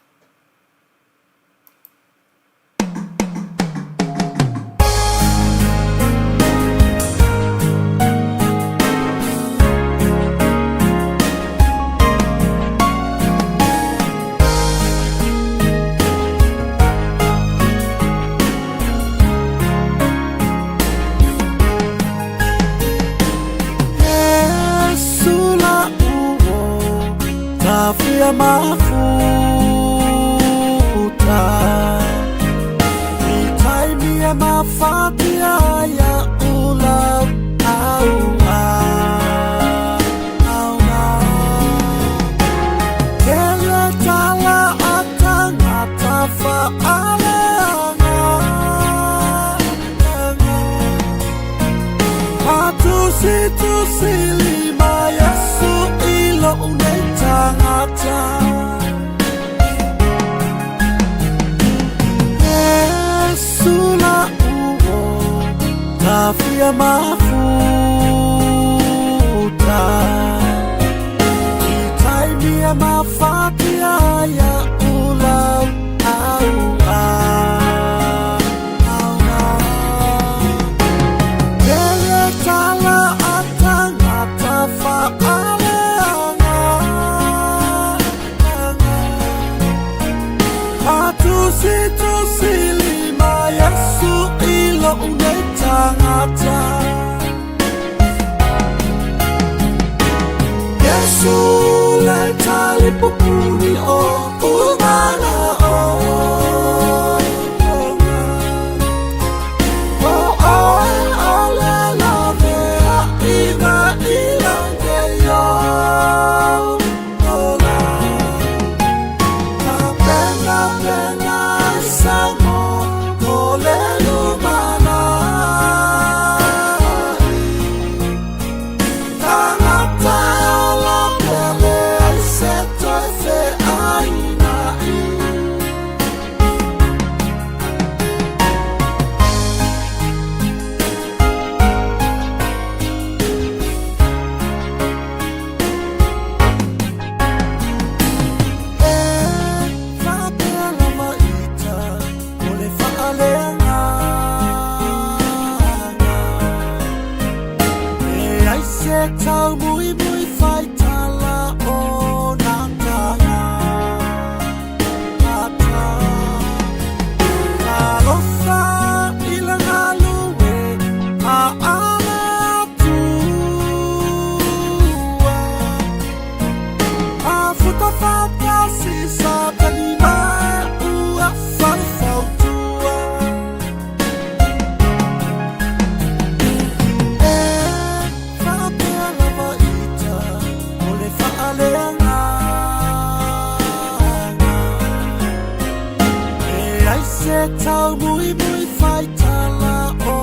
I: tau muimui faitala o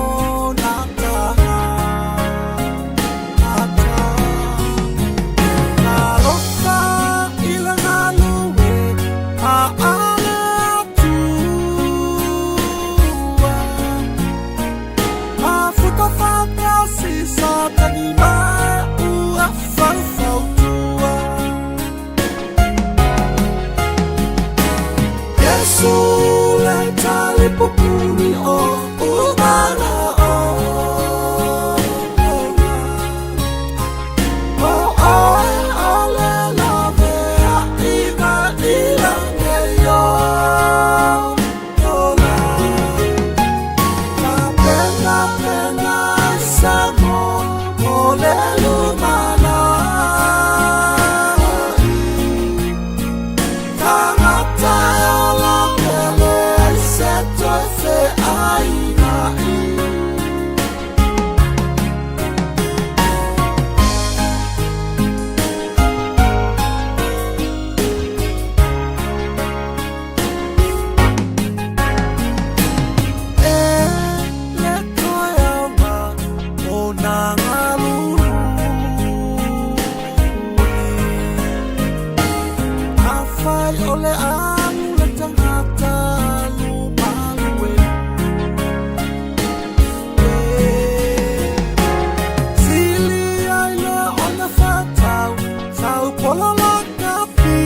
I: nā taha ata. Talofa i le galue a le Atua. Mafuta faatasi Satani ma ua faufautua. Iesu le talipupuni o umana o O oe o le lavea i na i langi o ola. Tapenapena ai Samoa mo le lumanai. Tagata e ola pe leai se toe feaina'i. E le toe aoga o nā galulue. Afai o le alu le tagata alu malue. Sili ai le ona whatau, tau pola la kapi.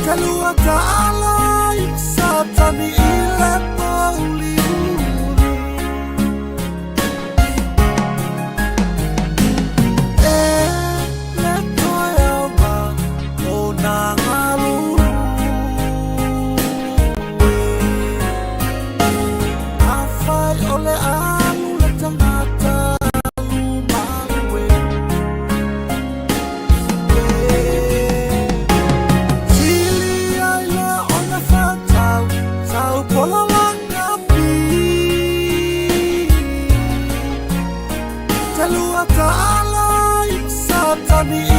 I: Te lua taala i Satani i le mauli uli. E le toe aoga o nā galulue. Afai o le alu le tagata alu malue. Sili ai le ona whatau, tau pola la kapi. Te lua taala i Satani.